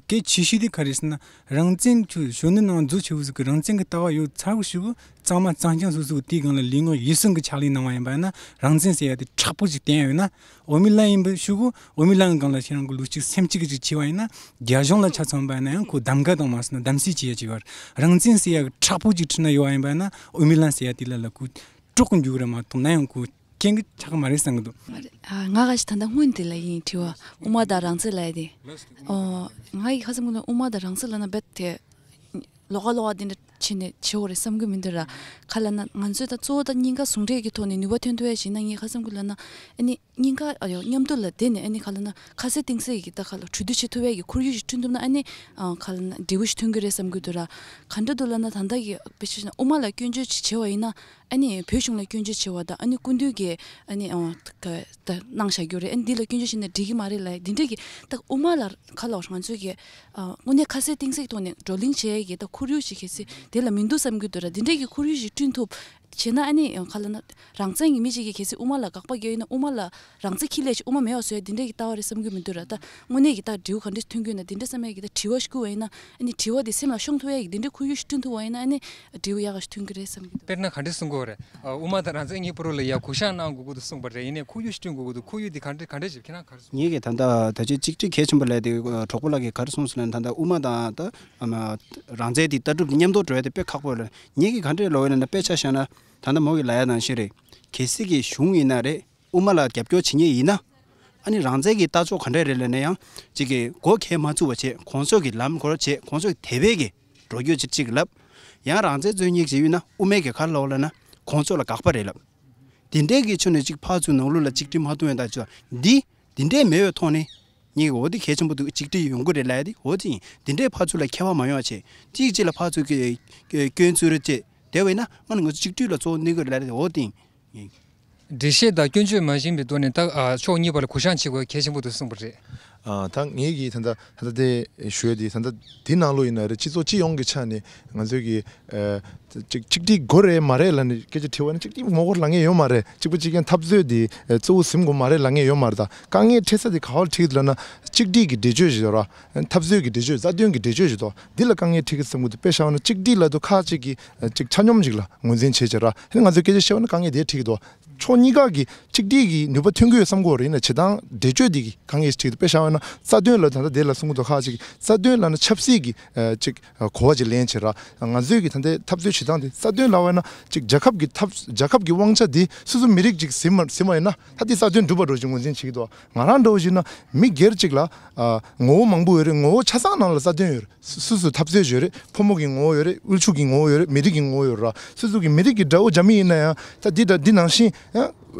གལ་ཆེ་ཤོས་དེ་ག་རེ་ཟེར་ན་རང་བཙན་ཁྱོད་གཞོན་ནུ་ནང་འཛུལ་ཆེ་བོ་ཟིག་གི་རང་བཙན་གི་ལྟ་བ་ཡོད་ཚར་བོ་ཞིག་གི་གཙང་མ་གཙང་རྐྱང་སོ་སོ་གི་དེའི་སྒང་ལ་ལུས་ངག་ཡིད་གསུམ་གི་ཕྱག་ལས་གནང་བ་ཡིན་པ་ཡིན་ན་རང་བཙན་ཟེར་ཡ་དེ་མཁྲེགས་པོ་ཅིག་བསྟན་ཡ་ཡོད་ན། དབུ་མའི་ལམ་ཡིན་པ་ཞུ་གོ། དབུ་མའི་ལམ་གྱི་སྒང་ལ་ཁྱེད་རང་གི་ལུས་གཅིག་སེམས་གཅིག་གི་ཅིག་བྱས་པ་ཡིན་ན་རྒྱ་གཞུང་ལ་ཆ་མཚོན་པ་ཡིན་ན་ཡང་ཁོ་གདམ་ག་དང་མ་སོང་ན་གདམ་གསེས་བྱེད་ཡ་ཅིག་ཡོད་རེད། རང་བཙན་ཟེར་ཡ་གི་མཁྲེགས་པོ་ཅིག་ཁྲིད་ན་ཡོད་པ་ཡིན་པ་ཡིན་ན་དབུ་མའི་ལམ་ཟེར་ཡ་དེ་ལ་ལ་ཁོ་དཀྲོག་གི་འཇུག་རེད་མ་གཏོགས་ན་ཡང་ཁོ་མཁྱེན་གི་ཆགས་གི་མ་རེད་བསམ་གི་འདུག་ཨ་ང་ག་ཞིག་ད་ལྟ་སྔོན་དེ་ལ་ཡིན་དྲི་བ་དབུ་མ་དང་རང་བཙན་ལབ་ཡ་དེ། ཨོ། ང་ཡི་ཁ་སེམས་ཀུན་ལ་དབུ་མ་དང་རང་བཙན་ལབ་ན་རྦད་དེ། ལོགས་ཀ་ལོགས་ཀ་དེ་འདྲ་བྱས་ནས་བྱེད་འོ་རེད་བསམ་གྱི་མི་འདུག་ར། ག་ལབ་ན་ང་ཚོས་ད་གཙོ་བོ་ད་གཉིས་ཀ་ཟུང་འབྲེལ་གྱི་ཐོག་ནས་ནུས་པ་ཐོན་ཐུབ་ཡ་ཞིག་ན་ངས་ཁ་སེམས་ཀྱི་ལབ་ན་ཨ་ནི་གཉིས་ཀ་ཨ་ཡོ་མཉམ་དུ་ལ་བསྡད་ནས་ཨ་ནི་ག་ལབ་ན་ཁ་གསལ་གཏིང་གསལ་གྱི་ད་ག་ལ་གྲོས་བསྡུར་བྱེད་ཐུབ་ཡ་གི་ཁོར་ཡུག་ཞིག་བསྐྲུན་ཐུབ་ན་ཨ་ནི་ཨ་ག་ལབ་ན་འབྲས་བུ་ཞིག་ཐོན་གྱི་རེད་བསམ་གྱི་འདུག་ར། ག་འདྲ་འདུག་ལབ་ན་ད་ལྟ་གི་དཔེ་ཆ་བཞག་ན་དབུ་མ་ལ་སྐྱོན་བརྗོད་ཅིག་བྱས་པ་ཡིན་ན་ཨ་ནི་བོད་གཞུང་ལ་སྐྱོན་བརྗོད་བྱས་པ་དང་ཨ་ནི་སྐུ་མདུན་གྱིས་ཨ་ནི་ཨ་ག་ད་གནང་བཞག་རྒྱུ་རེད། ཨ་ནི་འདི་ལ་སྐྱོན་བརྗོད་བྱས་ན་འགྲིག་གི་མ་རེད་ལབ་འདི་འདྲ་གི་ད་དབུ་མ་ལ་ག་ལབ་ང་ཚོས་གི་ཨ་དངོས་གནས་ཁ་གསལ་གཏིང་གསལ་གྱི་ཐོག་ནས་བགྲོ་གླེང་བྱེད་ཡས་ཀྱི་ད་ཁོར་ཡུག་ཅིག་གལ་སྲིད་དེ་ལ་མི་འདུག་བསམ་གྱི་འདུག་ར། འདི་འདྲས་ཀྱི་ཁོར་ཡུག་ཅིག་བསྐྲུན་ཐུབ་བྱས་ན་ཨ་ནི་ག་ལབ་ན་རང་བཙན་གྱི་མི་ཅིག་གིས་གལ་སྲིད་དབུ་མ་ལ་དགག་པ་བརྒྱབ་ཡོད་ན་དབུ་མ་ལ་རང་བཙན་ཁྱེར་ལས་ཅིག་དབུ་མ་མེད་པ་བཟོ་ཡ་འདི་འདྲས་ཀྱི་ལྟ་བ་རེད་བསམ་གྱི་མི་འདུག་ར། ད་དངོས་གནས་ཀྱི་ད་འབྲས་བུ་ག་འདྲས་ཐོན་གྱི་ཡོད་ན་འདི་འདྲས་བསམ་ཡ་གི་ད་དྲི་བ་ཞིག་བསྐུར་བ་ཡིན་ན་ཨ་ནི་དྲི་བ་དེ་སེམས་ལ་ཤོང་ཐུབ་ཡ་གི་འདི་འདྲས་ཁོར་ཡུག་ཅིག་བསྐྲུན་ཐུབ་པ་ཡིན་ན་ཨ་ནི་འབྲས་བུ་ཡག་ག་ཞིག་ཐོན་གྱི་རེད་བསམ་གྱི་འདུག་དཔེར་ན་ག་འདྲས་གསུང་གི་ཡོད་རེད། ཨ་དབུ་མ་དང་རང་བཙན་གཉིས་པོ་རུ་ལ་ཡ་གུ་བཤངས་གནང་དགོས་ཀྱི་འདུག་གསུངས་པ་རེད། ཡིན་ནའི་ཁོར་ཡུག་ཞིག་བསྐྲུན་དགོས་ཀྱི་འདུག་ཁོར་ཡུག་འདི་ག་འདྲ་ག་འདྲ་ཞིག་ཁྱེད་རང་ག་རེ་གསུང་། ངེད་ཀྱིས་ད་ལྟ་ད་ཆ་གཅིག་སྒྲིལ་གལ་ཆེན་པོ་ལབ་དེ་གྲོགས་པོ་ལགས་ཀྱིས་ག་རེ་གསུངས་ཟེར་ན་ད་ལྟ་དབུ་མ་དང་ད་ཨ་མ་རང་བཙན་དེ་ལྟ་གྲུབ་མཉམ་དུ་འགྲོ་ཡ་དེ་དཔེ་ཁག་པོ་རེད། ངེད་ཀྱིས་ག་འདྲས་ལབ་ཡོད་ན་དཔེ་ཆ་བཞག་ན་ད་ལྟ་མོ་གིས་ལབ་ཡ་ནང་བཞིན་རེད། གལ་སྲིད་ཀྱི་གཞུང་ཡིན་ན་རེད། དབུ་མ་ལ་རྒྱབ་སྐྱོར་བྱེད་མཁན་ཡིན་ན། ཨ་ནི་རང་བཙན་གྱི་ལྟ་ཕྱོགས་ག་འདྲས་རེད་ལབ་ན་ཡང་གཅིག་གི་མགོ་ཁྱེར་མ་ཚུགས་པ་བྱས་གོང་ཆོག་གི་ལམ་ཁོ་ར་བྱས་གོང་ཆོག་གི་དེ་བས་ཀྱི་འགྲོ་རྒྱུ་ཅིག་ཅིག་ལབ། ཡང་རང་བཙན་རྩོད་མཁན་ཞིག་ཡོད་ན་དབུ་མའི་གི་ག་རེ་ལབ་ལབ་ན་གོང་ཆོག་ལ་དགག་པ་རེད་ལབ། དེ་འདྲས་ཀྱི་ཆོས་ནས་གཅིག་ཕར་ཚུར་ནང་ལོགས་ལ་གཅིག་སྒྲིལ་མ་ཐུབ་ཡོང་ད་ཆོག་འདི། དེ་འདྲས་མེད་པའི་ཐོག་ནས་ ངས་འོ་དེ་གལ་ཆེན་པོ་འདུག་གཅིག་སྒྲིལ་ཡོང་གི་རེད་ལབ་ཡ་དེ་འོ་དེ་ཡིན། དེ་འདྲའི་ཕར་ཚུར་ལ་ཁྱད་པར་མ་ཡོང་བ་བྱས་གཅིག་གཅིག་ལ་ཕར་ཚུར་གྱི་སྐྱོན་བཙུགས་རེ་བྱས་བསྡད་པ་ཡིན་ན་ང་ནི་ང་ཚོ་གཅིག་སྒྲིལ་ལ་གཙོ་བོ་གནོད་ཀྱི་རེད་ལབ་ཡ་དེ་འོ་དེ་ཡིན། འགྲེལ་བཤད་དང་སྐྱོན་བརྗོད་མ་བྱིན་པའི་ཐོག་ནས་ད་ཨ་ཕྱོགས་གཉིས་བར་ལ་གུ་བཤངས་བྱེད་དགོས་གལ་ཆེན་པོ་འདུག་གསུངས་པ་རེད། ཨ་ད་ངེད་ཀྱིས་ད་ལྟ་ད་ལྟ་དེ་ཞུ་ཡ་དེ་ད་ལྟ་འདི་ནང་ལོགས་ཡིན་ན་རེད། སྤྱི་ཚོགས་སྤྱི་ཡོངས་ཀྱི་ཆ་ནས་ང་ཚོས་ཀྱི་ཨ་ཅིག་གཅིག་སྒྲིལ་དགོས་རེད་མ་རེད་ལབ་ནས་སྐད་ཆ་དྲི་བ་ནི་གཅིག་སྒྲིལ་ངོ་རྒོལ་ལབ་མཁན་ཡོད་མ་རེད། གཅིག་པ་གཅིག་རྐྱང་འཐབ་རྩོད་དེ་ཨ་གཙོ་བོ་ཟིན་དགོས་མ་རེད་ལབ་མཁན་ཡོད་མ་རེད། ད་དཀའ་ངལ་འཕྲད་ས་དེ་ག་པར་འཕྲད་ཀྱི་འདུག་ལབ་ན་གཅིག་སྒྲིལ་གྱི་འགྲེལ་བརྗོད་ཞིག་ཡོད་ར། འཐབ་རྩོད་ཀྱི་འགྲེལ་བརྗོད་རྩ་དོན་གྱི་འགྲེལ་བརྗོད་ཞིག་འདུག་འདི་ལ་དཀའ་ངལ་འཕྲད་ཀྱི་བསམ་གྱི་འདུག་དཔེ་བཞག་ན་གཅིག་སྒྲིལ་ལབ་དུས་ཁག་ཅིག་གིས་ཨ་ཅིག་ཆ་སྙོམས་ཅིག་ལ་ངོས་འཛིན་བྱེད་བྱེད་ར། ཨ་ནི་ང་ཚོས་སྐད་ཆ་བཤད་པ་ན་དཀའ་ངལ་དེ་འཕྲད་ཀྱི་འདུག་ཕྱོགས་གཉིས་ཀ་གིས་གཅིག་སྒྲིལ་གྱི་ནུས་པ་ཐོན་གྱི་ཡོད་བསམ་གྱི་ཡོད་རེད། ཡིན་ན་བྱེད་སྟངས་འགྲེལ་བརྗོད་འདི་གིས་དཀའ་ངལ་ཞིག་འཕྲད་ཀྱི་འདུག་དཔེ་བཞག་པ་ན་རྩ་དོན་ལབ་ད་ལྟ་དེ་ལ་གསུང་གི་འདུག་ཁག་ཅིག་གིས་རྩ་དོན་ལབ་ན་ཆབ་སྲིད་ཀྱི་ཨ་ཅིག་གོ་བ་ཅིག་ལེན་བྱེད་ར། ང་ཚོས་ཀྱི་ད་ལྟའི་འཐབ་རྩོད་བྱེད་སྟངས་དེ་རྩ་དོན་ལབ་པ་ན་ཅིག་རྒྱལ་ཁབ་ཀྱི་འཐབ་རྒྱལ་ཁབ་ཀྱི་དབང་ཆ་དེ་སོ་སོ་མི་རིགས་ཅིག་ཟིན་མ་ཟིན་པ་ཡིན་ན་ད་དེ་རྩ་དོན་འགྲུབ་པ་འདྲ་ཞིག་ངོས་འཛིན་བྱེད་ཀྱི་འདུག་ང་རང་འདྲ་བོ་ཞིག་ན་མི་སྒེར་ཅིག་ལ་ཨ་ངོ་བོ་མང་པོ་ཡོད་རེད། ངོ་བོ་ཆ་ཚང་ནང་ལ་རྩ་དོན་ཡོད་རེད། སུ་སུ་སུ་འཐབ་རྩོད་ཡོད་རེད། ཕོ་མོ་གི་ངོ་བོ་ཡོད་རེད། དབུལ་ཕྱུག་གི་ངོ་བོ་ཡོད་རེད། མི་རིགས་ཀྱི་ངོ་བོ་ཡོད་རེད། སོ་སོ་གི་མི་རིགས་ཀྱི་དགྲ་བོ་རྒྱ་མི་ཡིན་ན་ཡང་ད་འདི་འདྲ་འདི་ནང་བཞིན་ཡང་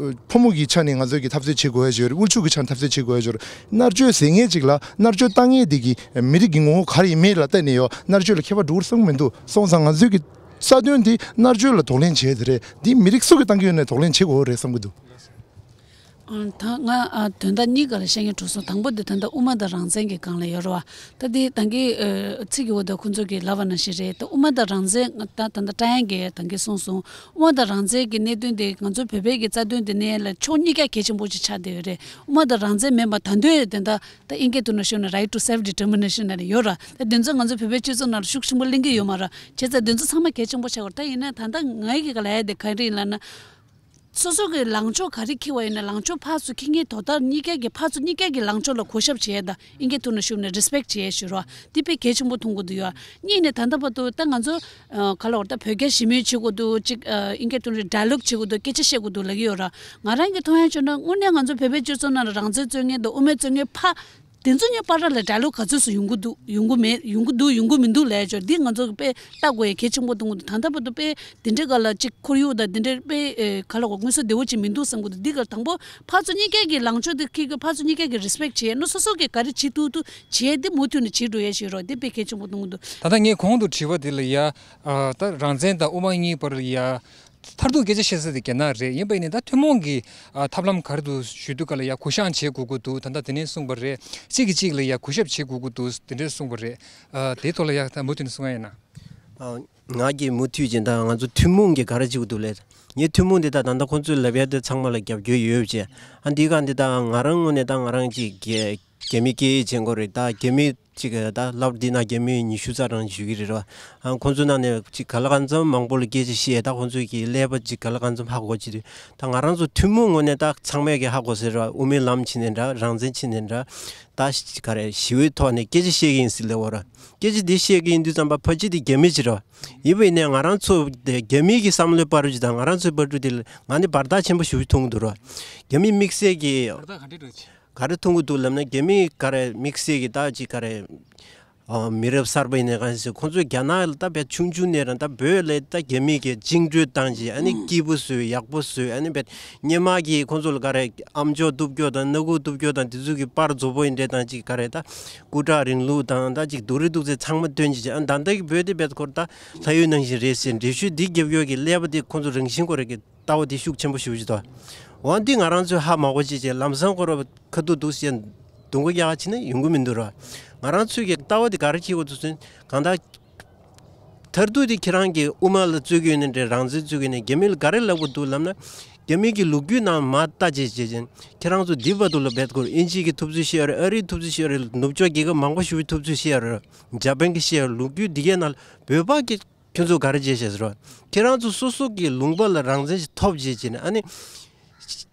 ཕོ་མོ་གི་ཆ་ནས་ང་ཚོས་ཀྱི་འཐབ་རྩོད་བྱེད་དགོས་ཡ་ཡོད་རེད། དབུལ་ཕྱུག་གི་ཆ་ནས་འཐབ་རྩོད་བྱེད་དགོས་ཡ་ཡོད་རེད། མནར་གཅོད་ཟེར་མཁན་ཅིག་ལ་མནར་གཅོད་བཏང་མཁན་དེ་གི་མི་རིགས་ཀྱི་ངོ་བོ་ག་རེ་ཡིན་མིན་ལ་བལྟས་ནས་ཡོད་མནར་གཅོད་ལ་ཁྱད་པར་འགྲོ་གི་རེད་བསམ་གི་མི་འདུག་སོང་ཙང་ང་ཚོས་ཀྱི་རྩ་དོན་དེ་མནར་གཅོད་ལ་གདོང་ལེན་བྱས་དེ་རེད། འདི་མི་རིགས་སུ་གི་བཏང་གི་ཡོད་ནའི་གདོང་ལེན་བྱེད་དགོས་རེད་བསམ་གི་འདུག་ཨ། ད་ང་ཨ་དོན་དག་གཉིས་ཀ་ལ་བཤད་མཁན་འགྲོ་སོང་། དང་པོ་དེ་ད་ལྟ་དབུ་མ་དང་རང་བཙན་གྱི་སྒང་ལ་ཡོད་རེད་བ། ད་དེ་ད་གིན་ཨ་ཚིག་གི་འོག་ཏུ་ཁོང་ཚོ་གིས་ལབ་པ་ནང་བཞིན་རེད། ད་དབུ་མ་དང་རང་བཙན་ད་ད་ལྟ་བཀྲ་དབྱངས་ཀྱིས་ད་གིན་གསུངས་སོང་། དབུ་མ་དང་རང་བཙན་གྱི་གནད་དོན་དེ་ང་ཚོ་བོད་པའི་གི་རྩ་དོན་དེ་ནས་ལ་ཕྱོགས་གཉིས་ཀ་གལ་ཆེན་པོ་ཅིག་ཆགས་བསྡད་ཡོད་རེད། དབུ་མ་དང་རང་བཙན་མིན་པ་ད་དུང་དེ་འདྲ་ད་ཨིན་སྐད་ཐོག་ནས་ཞུས་ན་right to self determination ལབ་ནས་ཡོད་ར། ད་དེ་ཚོ་ང་ཚོ་བོད་པའི་སྤྱི་ཚོགས་ནང་ལ་ཤུགས་ཆེན་པོ་གླེང་གི་ཡོད་མ་རེད། བྱས་ཙང་དེ་ཚོ་ཚང་མ་གལ་ཆེན་པོ་ཆགས་ཡོད་རེད། ད་ཡིན་ན་ད་ལྟ་ངའི་གི་ལབ་ཡ་དེ་ག་རེ་ཡིན་ལབ་ན། སོ་སོ་གི་ལངས་ཕྱོགས་ག་རེ་འཁྱེར་བ་ཡིན་ན་ལངས་ཕྱོགས་ཕར་ཚུར་འཁྱེར་མཁན་དོ་བདག་གཉིས་ཀ་གི་ཕར་ཚུར་གཉིས་ཀ་གི་ལངས་ཕྱོགས་ལ་གུས་ཞབས་བྱེད་ཡ་དང་ཨིན་སྐད་ཐོག་ནས་ཞུས་ན་respect བྱེད་ཡ་ཞུ་རོགས། འདི་དཔེ་གལ་ཆེན་པོ་མཐོང་གི་འདུག་ཡ། གཉིས་ནས་ད་ལྟ་བར་དུ་ད་ང་ཚོ་ཨ་ག་ལ་བར་ད་བོད་རྒྱ་ཞི་མོལ་བྱེད་དགོས་འདུག་ཅིག་ཨ་ཨིན་སྐད་ཐོག་ནས་dialogue བྱེད་དགོས་འདུག་སྐད་ཆ་བཤད་དགོས་འདུག་ལབ་ཀྱི་ཡོད་ར། ང་རང་གི་མཐོང་ཡ་བྱས་ན་དངོས་གནས་ང་ཚོ་བོད་པའི་སྤྱི་ཚོགས་ནང་ལ་རང་བཙན་རྩོད་མཁན་དང་དབུ་མའི་རྩོད་མཁན་ཕར་དེ་ཚོ་གཉིས་བར་ལ་dialogue ག་ཚོད་སུ་ཡོང་གི་འདུག་ཡོང་གི་མེད་ཡོང་གི་འདུག་ཡོང་གི་མི་འདུག་ལབ་ཡ་ཅོ། འདི་ང་ཚོ་གི་དཔེ་ལྟ་དགོས་ཡ་གལ་ཆེན་པོ་མཐོང་གི་འདུག་ད་ལྟ་བར་དུ་དཔེ་དེ་འདྲའི་སྒང་ལ་ཅིག་ཁོར་ཡུག་དང་དེ་འདྲའི་དཔེ་ཨེ་ག་ལ་གོ་མངོན་གསལ་དོད་པོ་ཅིག་མི་འདུག་བསམ་གི་འདུག་འདི་ག་དང་པོ་ཕར་ཚུར་གཉིས་ཀ་གི་ལངས་ཕྱོགས་དེ་ཁྱེར་གི་ཕར་ཚུར་གཉིས་ཀ་གི་respect བྱེད་ཡ་ནོ། སོ་སོ་གི་ག་རེ་བྱེད་ཐུབ་ཐུབ་བྱེད་ཡ་འདི་མུ་མཐུད་ནས་བྱེད་འགྲོ་ཡ་ཞིག་རོགས། འདི་དཔེ་གལ་ཆེན་པོ་མཐོང་གི་འདུག་ད་ལྟ་ངས་གོང་དུ་དྲིས་པ་དེ་ལ་ཡ་ཨ་ད་རང་བཙན་དང་དབུ་མ་གཉིས་བར་ལ་ཡ། མཐར་ཐུག་སྐད་ཆ་བཤད་ས་དེ་རྒྱ་ནག་རེད། ཡིན་པ་ཡིན་ནའི་ད་ཐུན་མོང་གི་ཨ་ཐབས་ལམ་ག་རེ་འདུག་ཞུ་དུས་ག་ལ་ཡ་གུ་བཤངས་བྱེད་དགོས་ཀྱི་འདུག་ད་ལྟ་དེ་ནས་གསུངས་པ་རེད། གཅིག་གིས་གཅིག་ལ་ཡ་གུས་ཞབས་བྱེད་དགོས་ཀྱི་འདུག་དེ་འདྲས་གསུངས་པ་རེད། ཨ་དེའི་ཐོག་ལ་ཡ་ད་མུ་མཐུད་ནས་གསུང་ཡ་ཡིན་ན། ཨ་ང་གིས་མུ་མཐུད་ཅིག་ད་ང་ཚོ་ཐུན་མོང་གི་ག་རེ་བྱེད་དགོས་འདུག་ལབ། ངས་ཐུན་མོང་འདི་ད་ད་ལྟ་ཁོང་ཚོས་ལབ་ཡ་དེ་ཚང་མ་ལ་རྒྱབ་སྐྱོར་ཡོད་བྱས། ཨ་འདི་ག་འདི་ད་ང་རང་ངོས་ནས་ད་ང་རང་ཅིག་རྒྱ་རྒྱ་མི་སྐད་ཡིག་སྦྱང་དགོས་རེད། ད་རྒྱ་མི་ཅིག་ད་ལབ་འདི་ན་རྒྱ་མི་ཉི་ཤུ་རྩ་གྲངས་བཞུགས་ཀྱི་རེད་བ། ཨ་ཁོང་ཚོའི་ནང་ནས་ཅིག་ག་ལ་གང་འཚམ་མང་པོ་ལ་སྐད་ཆ་བཤད། ད་ཁོང་ཚོས་ཀྱི་ཀླད་པ་ཅིག་ག་ལ་གང་འཚམ་ཧ་གོ་ཅི་དུས་ད་ང་རང་ཚོ་ཐུན་མོང་ངོས་ནས་ད་ཚང་མས་ཀྱི་ཧ་གོ་ཟེར་བ། དབུ་མའི་ལམ་ཕྱིན་ནས་འདྲ་རང་བཙན་ཕྱིན་ནས་འདྲ་ད་ག་རེ་ཞི་བའི་ཐོག་ནས་སྐད་ཆ་བཤད་ཀྱི་ཡིན་ཟེར་ལབ་བ་ར། སྐད་ཆ་འདི་བཤད་ཀྱི་ཡིན་དུས་ཙམ་པ་ཕལ་ཆེར་དེ་རྒྱ་མི་ཅིག་རེད་བ། ཡིན་པ་ཡིན་ནའི་ང་རང་ཚོ་དེ་རྒྱ་མི་གི་བསམ་བློའི་བར་ཅིག་དང་ང་རང་ཚོའི་བར་དུ་དེ་ང་ནི་བར་ཐག་ཆེན་པོ་ཞེ་པོ་མཐོང་གི་འདུག་ར། རྒྱ་མི་དམིགས་བསལ་གྱི་བར་ཐག་ག་འདྲ་འདྲ་ཅིག་ག་རེ་མཐོང་གི་འདུག་ལབ་ན། རྒྱ་མི་ག་རེ་དམིགས་བསལ་གྱི་ད་ཅིག་ག་རེ་ཨ་མི་རབས་གསར་པ་ཡིན་ནའི་གང་ཞིག་ཁོང་ཚོས་རྒྱ་ནག་ལ་ད་བས་ཆུང་ཆུང་ནས་རང་ད་བོད་ལ་ད་རྒྱ་མི་གི་བཅིངས་འགྲོལ་བཏང་རྗེས་ཨ་ནི་སྐྱིད་པོ་བཟོས་ཡག་པོ་བཟོས། ཨ་ནི་བས་སྔོན་མ་གི་ཁོང་ཚོ་ལ་ག་རེ་ཨམ་ཅོག་གཏུབ་རྒྱུ་དང་སྣ་ཁུག་གཏུབ་རྒྱུ་དང་དེ་ཚོ་གི་པར་རྫོབ་པོ་ཡིན་འདྲ་དང་ཅིག་ག་རེ་ད་སྐུ་དྲག་རིང་ལུགས་དང་ད་ཅིག་སྡུག་རུས་སྡུག་ཚད་ཚང་མ་སྟོན་རྗེས་ཨ་ད་ལྟ་གི་བོད་དེ་བས་ཁོ་ད་ལྷ་ཡུལ་ནང་བཞིན་རེད་ཟེར་འགྲེལ་བཤད་འདི་རྒྱབ་ཡོད་ཀྱི་ཀླད་པ་དེ་ཁོང་ཚོ་རང་བཞིན་ཁོ་རང་གི་ལྟ་བ་དེ་ཤུགས་ཆེན་པོ་ཞེ་པོ་ཅིག་འདུག་འོ་འདི་ང་རང་ཚོས་ཧ་མ་གོ་ཅིག་བྱས་ལམ་སང་ཁོ་ར་ཁ་ཐུག་འདུག་ཟེར་སྡུག་གུ་རྒྱག་ཕྱིན་ན་ཡོང་གི་མི་འདུག་ར། ང་རང་ཚོས་ཀྱི་ལྟ་བ་དེ་ག་རེ་འཁྱེར་དགོས་འདུག་ཟེར་ན་གང་ལྟར་མཐར་ཐུག་དེ་ཁྱེད་རང་གི་དབུ་མ་ལ་རྩོད་ཀྱི་ཡོད་ན་འདྲ་རང་བཙན་རྩོད་ཀྱི་ཡོད་ན་རྒྱ་མི་ལ་ག་རེ་ལབ་དགོས་འདུག་ལབ་ན། རྒྱ་མི་གི་ལོ་རྒྱུས་ནང་མར་ལྟ་བྱས་བྱས་ཅན་ཁྱེད་རང་ཚོ་འདི་བར་དུ་ལ་བེད་སྐོར་དབྱིན་ཇི་གི་ཐུབ་ཚོད་བཤད་ཡོད་རེད། ཨ་རིའི་ཐུབ་ཚོད་བཤད་ཡོད་རེད། ནུབ་ཕྱོགས་རྒྱལ་ཁབ་མང་པོ་ཞིག་གི་ཐུབ་ཚོད་བཤད་ཡོད་རེད། འཇར་པན་གི་བཤད་ཡོད་རེད། ལོ་རྒྱུས་འདི་གའི་ནང་ལ་བོད་པ་གི་ཁྱོད་ཚོ་ག་རེ་བྱས་ཤག་ཟེར་བ། ཁྱེད་རང་ཚོ་སོ་སོ་གི་ལུང་པ་ལ་རང་བཙན་ཞིག་ཐོབ་བྱས་བྱས་ནས་ཨ་ནི།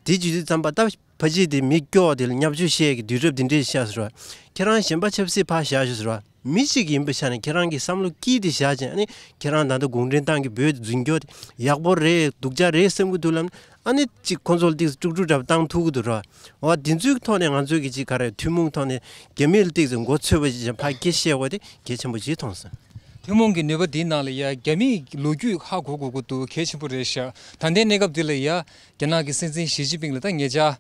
དེ་བྱེད་དུས་ཙམ་པ་ད་ཕ་ཕྱི་དེ་མི་སྐྱོ་བ་དེ་ལ་བརྙས་བཅོས་བཤད་ཀྱི་དུས་རབས་འདི་འདྲས་ཤག་ཟེར་བ། ཁྱེད་རང་གཞན་པ་ཆབ་སྲིད་ཕར་བཞག་ཤག་ཟེར་བ། མི་ཞིག་ཡིན་པའི་ཆ་ནས་ཁྱེད་རང་གི་བསམ་བློ་དཀྱིལ་དེ་བཞག་ཅིང་ཨ་ནི་ཁྱེད་རང་ད་ལྟ་གུང་ཁྲན་ཏང་གི་བོད་འཛིན་སྐྱོང་དེ་ཡག་པོ་རེད་སྡུག་ཅག་རེད་བསམ་གྱི་འདུག་ལབ་ན་ཨ་ནི་ཅིག་ཁོང་ཚོ་ལ་ཏིག་དཀྲུག་དཀྲུག་འདྲ་བཏང་ཐུབ་ཀྱི་འདུག་ར། འོ་དེ་ཚོའི་ཐོག་ནས་ང་ཚོས་ཀྱི་ཅིག་ག་རེ་ཐུན་མོང་ཐོག་ནས་རྒྱ་མི་ལ་ཏིག་ཙམ་མགོ་ཚོས་པ་ཅིག་ཕར་སྐད་བཤད་དགོས་དེ་གལ་ཆེན་པོ་ཅིག་མཐོང་སོང་། ཐུན་མོང་གི་ནུས་པ་འདིའི་ནང་ལ་ཡ་རྒྱ་མིའི་ལོ་རྒྱུས་ཧ་གོ་དགོས་ཀྱི་འདུག་གལ་ཆེན་པོ་རེད་ཤག་ད་ལྟའི་གནས་སྐབས་འདི་ལ་ཡ་རྒྱ་ནག་གི་སྲིད་འཛིན་ཞི་ཅིན་ཕིང་ལ་ད་ངེད་ཅག་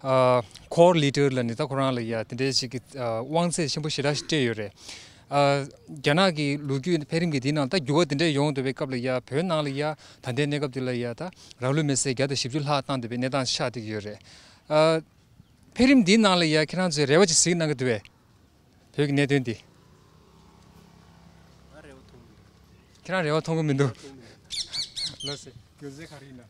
ཨ་core leader ལ་ནི་ད་ཁོ་རང་ལ་ཡ་དེ་འདྲའི་ཞིག་གི་ཨ་དབང་ཚད་ཆེན་པོ་ཞེ་དྲག་ཞིག་སྤྲད་ཡོད་རེད། ཨ་རྒྱ་ནག་གི་ལོ་རྒྱུས་འཕེལ་རིམ་གྱི་འདིའི་ནང་ད་འགྱུར་བ་དེ་འདྲ་ཡོང་འདོད་པའི་སྐབས་ལ་ཡ་བོད་ནང་ལ་ཡ་ད་ལྟའི་གནས་སྐབས་འདི་ལ་ཡ་ད་རང་ལུས་མེར་སྲེག་བརྒྱ་དང་བཞི་བཅུ་ལྷག་བཏང་འདོད་པའི་གནས་སྟངས་ཆགས་བསྡད་ཀྱི་ཡོད་རེད། ཨ་འཕེལ་རིམ་འདིའི་ནང་ལ་ཡ་ཁྱེད་རང་ཚོས་རེ་བ་ཅིག་གཟིགས་གནང་གི་འདུག་བས། བོད་ཀྱི་གནད་དོན་འདི། ང་རེ་བ་མཐོང་གི་མི་འདུག་ཁྱེད་རང་རེ་བ་མཐོང་གི་མི་འདུག་ལགས་སེ། རྒྱུ་མཚན་ག་རེ་ཡིན་ན།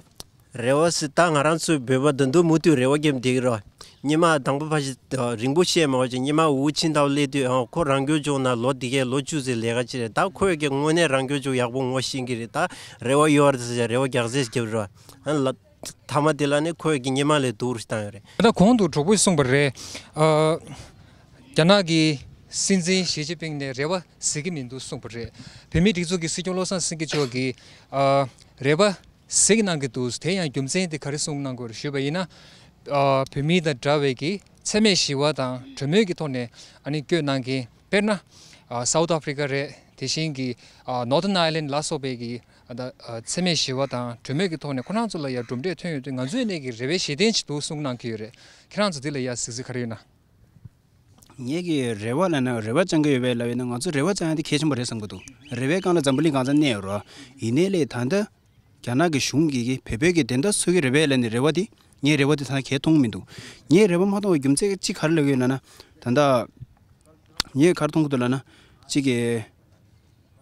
རེ་བ་ཟེར་ད་ང་རང་ཚོའི་བོད་པ་ད་དུང་མུ་མཐུད་རེ་བ་བརྒྱབ་བསྡད་ཀྱི་རེད། སྔོན་མ་དང་པོ་ཕ་ཤི་རིན་པོ་ཆེ་མ་བ་ཅིག་སྔོན་མ་ཝུ་ཆིན་ཐའོ་སླེབས་དུས་ཨ་ཁོ་རང་སྐྱོང་ལྗོངས་ནང་ལོ་འདི་གའི་ལོ་བཅུ་ཙམ་ལས་ཀ་བྱས་རེད། ད་ཁོས་ཀྱང་དངོས་གནས་རང་སྐྱོང་ལྗོངས་ཡག་པོ་ངོ་ཤེས་ཀྱི་རེད། ད་རེ་བ་ཡོད་རེད་ཟེར་རེ་བ་རྒྱག་རྩིས་བརྒྱབ་རེད། ཨ་ལ། མཐའ་མ་དེ་ལ་ནི་ཁོས་ཀྱི་སྔོན་མ་ལས་སྡུག་རུ་བཏང་ཡོད་རེད། ད་གོང་དུ་གྲོགས་པོས་གསུངས་པ་རེད། ཨ། རྒྱ་ནག་གི་སྲིད་འཛིན་ཞི་ཅིན་ཕིང་ནས་རེ་བ་གཟིགས་ཀྱི་མི་འདུག་གསུངས་པ་རེད། བོད་མིའི་སྒྲིག་འཛུགས་ཀྱི་སྲིད་སྐྱོང་བློ་བཟང་སེང་གེ་མཆོག་གིས་ཨ། རེ་བ་གཟིགས་གནང་གི་འདུག་དེ་ཡང་རྒྱུ་མཚན་དེ་ག་རེ་གསུངས་གནང་དགོས་རེད་ཞུས་པ་ཡིན་ན། ཨ། བོད་མི་དང་འདྲ་བའི་གི་འཚེ་མེད་ཞི་བ་དང་གྲོས་མོལ་གྱི་ཐོག་ནས་ཨ་ནི་བསྐྱོད་གནང་མཁན། དཔེར་ན། ཨ། South Africa རེད། དེ་བཞིན་གྱི་ཨ། Northern Ireland ལ་སོགས་པའི་གི་ཨ། ད་ཨ། འཚེ་མེད་ཞི་བ་དང་གྲོས་མོལ་གྱི་ཐོག་ནས་ཁོ་རང་ཚོ་ལ་ཡ་གྲུབ་འབྲས་ཐོན་ཡོད་དུས་ང་ཚོའི་ནས་ཀྱི་རེ་བའི་གཞི་རྟེན་ཅིག་འདུག་གསུངས་གནང་གི་ཡོད་རེད། ཁྱེད་རང་ཚོ་འདི་ལ་ཡ་གཟིགས་གཟིགས་ག་རེ་ཡོད་ན། ངེད་ཀྱི་རེ་བ་ལ་ན་རེ་བ་བཅང་གི་ཡོད་པའི་ལབ་ཡོད་ན་ང་ཚོ་རེ་བ་བཅང་ཡ་དེ་གལ་ཆེན་པོ་རེད་བསམ་གི་འདུག་རེ་བའི་སྒང་ལ་འཛམ་བུ་གླིང་གང་ས་གནས་ཡོད་རོགས། ཡིན་ནའི་ལས་ད་ལྟ་རྒྱ་ནག་གི་གཞུང་གིས་བོད་བོད་ཀྱི་བདེན་མཐའ་གསོད་ཀྱི་རེད་པས་ལབ་ནས་རེ་བ་དེ་ངས་རེ་བ་དེ་ད་གལ་མཐོང་མི་འདུག་ངས་རེ་བ་མ་མཐོང་བའི་རྒྱུ་མཚན་གཅིག་ག་རེ་ལབ་ཡོད་ན། ད་ལྟ་ངས་ག་རེ་མཐོང་གི་འདུག་ལབ་ན། གཅིག་གི་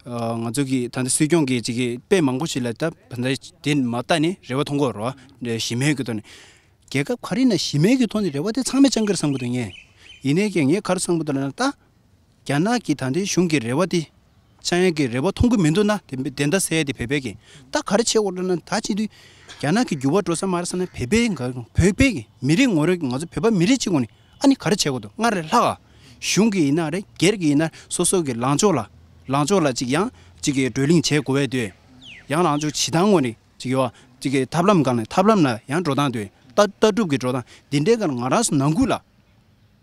ཨ། ང་ཚོ་གི་ད་ལྟ་སྲིད་སྐྱོང་གི་གཅིག་གི་དཔེ་མང་པོ་ཞིག་ལ་ད་ད་ལྟ་དེ་མ་ལྟ་ནས་རེ་བ་མཐོང་གི་ཡོད་རེད་བ། ཞི་མོལ་གྱི་ཐོག་ནས། རྒྱལ་ཁབ་ག་རེ་ཡིན་ན་ཞི་མོལ་གྱི་ཐོག་ནས་རེ་བ་དེ་ཚང་མས་བཅང་གི་རེད་བསམ་གྱི་འདུག་ངས། ཡིན་ནའི་ཀྱང་ངས་ག་རེ་བསམ་གྱི་འདུག་ལབ་ན། ད་རྒྱ་ནག་གི་ད་ལྟའི་གཞུང་གི་རེ་བ་དེ་བཅང་ཡག་གི་རེ་བ་མཐོང་གི་མི་འདུག་ན། དེ་བདེན་མཐའ་གསལ་ཡག་དེ་བོད་པས་ཀྱི་ད་ག་རེ་བྱེད་དགོས་རེད་ན། ད་བྱེད་དུས་རྒྱ་ནག་གི་འགྱུར་བ་འགྲོ་ས་མ་རེད་བསམ་ན། བོད་པའི་ག་བོད་པའི་གི་མི་རིགས་ངོ་རེ་ང་ཚོ་བོད་པ་མི་རིགས་གཅིག་ངོས་ནས་ཨ་ནི་ག་རེ་བྱེད་དགོས་འདུག་སྔར་ལས་ལྷག་ག་གཞུང་གི་ཡིན་ན་རེད། སྒེར་གྱི་ཡིན་ན། སོ་སོ་གི་ལངས་ཕྱོགས་ལ་ལངས་ཕྱོགས་ལ་གཅིག་ཡང་གཅིག་གི་བགྲོ་གླེང་བྱེད་དགོས་པས་དུས། ཡང་ལངས་ཕྱོགས་བྱེད་སྟངས་ངོས་ནས་གཅིག་ཡོད་གཅིག་གི་ཐབས་ལམ་སྒང་ནས་ཐབས་ལམ་ལ་ཡང་འགྲོ་སྟངས་དུས། ལྟ་ལྟ་གྲུབ་ཀྱི་འགྲོ་སྟངས་འདི་འདྲའི་སྒང་ལ་ང་རང་ཚོ་ནང་ཁུལ་ལ་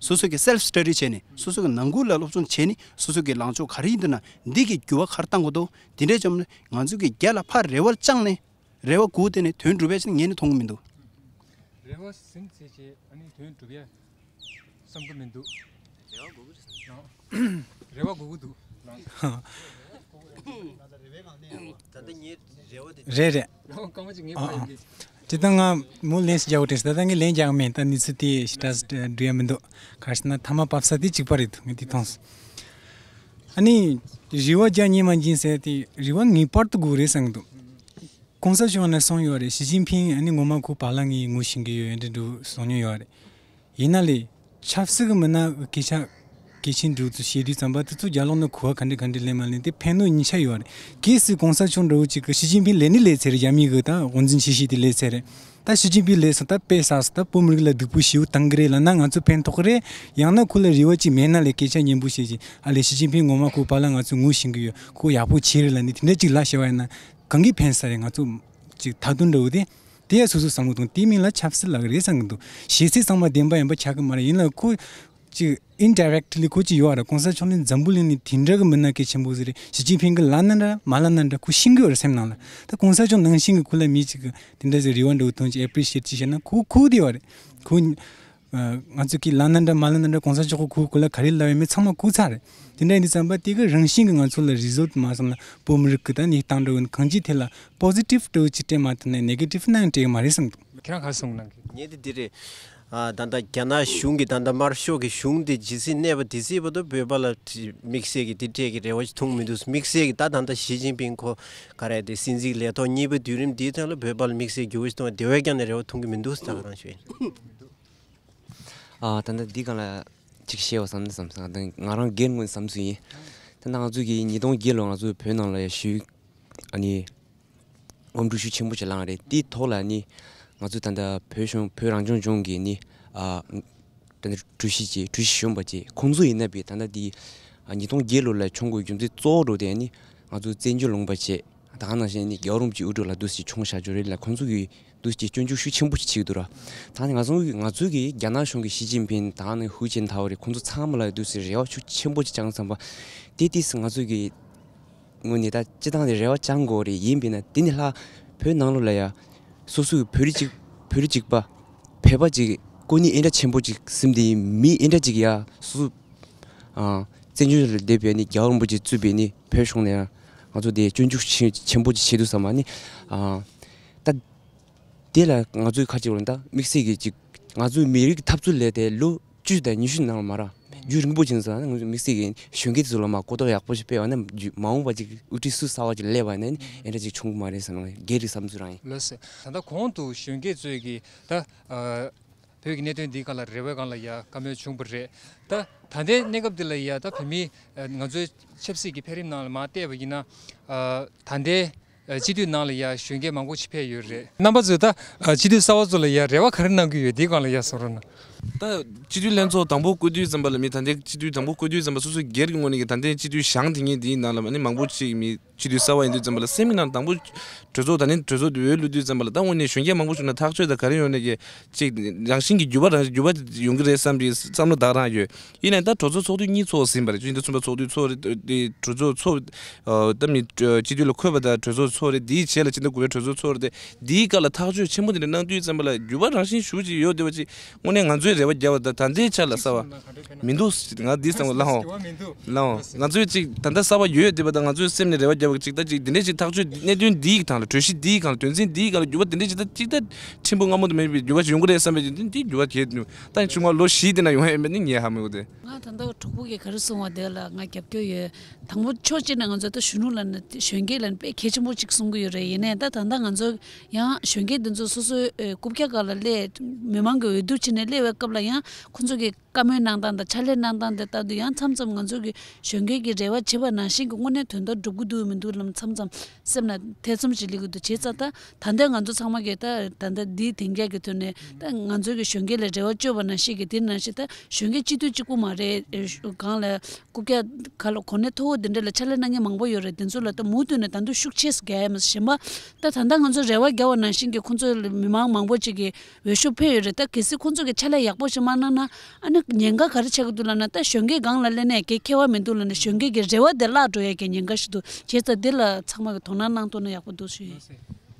སོ་སོ་གི་self study བྱས་ནས། སོ་སོ་གི་ནང་ཁུལ་ལ་སློབ་སྦྱོང་བྱས་ནས། སོ་སོ་གི་ལངས་ཕྱོགས་ག་རེ་ཡིན་འདུག་ན། འདི་གི་འགྱུར་བ་ག་རེ་བཏང་དགོས་འདུག་འདི་འདྲའི་བྱུང་ན་ང་ཚོ་གི་རྒྱ་ལ་ཕར་རེ་བ་བཅངས་ནས་རེ་བ་སྒུག་བསྡད་ནས་དོན་འགྲུབ་ཡ་ཞིག་ངས་ནི་མཐོང་གི་མི་འདུག་རེ་བ་ཟིན་ཚེ་ཆེ་ཨ་ནི་དོན་འགྲུབ་ཡ་བསམ་གི་མི་འདུག་རེ་བ་དགོས་ཀྱི་རེད། རེ་བ་དགོས་ཀྱི་འདུག་ད་ལྟ་ངའི་རེ་བ་དེ། རེད་རེད། རེ་བ་སྐར་མ་གཅིག་ངའི་ཕ་ཡོད་ཀྱི། དེ་ལྟ་ང་མོ་ལན་རྒྱག་དགོས་དྲན་སོང་། ད་ལྟ་ངས་ལན་རྒྱག་མེད། ད་གནས་ཚུལ་དེ་ཞེ་དྲག་འགྲོ་ཡ་མི་འདུག་ག་རེ་ཟེར་ན་མཐའ་མ་བབས་ས་དེ་གཅིག་པ་རེད་འདུག་ངས་དེ་མཐོང་སོང་། ཨ་ནི་རེ་བ་རྒྱག་ཉན་མ་ཉན་ཟེར་དེ་རེ་བ་ངེས་པར་དུ་དགོས་རེད་བསམ་གྱི་འདུག་གོང་ས་མཆོག་ནས་གསུངས་ཡོད་རེད། ཞི་ཅིན་ཕིང་ཨ་ནི་ངོ་མ་ཁོ་བག་ལ་ངས་ངོ་ཤེས་ཀྱི་ཡོད་འདྲ་འདུག་གསུང་མྱོང་ཡོད་རེད། ཡིན་ན་ལས་ཆབ་སྲིད་ཀྱི་མི་སྣ་སྐད་ཆ་གལ་ཆེན་འདྲ་བོ་ཚོ་བཤད་དུས་ཙམ་པ་དེ་ཚོ་རྒྱབ་ལོགས་ནས་གོ་བ་ག་འདྲ་ག་འདྲ་ལེན་མ་ལེན་དེ་ཕན་གནོད་གཉིས་ཆ་ཡོད་རེད། གལ་སྲིད་གོང་ས་མཆོག་འདྲ་བོ་ཅིག་གི་ཞི་ཅིན་ཕིང་ལས་ནི་ལས་ཚར་རེད། རྒྱ་མི་གི་ད་དབང་འཛིན་ཆེ་ཤོས་དེ་ལས་ཚར་རེད། ད་ཞི་ཅིན་ཕིང་ལས་སོང་ད་དཔེ་བསགས་སོང་། ད་བོད་མི་རིགས་ལ་སྡུག་པོ་ཞེ་པོ་བཏང་གི་རེད་ལབ་ན་ང་ཚོ་ཕན་ཐོགས་ཀྱི་རེད། ཡང་ན་ཁོ་ལ་རེ་བ་ཅིག་མེད་ན་ལས་སྐད་ཆ་སྙན་པོ་བཤད་ཅིག་ཨ་ལས་ཞི་ཅིན་ཕིང་ངོ་མ་ཁོ་བག་ལ་ང་ཚོས་ངོ་ཤེས་ཀྱི་ཡོད། ཁོ་ཡག་པོ་བྱས་རེད་ལབ་ནས་དེ་འདྲ་ཅིག་ལབ་བཤད་པ་ཡིན་ན་གང་གིས་ཕན་ས་རེད། ང་ཚོ་ཅིག་ཐ་དོན་འདྲ་བོ་དེ། དེ་ཡང་སོ་སོའི་བསམ་བློ་དང་དེའི་མིང་ལ་ཆབ་སྲིད་ལབ་ཀྱི་རེད་བསམ་གྱི་འདུག་ཞེ་སའི་གཙང་མ་བདེན་པ་ཡིན་པ་ཆགས་ཀྱི་མ་རེད། ཡིན་ལ་ཁོ་ཅིག་indirectly ཁོ་ཅིག་ཡོད་རེད། གོང་ས་མཆོག་ནི་འཛམ་བུ་གླིང་ནས་དེ་འདྲ་གི་མི་སྣ་གལ་ཆེན་པོ་ཟིག་རེད། ཞི་ཅིན་ཕིང་གིས་ལབ་ན་འདྲ་མ་ལབ་ན་འདྲ་ཁོ་ཤེས་ཀྱི་ཡོད་རེད་སེམས་ནང་ལ། ད་གོང་ས་མཆོག་ནང་བཞིན་གྱི་ཁོ་ལ་མི་ཅིག་གི་དེ་འདྲ་ཟིག་རེ་བ་འདྲ་བོ་ཐོན་ཅིག་appreciate ཅིག་བྱས་ན་ཁོ་ཁོ་དེ་ཡོད་རེད། ཁོ་ང་ཚོ་གིས་ལབ་ན་འདྲ་མ་ལབ་ན་འདྲ་གོང་ས་མཆོག་ཁོ་ཁོ་ལ་ག་རེ་ལབ་ཡོད་མེད་ཚང་མ་གོ་ཚར་རེད། དེ་འདྲ་ཡིན་དུས་ཙམ་པ་དེ་གི་རང་བཞིན་གྱིས་ང་ཚོ་ལ་result མ་བསམ་ན་བོད་མི་རིགས་ཀྱི་ད་གནས་སྟངས་འདྲ་བོ་གང་ཅིའི་ཐད་ལ་positive འདྲ་བོ་ཅིག་སྤྲད་མ་ཐུབ་ན་negative ནང་སྤྲད་ཀྱི་མ་རེད་བསམ་གྱི་འདུག་ཁྱེད་རང་ག་རེ་གསུང་གནང་གི། ངས་དེ་འདི་རེད། ཨ་ད་ལྟ་རྒྱ་ནག་གཞུང་གིས་ད་ལྟ་དམར་ཤོག་གི་གཞུང་དེ་ཇི་སྲིད་གནས་པ་དེ་སྲིད་བར་དུ་བོད་པ་ལ་དམིགས་བསལ་གྱི་དེ་འདྲས་ཀྱི་རེ་བ་ཞིག་མཐོང་མི་འདུག་དམིགས་བསལ་གྱི་ད་ད་ལྟ་ཞི་ཅིན་ཕིང་ཁོ་ག་རེ་དེ་སྲིད་འཛིན་ལས་ཐོག་གཉིས་པའི་དུས་རིམ་འདིའི་ཐོག་ལ་བོད་པ་ལ་དམིགས་བསལ་འགྱུར་བ་ཞིག་གཏོང་བ་དེ་བས་ཀྱང་ནས་རེ་བ་མཐོང་གི་མི་འདུག་ཟེར་ད་ག་རང་ཞུ་ཡིན། ཨ་ད་ལྟ་འདི་སྒང་ལ་ཅིག་བཤད་པ་བསམ་ན་བསམ་སོང་། ད་ང་རང་སྒེར་ངོས་བསམ་ཚུལ་ཡིན། ད་ལྟ་ང་ཚོ་གི་ཉིས་སྟོང་བརྒྱད་ལོ་ང་ཚོ་བོད་ནང་ལ་ཞུ་ཨ་ནི་སྐོམ་འགྲུལ་ཤུགས་ཆེན་པོ་ཅིག་ལངས་རེད། དེའི་ཐོག་ལ་ནི་ང་ཚོ་ད་ལྟ་བོད་གཞུང་བོད་རང་སྐྱོང་ལྗོངས་ཀྱི་ནི་ཨ་ད་ལྟ་ཀྲུའུ་ཞི་ཅིག་ཀྲུའུ་ཞི་གཞོན་པ་ཅིག་ཁོང་ཚོ་ཡིན་ན་བི་ད་ལྟ་དེ་ཉིས་སྟོང་བརྒྱད་ལོ་ལ་མཆོང་དགོས་རྒྱུ་མཚན་གཙོ་བོ་འགྲོ་དེ་ནི་ང་ཚོ་བཙན་བྱོལ་ལུང་པ་བྱས། ད་ག་ནང་བཞིན་ནི་རྒྱལ་བ་རིན་པོ་ཆེའི་དབུ་ཁྲིད་ལ་འདུག་སེ་མཆོང་བཞག་རྒྱུ་རེད་ལ། ཁོང་ཚོ་གིས་འདུག་སེ་སྐྱོན་བརྗོད་ཤུགས་ཆེན་པོ་ཞིག་བྱེད་ཀྱི་འདུག་ར། ད་ནི་ང་ཚོ་ང་ཚོ་གིས་རྒྱ་ནག་གཞུང་གི་ཞི་ཅིན་ཕིང་ད་ནི་ཧུའུ་ཅིན་ཐའོ་རེད། ཁོང་ཚོ་ཚང་མ་ལ་འདུག་སེ་རེ་བ་ཤུགས་ཆེན་པོ་ཅིག་བཅངས་བསམ་པ་དེ་ཏིས་ང་ཚོ་གིས་ ངོས་ནས་ད་སྤྱི་བཏང་དེ་རེ་བ་བཅང་དགོས་རེད། ཡིན་པས་ན་དེ་ནི་ལྷག་བོད་ནང་ལོགས་ལ་ཡ་སོ་སོའི་བོད་རིགས་གཅིག་བོད་རིགས་གཅིག་པ་བོད་པ་གཅིག་ཀུན་ནི་ཨེ་འདྲ་ཆེན་པོ་གཅིག་སེམས་དེ་མི་ཨེ་འདྲ་གཅིག་ཡ་སོ་སོ་ཨ་བཙན་བྱོལ་ལ་བསྡད་པའི་ནི་རྒྱལ་བ་རིན་པོ་ཆེ་གཙོས་པའི་ནི་བོད་གཞུང་ལ་ཡ་ང་ཚོ་དེ་སྐྱོན་འཛུགས་ཆེ་ཆེན་པོ་གཅིག་བྱེད་དུས་ཙམ་པ་ནི་ཨ་ད། དེ་ལ་ང་ཚོའི་ཁ་ཅིག་ལ་ད་དམིགས་བསལ་གྱི་ཅིག་ང་ཚོའི་མི་རིགས་འཐབ་རྩོད་ལས་དེ་ལོ་བཅུ་དང་ཉི་ཤུ་ནང་ལ་མ་ར་རྒྱུན་རིང་པོ་ཅིག་ཙང་ང་ཚོ་དམིགས་བསལ་གྱི་གཞོན་སྐྱེས་ཚོ་ལ་མ་གོ་རྟོགས་ཡག་པོ་ཞིག་སྤེལ་བ་ན་རྒྱུ་མ་འོངས་པ་ཅིག་དབུ་ཁྲིད་སུ་གསར་བ་ཅིག་སླེབས་པ་ན་ཨེ་འདྲ་ཅིག་བྱུང་གི་མ་རེད་བསམ་ན་སྒེར་གྱི་བསམ་ཚུལ་རང་ཡིན། ལགས་སོ། ད་ལྟ་གོང་དུ་གཞོན་སྐྱེས་ཚོས་ཀྱི་ད་ཨ་བོད་ཀྱི་གནད་དོན་འདིའི་སྒང་ལ་རེ་བའི་སྒང་ལ་ཡ་བཀའ་མོལ་བྱུང་བ་རེད། ད་ད་ལྟའི་གནས་སྐབས་འདི་ལ་ཡ་ད་བོད་མི་ཨ་ང་ཚོའི་ཆབ་སྲིད་ཀྱི་འཕེལ་རིམ་ནང་ལ་མར་བལྟས་པ་ཡིན་ན་ཨ་ད་ལྟའི་ཨ་སྤྱི་འཐུས་ནང་ལ་ཡ་གཞོན་སྐྱེས་མང་པོ་ཞིག་ཕེབས་ཡོད་རེད། རྣམ་པ་ཚོས་ད་ཨ་སྤྱི་འཐུས་གསར་པ་ཚོ་ལ་ཡ་རེ་བ་ག་རེ་གནང་གི་ཡོད་དེའི་སྒང་ལ་ཡ་གསུང་རོགས་གནང་། ད་སྤྱི་འཐུས་ལྷན་ཚོགས་དང་པོ་བསྐོ་དུས་ཙམ་པ་ལ་མི་ད་ལྟའི་སྤྱི་འཐུས་དང་པོ་བསྐོ་དུས་ཙམ་པ་སོ་སོའི་སྒེར་གྱི་ངོས་ནས་ཀྱི་ད་ལྟའི་སྤྱི་འཐུས་བཞེངས་དེ་ཉིད་དེའི་ནང་ལ་ཨ་ནི་མང་པོ་ཅིག་མི་སྤྱི་འཐུས་གསར་པ་ཡིན་དུས་ཙམ་པ་ལ་སེམས་ཀྱི་ནང་དང་པོ་གྲོས་ཚོགས་ད་ནི་གྲོས་ཚོགས་དེ་འོས་བླུག་དུས་ཙམ་པ་ལ་ད་དངོས་གནས་གཞོན་སྐྱེས་མང་པོ་བྱུང་ན་ཐག་ཆོད་ད་ག་རེ་ཡོང་ནས་ཀྱི་ཅིག་རང་བཞིན་གྱི་འགྱུར་བ་རང་བཞིན་འགྱུར་བ་ཡོང་གི་རེད་བསམ་པའི་བསམ་བློ་ད་ག་རང་ཡོད། ཡིན་ནའི་ད་གྲོས་ཚོགས་ཚོགས་དུས་གཉིས་ཚོགས་ཟིན་པ་རེད། བཅུ་ཉིས་ཟླ་གསུམ་པ་ཚོགས་དུས་ཚོགས་རེད་དེ་གྲོས་ཚོགས་ཚོགས་ཨ་ད་མི་སྤྱི་འཐུས་ལ་འཁོད་པ་དང་གྲོས་ཚོགས་ཚོགས་རེད། དེའི་རྗེས་ལ་ཕྱི་ཟླ་དགུ་པའི་གྲོས་ཚོགས་ཚོགས་རེད་དེ་དེའི་སྐབས་ལ་ཐག་གཅོད་ཆེན་པོ་དེ་འདྲ་གནང་དུས་ཙམ་པ་ལ་འགྱུར་བ་རང་བཞིན་ཞེ་པོ་ཅིག་ཡོད་བསྡད་པ་ཅིག་དངོས་གནས་ང་ཚོས་རེ་བ་བརྒྱབ་པ་དང་ད་ལྟའི་ཆ་ལ་གསར་བ་མི་འདུག་ང་འདི་བསམ་གི་ལ་ཧོ་ལ་ཧོ་ང་ཚོས་ཅིག་ད་ལྟ་གསར་བ་ཡོད་བསྡད་པ་དང་ང་ཚོའི་སེམས་ནས་རེ་བ་བརྒྱབ་པ་ཅིག་ད་ཅིག་འདི་འདྲས་ཅིག་ཐག་གཅོད་གནད་དོན་འདིའི་སྒང་ལ་གྲོས་གཞི་འདིའི་སྒང་ལ་དོན་ཚན་འདིའི་སྒང་ལ་འགྱུར་བ་འདི་འདྲས་ཅིག་ད་ཅིག་ད་ཕྲན་བུ་སྔ་མོ་དུ་མེད་པའི་འགྱུར་བ་ཞིག་ཡོང་གི་རེད་བསམ་པའི་ཅིག་འདི་འདི་འགྱུར་བ་བྱེད་ད་ཆུང་མ་ལོ་བཞི་འདི་ན་ཡོང་ཡ་ཡིན་པ་ནི་ངས་ཧ་མི་གོ་སྟེ། ང་ད་ལྟ་གྲོགས་པོ་གིས་ག་རེ་གསུངས་པ་དེ་ལ་ང་རྒྱབ་སྐྱོར་ཡོད། དང་པོ་ཕྱོགས་གཅིག་ནས་ང་ཚོ་ད་གཞོན་ནུ་ལ་ནི་གཞོན་སྐྱེས་ལ་ནི་དཔེ་གལ་ཆེན་པོ་གཅིག་གསུང་གི་ཡོད་རེད། ཡིན་ནའི་ད་ད་ལྟ་ང་ཚོ་ཡང་གཞོན་སྐྱེས་འདི་ཚོ་སོ་སོའི་ཨེ་རྐུབ་བཀྱག་སྒང་ལ་སླེབས་མི་མང་གི་འོས་བསྡུ་བྱས་ནས་སླེབས་པའི་སྐབས་ལ་ཡང་ཁོ་ཚོ་གི་བཀའ་མོལ་གནང་སྟངས་དང་ཕྱག་ལས་གནང་སྟངས་དེ་ལྟ་དུས་ཡང་མཚམས་མཚམས་ང་ཚོ་གི་གཞོན་སྐྱེས་ཀྱི་རེ་བ་བྱེད་པ་ནང་བཞིན་གྱི་དངོས་གནས་དོན་དག་འགྲུབ་ཀྱི་འདུག་མི་འདུག་ལ་མཚམས་མཚམས་སེམས་ལ་ཐེ་ཚོམ་ཞིག་སླེབས་ཀྱི་འདུག་བྱས་ཙང་ད་ད་ལྟ་ང་ཚོ་ཚང་མ་གིས་ད་ད་ལྟ་འདིའི་དེང་རྒྱལ་གྱི་ཐོག་ནས་ད་ང་ཚོ་གི་གཞོན་སྐྱེས་ལ་རེ་བ་བཅོལ་བ་ནང་བཞིན་གྱི་དེ་ནང་བཞིན་ད་གཞོན་སྐྱེས་སྤྱི་འཐུས་གཅིག་པུ་མ་རེད། ཨེ་ཤ་གང་ལ་རྐུབ་བཀྱག་ག་ལ་གོ་གནས་མཐོ་བོ་དེ་འདྲ་ལ་ཕྱག་ལས་གནང་མཁན་མང་པོ་ཡོད་རེད། དེ་ཚོ་ལ་ད་མུ་མཐུད་ནས་ད་དུང་ཤུགས་ཆེ་ཙམ་རྒྱག་ཡ་མ་ཟད་གཞན་པ་ད་ད་ལྟ་ང་ཚོ་རེ་བ་རྒྱག་པ་ནང་བཞིན་གྱི་ཁོ་ཚོ་ལ་མི་མང་མང་པོ་ཅིག་གིས་འོས་ཤོག་ཕུལ་ཡོད་རེད། ད་གལ་སྲིད་ཁོང་ཚོ་གིས་ཕྱག་ལས་ཡག་པོ་ཞིག་མ་གནང་ན་ཨ་ནི་ཉེན་ཁ་ག་རེ་ཆགས་ཀྱི་འདུག་ལབ་ན་ད་གཞོན་སྐྱེས་སྒང་ལ་སླེབས་ནས་གལ་ཁེ་བ་མི་འདུག་ལབ་ནས་གཞོན་སྐྱེས་ཀྱི་རེ་བ་དེ་བརླག་འགྲོ་ཡ་གི་ཉེན་ཁ་ཞིག་འདུག་བྱས་ཙང་འདི་ལ་ཚང་མ་གིས་དོ་སྣང་གནང་ཐུབ་ན་ཡག་པོ་འདུག་ཞུ་ཡིན།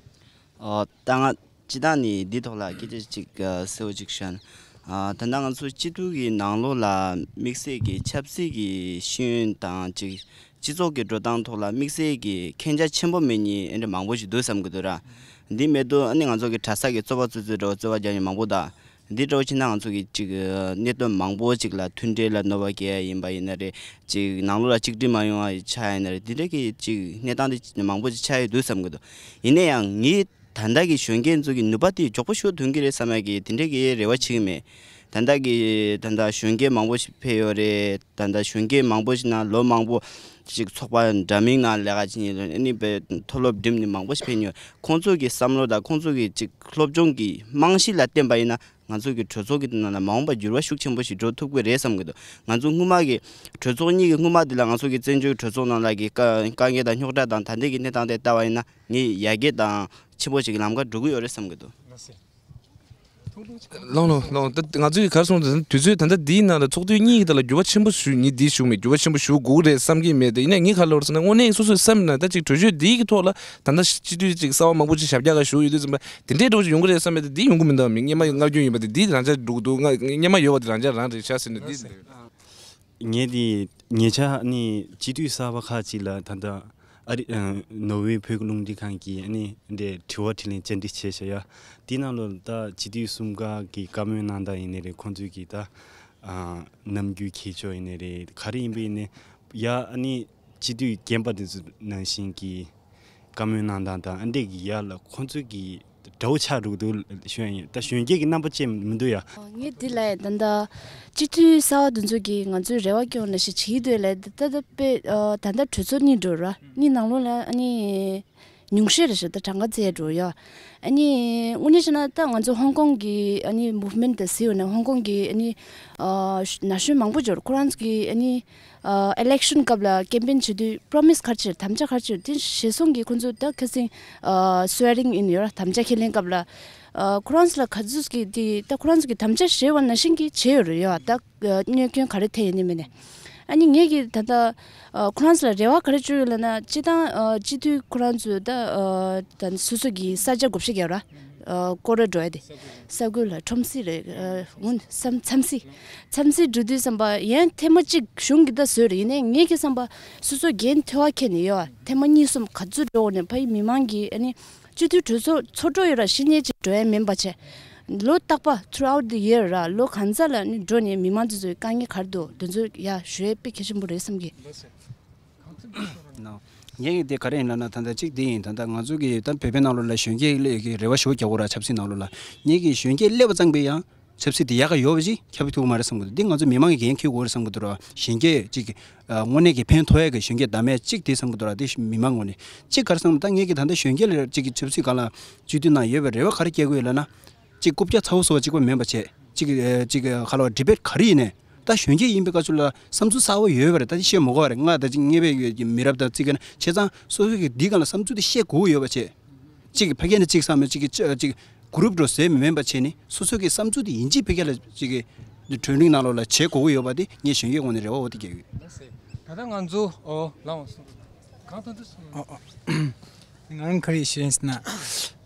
ཨོ་ད་ང་སྤྱི་བཏང་ནས་འདི་ཐོག་ལ་སྐད་ཆ་ཅིག་གསལ་བོ་ཅིག་ཞུ་ན། ཨ་ད་ལྟ་ང་ཚོ་སྤྱི་འཐུས་ཀྱི་ནང་ལོགས་ལ་དམིགས་བསལ་གྱི་ཆབ་སྲིད་ཀྱི་ཤེས་ཡོན་དང་ཅིག་སྤྱི་ཚོགས་ཀྱི་འགྲོ་སྟངས་ཐོག་ལ་དམིགས་བསལ་གྱི་མཁྱེན་རྒྱ་ཆེན་པོ་མེད་མཁན་ཨེ་འདྲ་མང་པོ་ཞིག་འདུག་བསམ་གྱི་འདུག་ར། འདི་མེད་དུས་ཨ་ནི་ང་ཚོ་གི་གྲྭ་ས་གི་རྩོད་པ་རྩོད་རྩོད་འདྲ་བོ་རྩོད་པ་རྒྱག་མཁན་མང་པོ་དང་། འདི་འདྲ་བོ་བྱས་ན་ང་ཚོ་གི་ཅིག་གནད་དོན་མང་པོ་ཅིག་ལ་མཐུན་འབྲེལ་ལ་གནོད་པ་སྐྱེལ་ཡ་ཡིན་པ་ཡིན་ན་རེད། ཅིག་ནང་ལོགས་ལ་གཅིག་སྒྲིལ་མ་ཡོང་བ་ཆགས་ཡ་ཡིན་ན་རེད། འདི་འདྲ་གི་ཅིག་གནས་སྟངས་དེ་མང་པོ་ཅིག་ཆགས་ཡོད་འདུག་བསམ་གྱི་འདུག་ཡིན་ན་ཡང་ངས་ད་ལྟ་གི་གཞོན་སྐྱེས་ཚོ་གི་ནུས་པ་དེ་མགྱོགས་པོ་ཞིག་ཐོན་གྱི་རེད་བསམ་ཡ་གི་དེ་འདྲ་གི་རེ་བ་བྱེད་ཀྱི་མེད། ད་ལྟ་གི་ད་ལྟ་གཞོན་སྐྱེས་མང་པོ་ཞིག་ཕེབས་ཡོད་རེད། ད་ལྟ་གཞོན་སྐྱེས་མང་པོ་ཞིག་ནང་ལོ་མང་པོ་ཅིག་ཚོགས་པ་འདྲ་མིན་ནང་ལས་ཀ་བྱེད་མཁན་ཡོད་རེད། ཨ་ནི་དཔེ་མཐོ་སློབ་འགྲིམས་ནས་མང་པོ་ཞིག་ཕེབས་མཁན་ཡོད། ཁོང་ཚོ་གི་བསམ་བློ་དང་ཁོང་ཚོ་གི་ཅིག་སློབ་སྦྱོང་གི་རྨང་གཞི་ལ་བརྟེན་པ་ཡིན་ན་ང་ཚོ་གི་གྲོས་ཚོགས་ཀྱི་ནང་ལ་མ་འོངས་པར་འགྱུར་བ་ཤུགས་ཆེན་པོ་ཞིག་འགྲོ་ཐུབ་ཀྱི་རེད་བསམ་གྱི་འདུག་ང་ཚོ་སྔོན་མ་གི་གྲོས་ཚོགས་གཉིས་ཀྱི་སྔོན་མ་དེ་ལ་ང་ཚོ་གི་བཙན་བྱོལ་གྲོས་ཚོགས་ནང་ལ་གི་དཀའ་དཀའ་ངལ་དང་རྙོག་དྲ་དང་ད་ལྟའི་གི་གནས་སྟངས་དེ་ལྟ་བ་ཡིན་ན་ངས་ཡར་རྒྱས་དང་ཆེན་པོ་ཞིག་གི་ལམ་ཁ་འགྲོ་གི་ཡོད་རེད་བསམ་གྱི་འདུག་ལགས་སོ། ལགས་ལགས་ལགས། ད་ང་ཚོས་ག་རེ་གསུངས་ཏེ་དུས་ཚོད་ད་ལྟ་འདིའི་ནང་ལ་ཚོགས་དུས་གཉིས་ཀྱི་ཐད་ལ་འགྱུར་བ་ཆེན་པོ་ཞིག་ངས་འདི་ཞུ་མེད། འགྱུར་བ་ཆེན་པོ་ཞིག་དགོས་ཀྱི་རེད་བསམ་གྱི་མེད་དེ། ཡིན་ནའི་ངས་ག་རེ་ལབ་རེད་ཟེར་ན་དངོས་གནས་སོ་སོའི་སེམས་ནང་ད་ཅིག་གྲོས་ཆོད་འདིའི་གི་ཐོག་ལ་ད་ལྟ་སྤྱི་འཐུས་ཅིག་གསར་བ་མང་པོ་ཅིག་ཞབས་བཀྱག་ག་བཞུགས་ཡོད་དུས་ཙམ་པ་དེ་འདྲའི་འགྲོ་ཞིག་ཡོང་གི་རེད་བསམ་པ་དེ་འདི་ཡོང་གི་མི་འདུག་མི་སྔོན་མ་ཡོད་སྔར་རྒྱུན་ཡིན་པ་དེ་འདི་རང་འཇགས་འགྲོ་གི་འདུག་ང་སྔོན་མ་ཡོད་པ་དེ་རང་འཇགས་རང་རེད་ཤག་ཟེར་ནས་འདི། ངས་དེ་ཉེ་ཆར་ནི་སྤྱི་འཐུས་གསར་པ་ཁག་ཅིག་ལ་ད་ལྟ་ཨ་རི་ཨ་ནོར་ཝེ་བོད་ཀྱི་རླུང་འཕྲིན་ཁང་གིས་ནི་འདི་དྲི་བ་དྲིས་ལན་བཅར་འདྲི་བྱས་བཞག་ཡ། དེའི་ནང་ལོགས་ད་སྤྱི་འཐུས་གསུམ་ཀ་གི་བཀའ་མོལ་གནང་སྟངས་ཡིན་ནའི་རེད། ཁོང་ཚོས་ཀྱི་ད་ཨ་རྣམ་འགྱུར་འཁྱེར་ཕྱོགས་ཡིན་ནའི་རེད། ག་རེ་ཡིན་པ་ཡིན་ནའི་ཡ་ཨ་ནི་སྤྱི་འཐུས་རྒན་པ་དེ་ཚོ་ནང་བཞིན་གྱི་བཀའ་མོལ་གནང་སྟངས་དང་ཨ་འདྲས་ཀྱི་ཡ་ལ་ཁོང་ཚོས་ཀྱི་འདྲ་བོ་ཆགས་འགྲོ་གི་འདུག་ཞུ་ཡ་ཡིན། ད་གཞོན་སྐྱེས་ཀྱི་རྣམ་པ་ཅན་མི་འདུག་ཡ། ངས་འདི་ལ་ད་ལྟ་སྤྱི་འཐུས་གསར་བ་དེ་ཚོ་གིས་ང་ཚོའི་རེ་བ་སྐྱོང་ལ་ཞིག་བྱེད་ཀྱི་འདུག་ལ། ད་ལྟ་དཔེ་ད་ལྟ་གྲོས་ཚོགས་གཉིས་འགྲོ་ར་གཉིས་ནང་ལོགས་ལ་ཨ་ནི་ཉུང་ཤས་རེད་ཤག་ད་གྲངས་ཀ་བཙལ་འགྲོ་ཡ། ཨ་ནི་དངོས་གནས་བཤད་ན་ད་ང་ཚོ་ཧོང་ཀོང་གི་ཨ་ནི་མུབ་མེན་ཊི་དེ་གཟིགས་ཡོད་ན་ཧོང་ཀོང་གི་ཨ་ནི་ན་གཞོན་མང་པོ་འབྱོར། ཁོ་རང་ཚོ་གི་ཨ་ནི། ཨ་ཨི་ལེག་ཤན་སྐབས་ལ་ཀེམ་པེན་བྱེད་དུས་པྲོ་མི་སི་ག་རེ་བྱེད། དམ་བཅའ་ག་རེ་བྱེད། དེ་ཞེ་སོང་གི་ཁོ་ཚོ་ད་ཁ་སང་ཨ་སུ་ཝེ་རིང་ཨིན་ཡོད་ར། དམ་བཅའ་ཁས་ལེན་སྐབས་ལ་ཨ་ཁོ་རང་ཚོ་ལ་ག་ཚོད་ཀྱི་དེ་ད་ཁོ་རང་ཚོ་གི་དམ་བཅའ་བཞེས་པ་ནང་བཞིན་གྱི་བྱས་ཡོད་རེད་ཡ། ད་ཨ་གནོད་སྐྱོན་ག་རེ་ཐེབས་ཡོད་ནི་མིན་ནས། ཨ་ནི་ངེད་ཀྱིས་ད་ལྟ་ཨ་ཁོ་རང་ཚོ་ལ་རེ་བ་ག་རེ་བཅོལ་ཡོད་ལབ་ན། སྤྱི་བཏང་ཨ་སྤྱི་འཐུས་ཁོ་རང་ཚོས་ད་ཨ་ད་སོ་སོ་གི་ས་ཆ་བགོ་བཤའ་རྒྱག་ར། ཨ་སྐོར་ར་འགྲོ་ཡ་དེ། ས་ཁུལ་ལ་ཁྲོམ་གཟིགས་རེད། ཨ་འོན་འཚམས་འཚམས་གཟིགས། འཚམས་གཟིགས་འགྲོ་དུས་ཙམ་པ་ཡང་ཐེངས་མ་གཅིག་གཞུང་གི་ད་བཟོས་རེད། ཡིན་ནའི་ངེད་ཀྱི་བསམ་པ་སོ་སོ་འགན་ཐེ་བ་འཁྱེར་ནས་ཡོད། ཐེངས་མ་གཉིས་གསུམ་ག་ཚོད་འགྲོ་འོང་ནས་ཕ་གི་མི་མང་གི་ཨ་ནི་སྤྱི་འཐུས་གྲོས་ཚོགས་ཚོགས་འགྲོ་ཡོད་ར། ཕྱི་ཉིན་གཅིག་འགྲོ་ཡ་མིན་པ་བྱས། ལོ་རྟག་པ་throughout the year ར། ལོ་གང་ཚ་ལ་ནི་འགྲོ་ནས་མི་མང་ཚོ་ཚོའི་དཀའ་ངལ་ག་རེ་འདུག་དེ་ཚོ་ཡ་ཞུ་ཡ་དཔེ་གལ་ཆེན་པོ་རེད་བསམ་གི། ནོ། ངས་ཀྱི་དེ་ག་རེ་ཡིན་ལབ་ན། ད་ལྟ་གཅིག་དེ་ཡིན། ད་ལྟ་ང་ཚོ་གི་ད་བོད་པའི་ནང་ལོགས་ལ་གཞོན་སྐྱེས་སླེབས་ཀྱི་རེ་བ་ཞེ་པོ་རྒྱག་གོ་ར། ཆབ་སྲིད་ནང་ལོགས་ལ་ངས་ཀྱི་གཞོན་སྐྱེས་སླེབས་པ་ཙམ་པས་ཡང་ཆབ་སྲིད་དེ་ཡག་ག་ཡོད་པ་ཅིག་ཁྱབ་ཐུབ་ཀྱི་མ་རེད་བསམ་གི་འདུག་འདི་ང་ཚོ་མི་མང་གི་འགན་འཁྱེར་དགོས་རེད་བསམ་གི་འདུག་ར། གཞོན་སྐྱེས་ཅིག་ཨ་དངོས་གནས་ཀྱི་ཕན་ཐོགས་ཡ་གི་གཞོན་སྐྱེས་བདག་མེད་ཅིག་དེ་བསམ་གི་འདུག་ར། དེ་མི་མང་ངོས་ནས་ཅིག་ག་རེ་བསམ་ད་ངས་ཀྱི་ད་ལྟ་གཞོན་སྐྱེས་ལ་ཅིག་གི་ཆབ་སྲིད་སྒང་ལ་སྤྱི་འཐུས་ནང་ཡོད་པའི་རེ་བ་ག་རེ་སྐྱེ་དགོས་ལབ་ན། ཅིག་རྐུབ་བཀྱག་ཚ་བོ་བཟོ་བ་གཅིག་པ་མིན་པ་བྱས། ཅིག་ཨ་ཅིག་ཁ་ལོ་ཌི་བེཊ་ག་རེ་ཡིན་ནའི་ད་གཞོན་སྐྱེས་ཡིན་པའི་སྐབས་སུ་ལ་བསམ་ཚུལ་གསར་པ་ཡོད་པ་རེད། ད་ཅིག་བཤད་མ་དགོས་པ་རེད། ང་ད་ཅིག་ངེས་པའི་ཡོད་ཀྱི་མི་རབས་དང་ཅིག་ན་བྱས་ཙང་སོ་སོ་གི་འདི་སྒང་ལ་བསམ་ཚུལ་དེ་བཤད་དགོས་ཡོད་པ་བྱས། ཅིག་ཕ་གི་ནས་ཅིག་བསམ་མེད་ཅིག་གི་ཅིག་ཅིག་གུ་རུབ་འགྲོ་ཟེར་མི་མིན་པ་བྱས་ནས་སོ་སོ་གི་བསམ་ཚུལ་དེ་ཡིན་གཅིག་ཕ་གི་ལ་ཅིག་གི་གྲོས་རིང་ནང་ལོགས་ལ་བྱེད་དགོས་ཀྱི་ཡོད་པ་དེ་ངས་གཞོན་སྐྱེས་ངོས་ནས་རེ་བ་འོ་དེ་རྒྱག་ཡོད། ད་ལྟ་ང་ཚོ་ཨོ་ལའོ་གང་ཐོན་ཐོན་སོང་། ཨོ་ཨོ། ང་རང་ག་རེ་ཤེས་ཟེར་ན།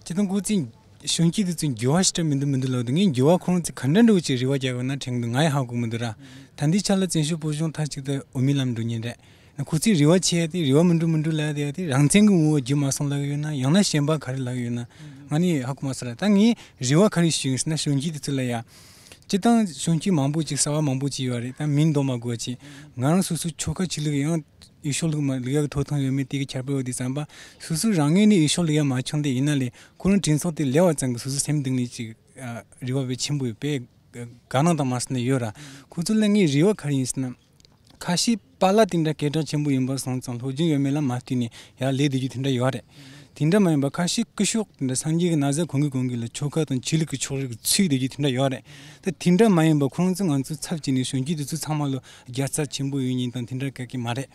སྤྱིར་བཏང་ཁོ་ཚོས་གཞོན་སྐྱེས་དེ་ཚོ་འགྱུར་བ་ཞིག་འདྲ་མི་འདུག་མི་འདུག་ལབ་དུས། ངས་འགྱུར་བ་ཁོ་རང་ཚོས་ག་འདྲ་འདྲ་བོ་ཅིག་རེ་བ་རྒྱག་ཡོད་ན་དྲན་གི་འདུག་ང་ཡང་ཧ་གོ་མི་འདུག་ར། ད་ལྟའི་ཆ་ལ་བཙན་བྱོལ་བོད་གཞུང་མཐའ་གཅིག་ཏུ་འོས་མིའི་ལམ་འགྲོ་ཉེན་རེད། ཁོ་ཚོས་རེ་བ་བྱེད་ཡ་དེ་རེ་བ་མི་འགྲུབ་མི་འགྲུབ་ལབ་ཡ་དེ་རང་བཙན་གྱི་ངོ་བོ་བརྗོད་མ་སོང་ལབ་ཀྱི་ཡོད་ན། ཡང་ན་གཞན་པ་ག་རེ་ལབ་ཀྱི་ཡོད་ན་ང་ནི་ཧ་གོ་མ་སོང་ར། ད་ངས་རེ་བ་ག་རེ་ཞུ་ཡིན་ཟེར་ན། གཞོན་སྐྱེས་དེ་ཚོ་ལ་ཡ། སྤྱིར་བཏང་གཞོན་སྐྱེས་མང་པོ་ཅིག་གསར་བ་མང་པོ་ཅིག་ཡོད་རེད། ད་མིང་འདོན་མ་དགོས་པ་ཅིག་ང་རང་སོ་སོའི་ཆོལ་ཁ་ཆོས་ལུགས་ཡང་འོས་ཤོག་ལུགས་མ་ལུགས་ཡག་གི་ཐོབ་ཐང་ཡོད་མེད་དེ་གི་ཁྱད་པར་ཡོད་དུས་ཙམ་པ། སོ་སོ་རང་ངོས་ནས་འོས་ཤོག་ལུགས་ཡག་མ་བྱུང་སྟེ་ཡིན་ན་ལས་ཁོ་རང་གྲོས་ཚོགས་དེ་སླེབས་པ་ཙམ་གྱིས་སོ་སོའི་སེམས་གཏིང་ནས་ཅིག་ཨ་རེ་བ་དཔེ་ཆེན་པོ་ཡོད་པས། དགའ་སྣང་དང་མ་སོང་ནས་ཡོད་ར། ཁོ་ཚོ་ལ་ངའི་རེ་བ་ག་རེ་ཡིན་ཟེར་ན། ཁ་ཤས་པཱ་ལགས་དེ་འདྲ་སྐད་གྲགས་ཆེན་པོ་ཡིན་པ་སོང་ཙང་སློབ་སྦྱོང་ཡོད་མེད་ལ་མ་ལྟོས་ནས་ཡར་སླེབས་བསྡད་རྒྱུ་དེ་འདྲ་ཡོད་རེད། དེ་འདྲ་མ་ཡིན་པ་ཁ་ཤས་སྐུ་ཞབས་དེ་འདྲ་སངས་རྒྱས་ཀྱི་ན་བཟའ་གོན་གི་གོན་གི་ལ་ཆོལ་ཁ་དང་ཆོས་ལུགས་ཀྱི་ཕྱོགས་རིས་ཀྱི་ཚུད་བསྡད་རྒྱུ་དེ་འདྲ་ཡོད་རེད། ད་དེ་འདྲ་མ་ཡིན་པ་ཁོང་ཚོ་ང་ཚོའི་ཚབ་བྱས་ནས་གཞོན་སྐྱེས་དེ་ཚོ་ཚང་མ་ལ་རྒྱལ་ཚབ་ཆེན་པོ་ཡོད་མཁན་དང་དེ་འདྲ་ག་གི་མ་རེད། དེ་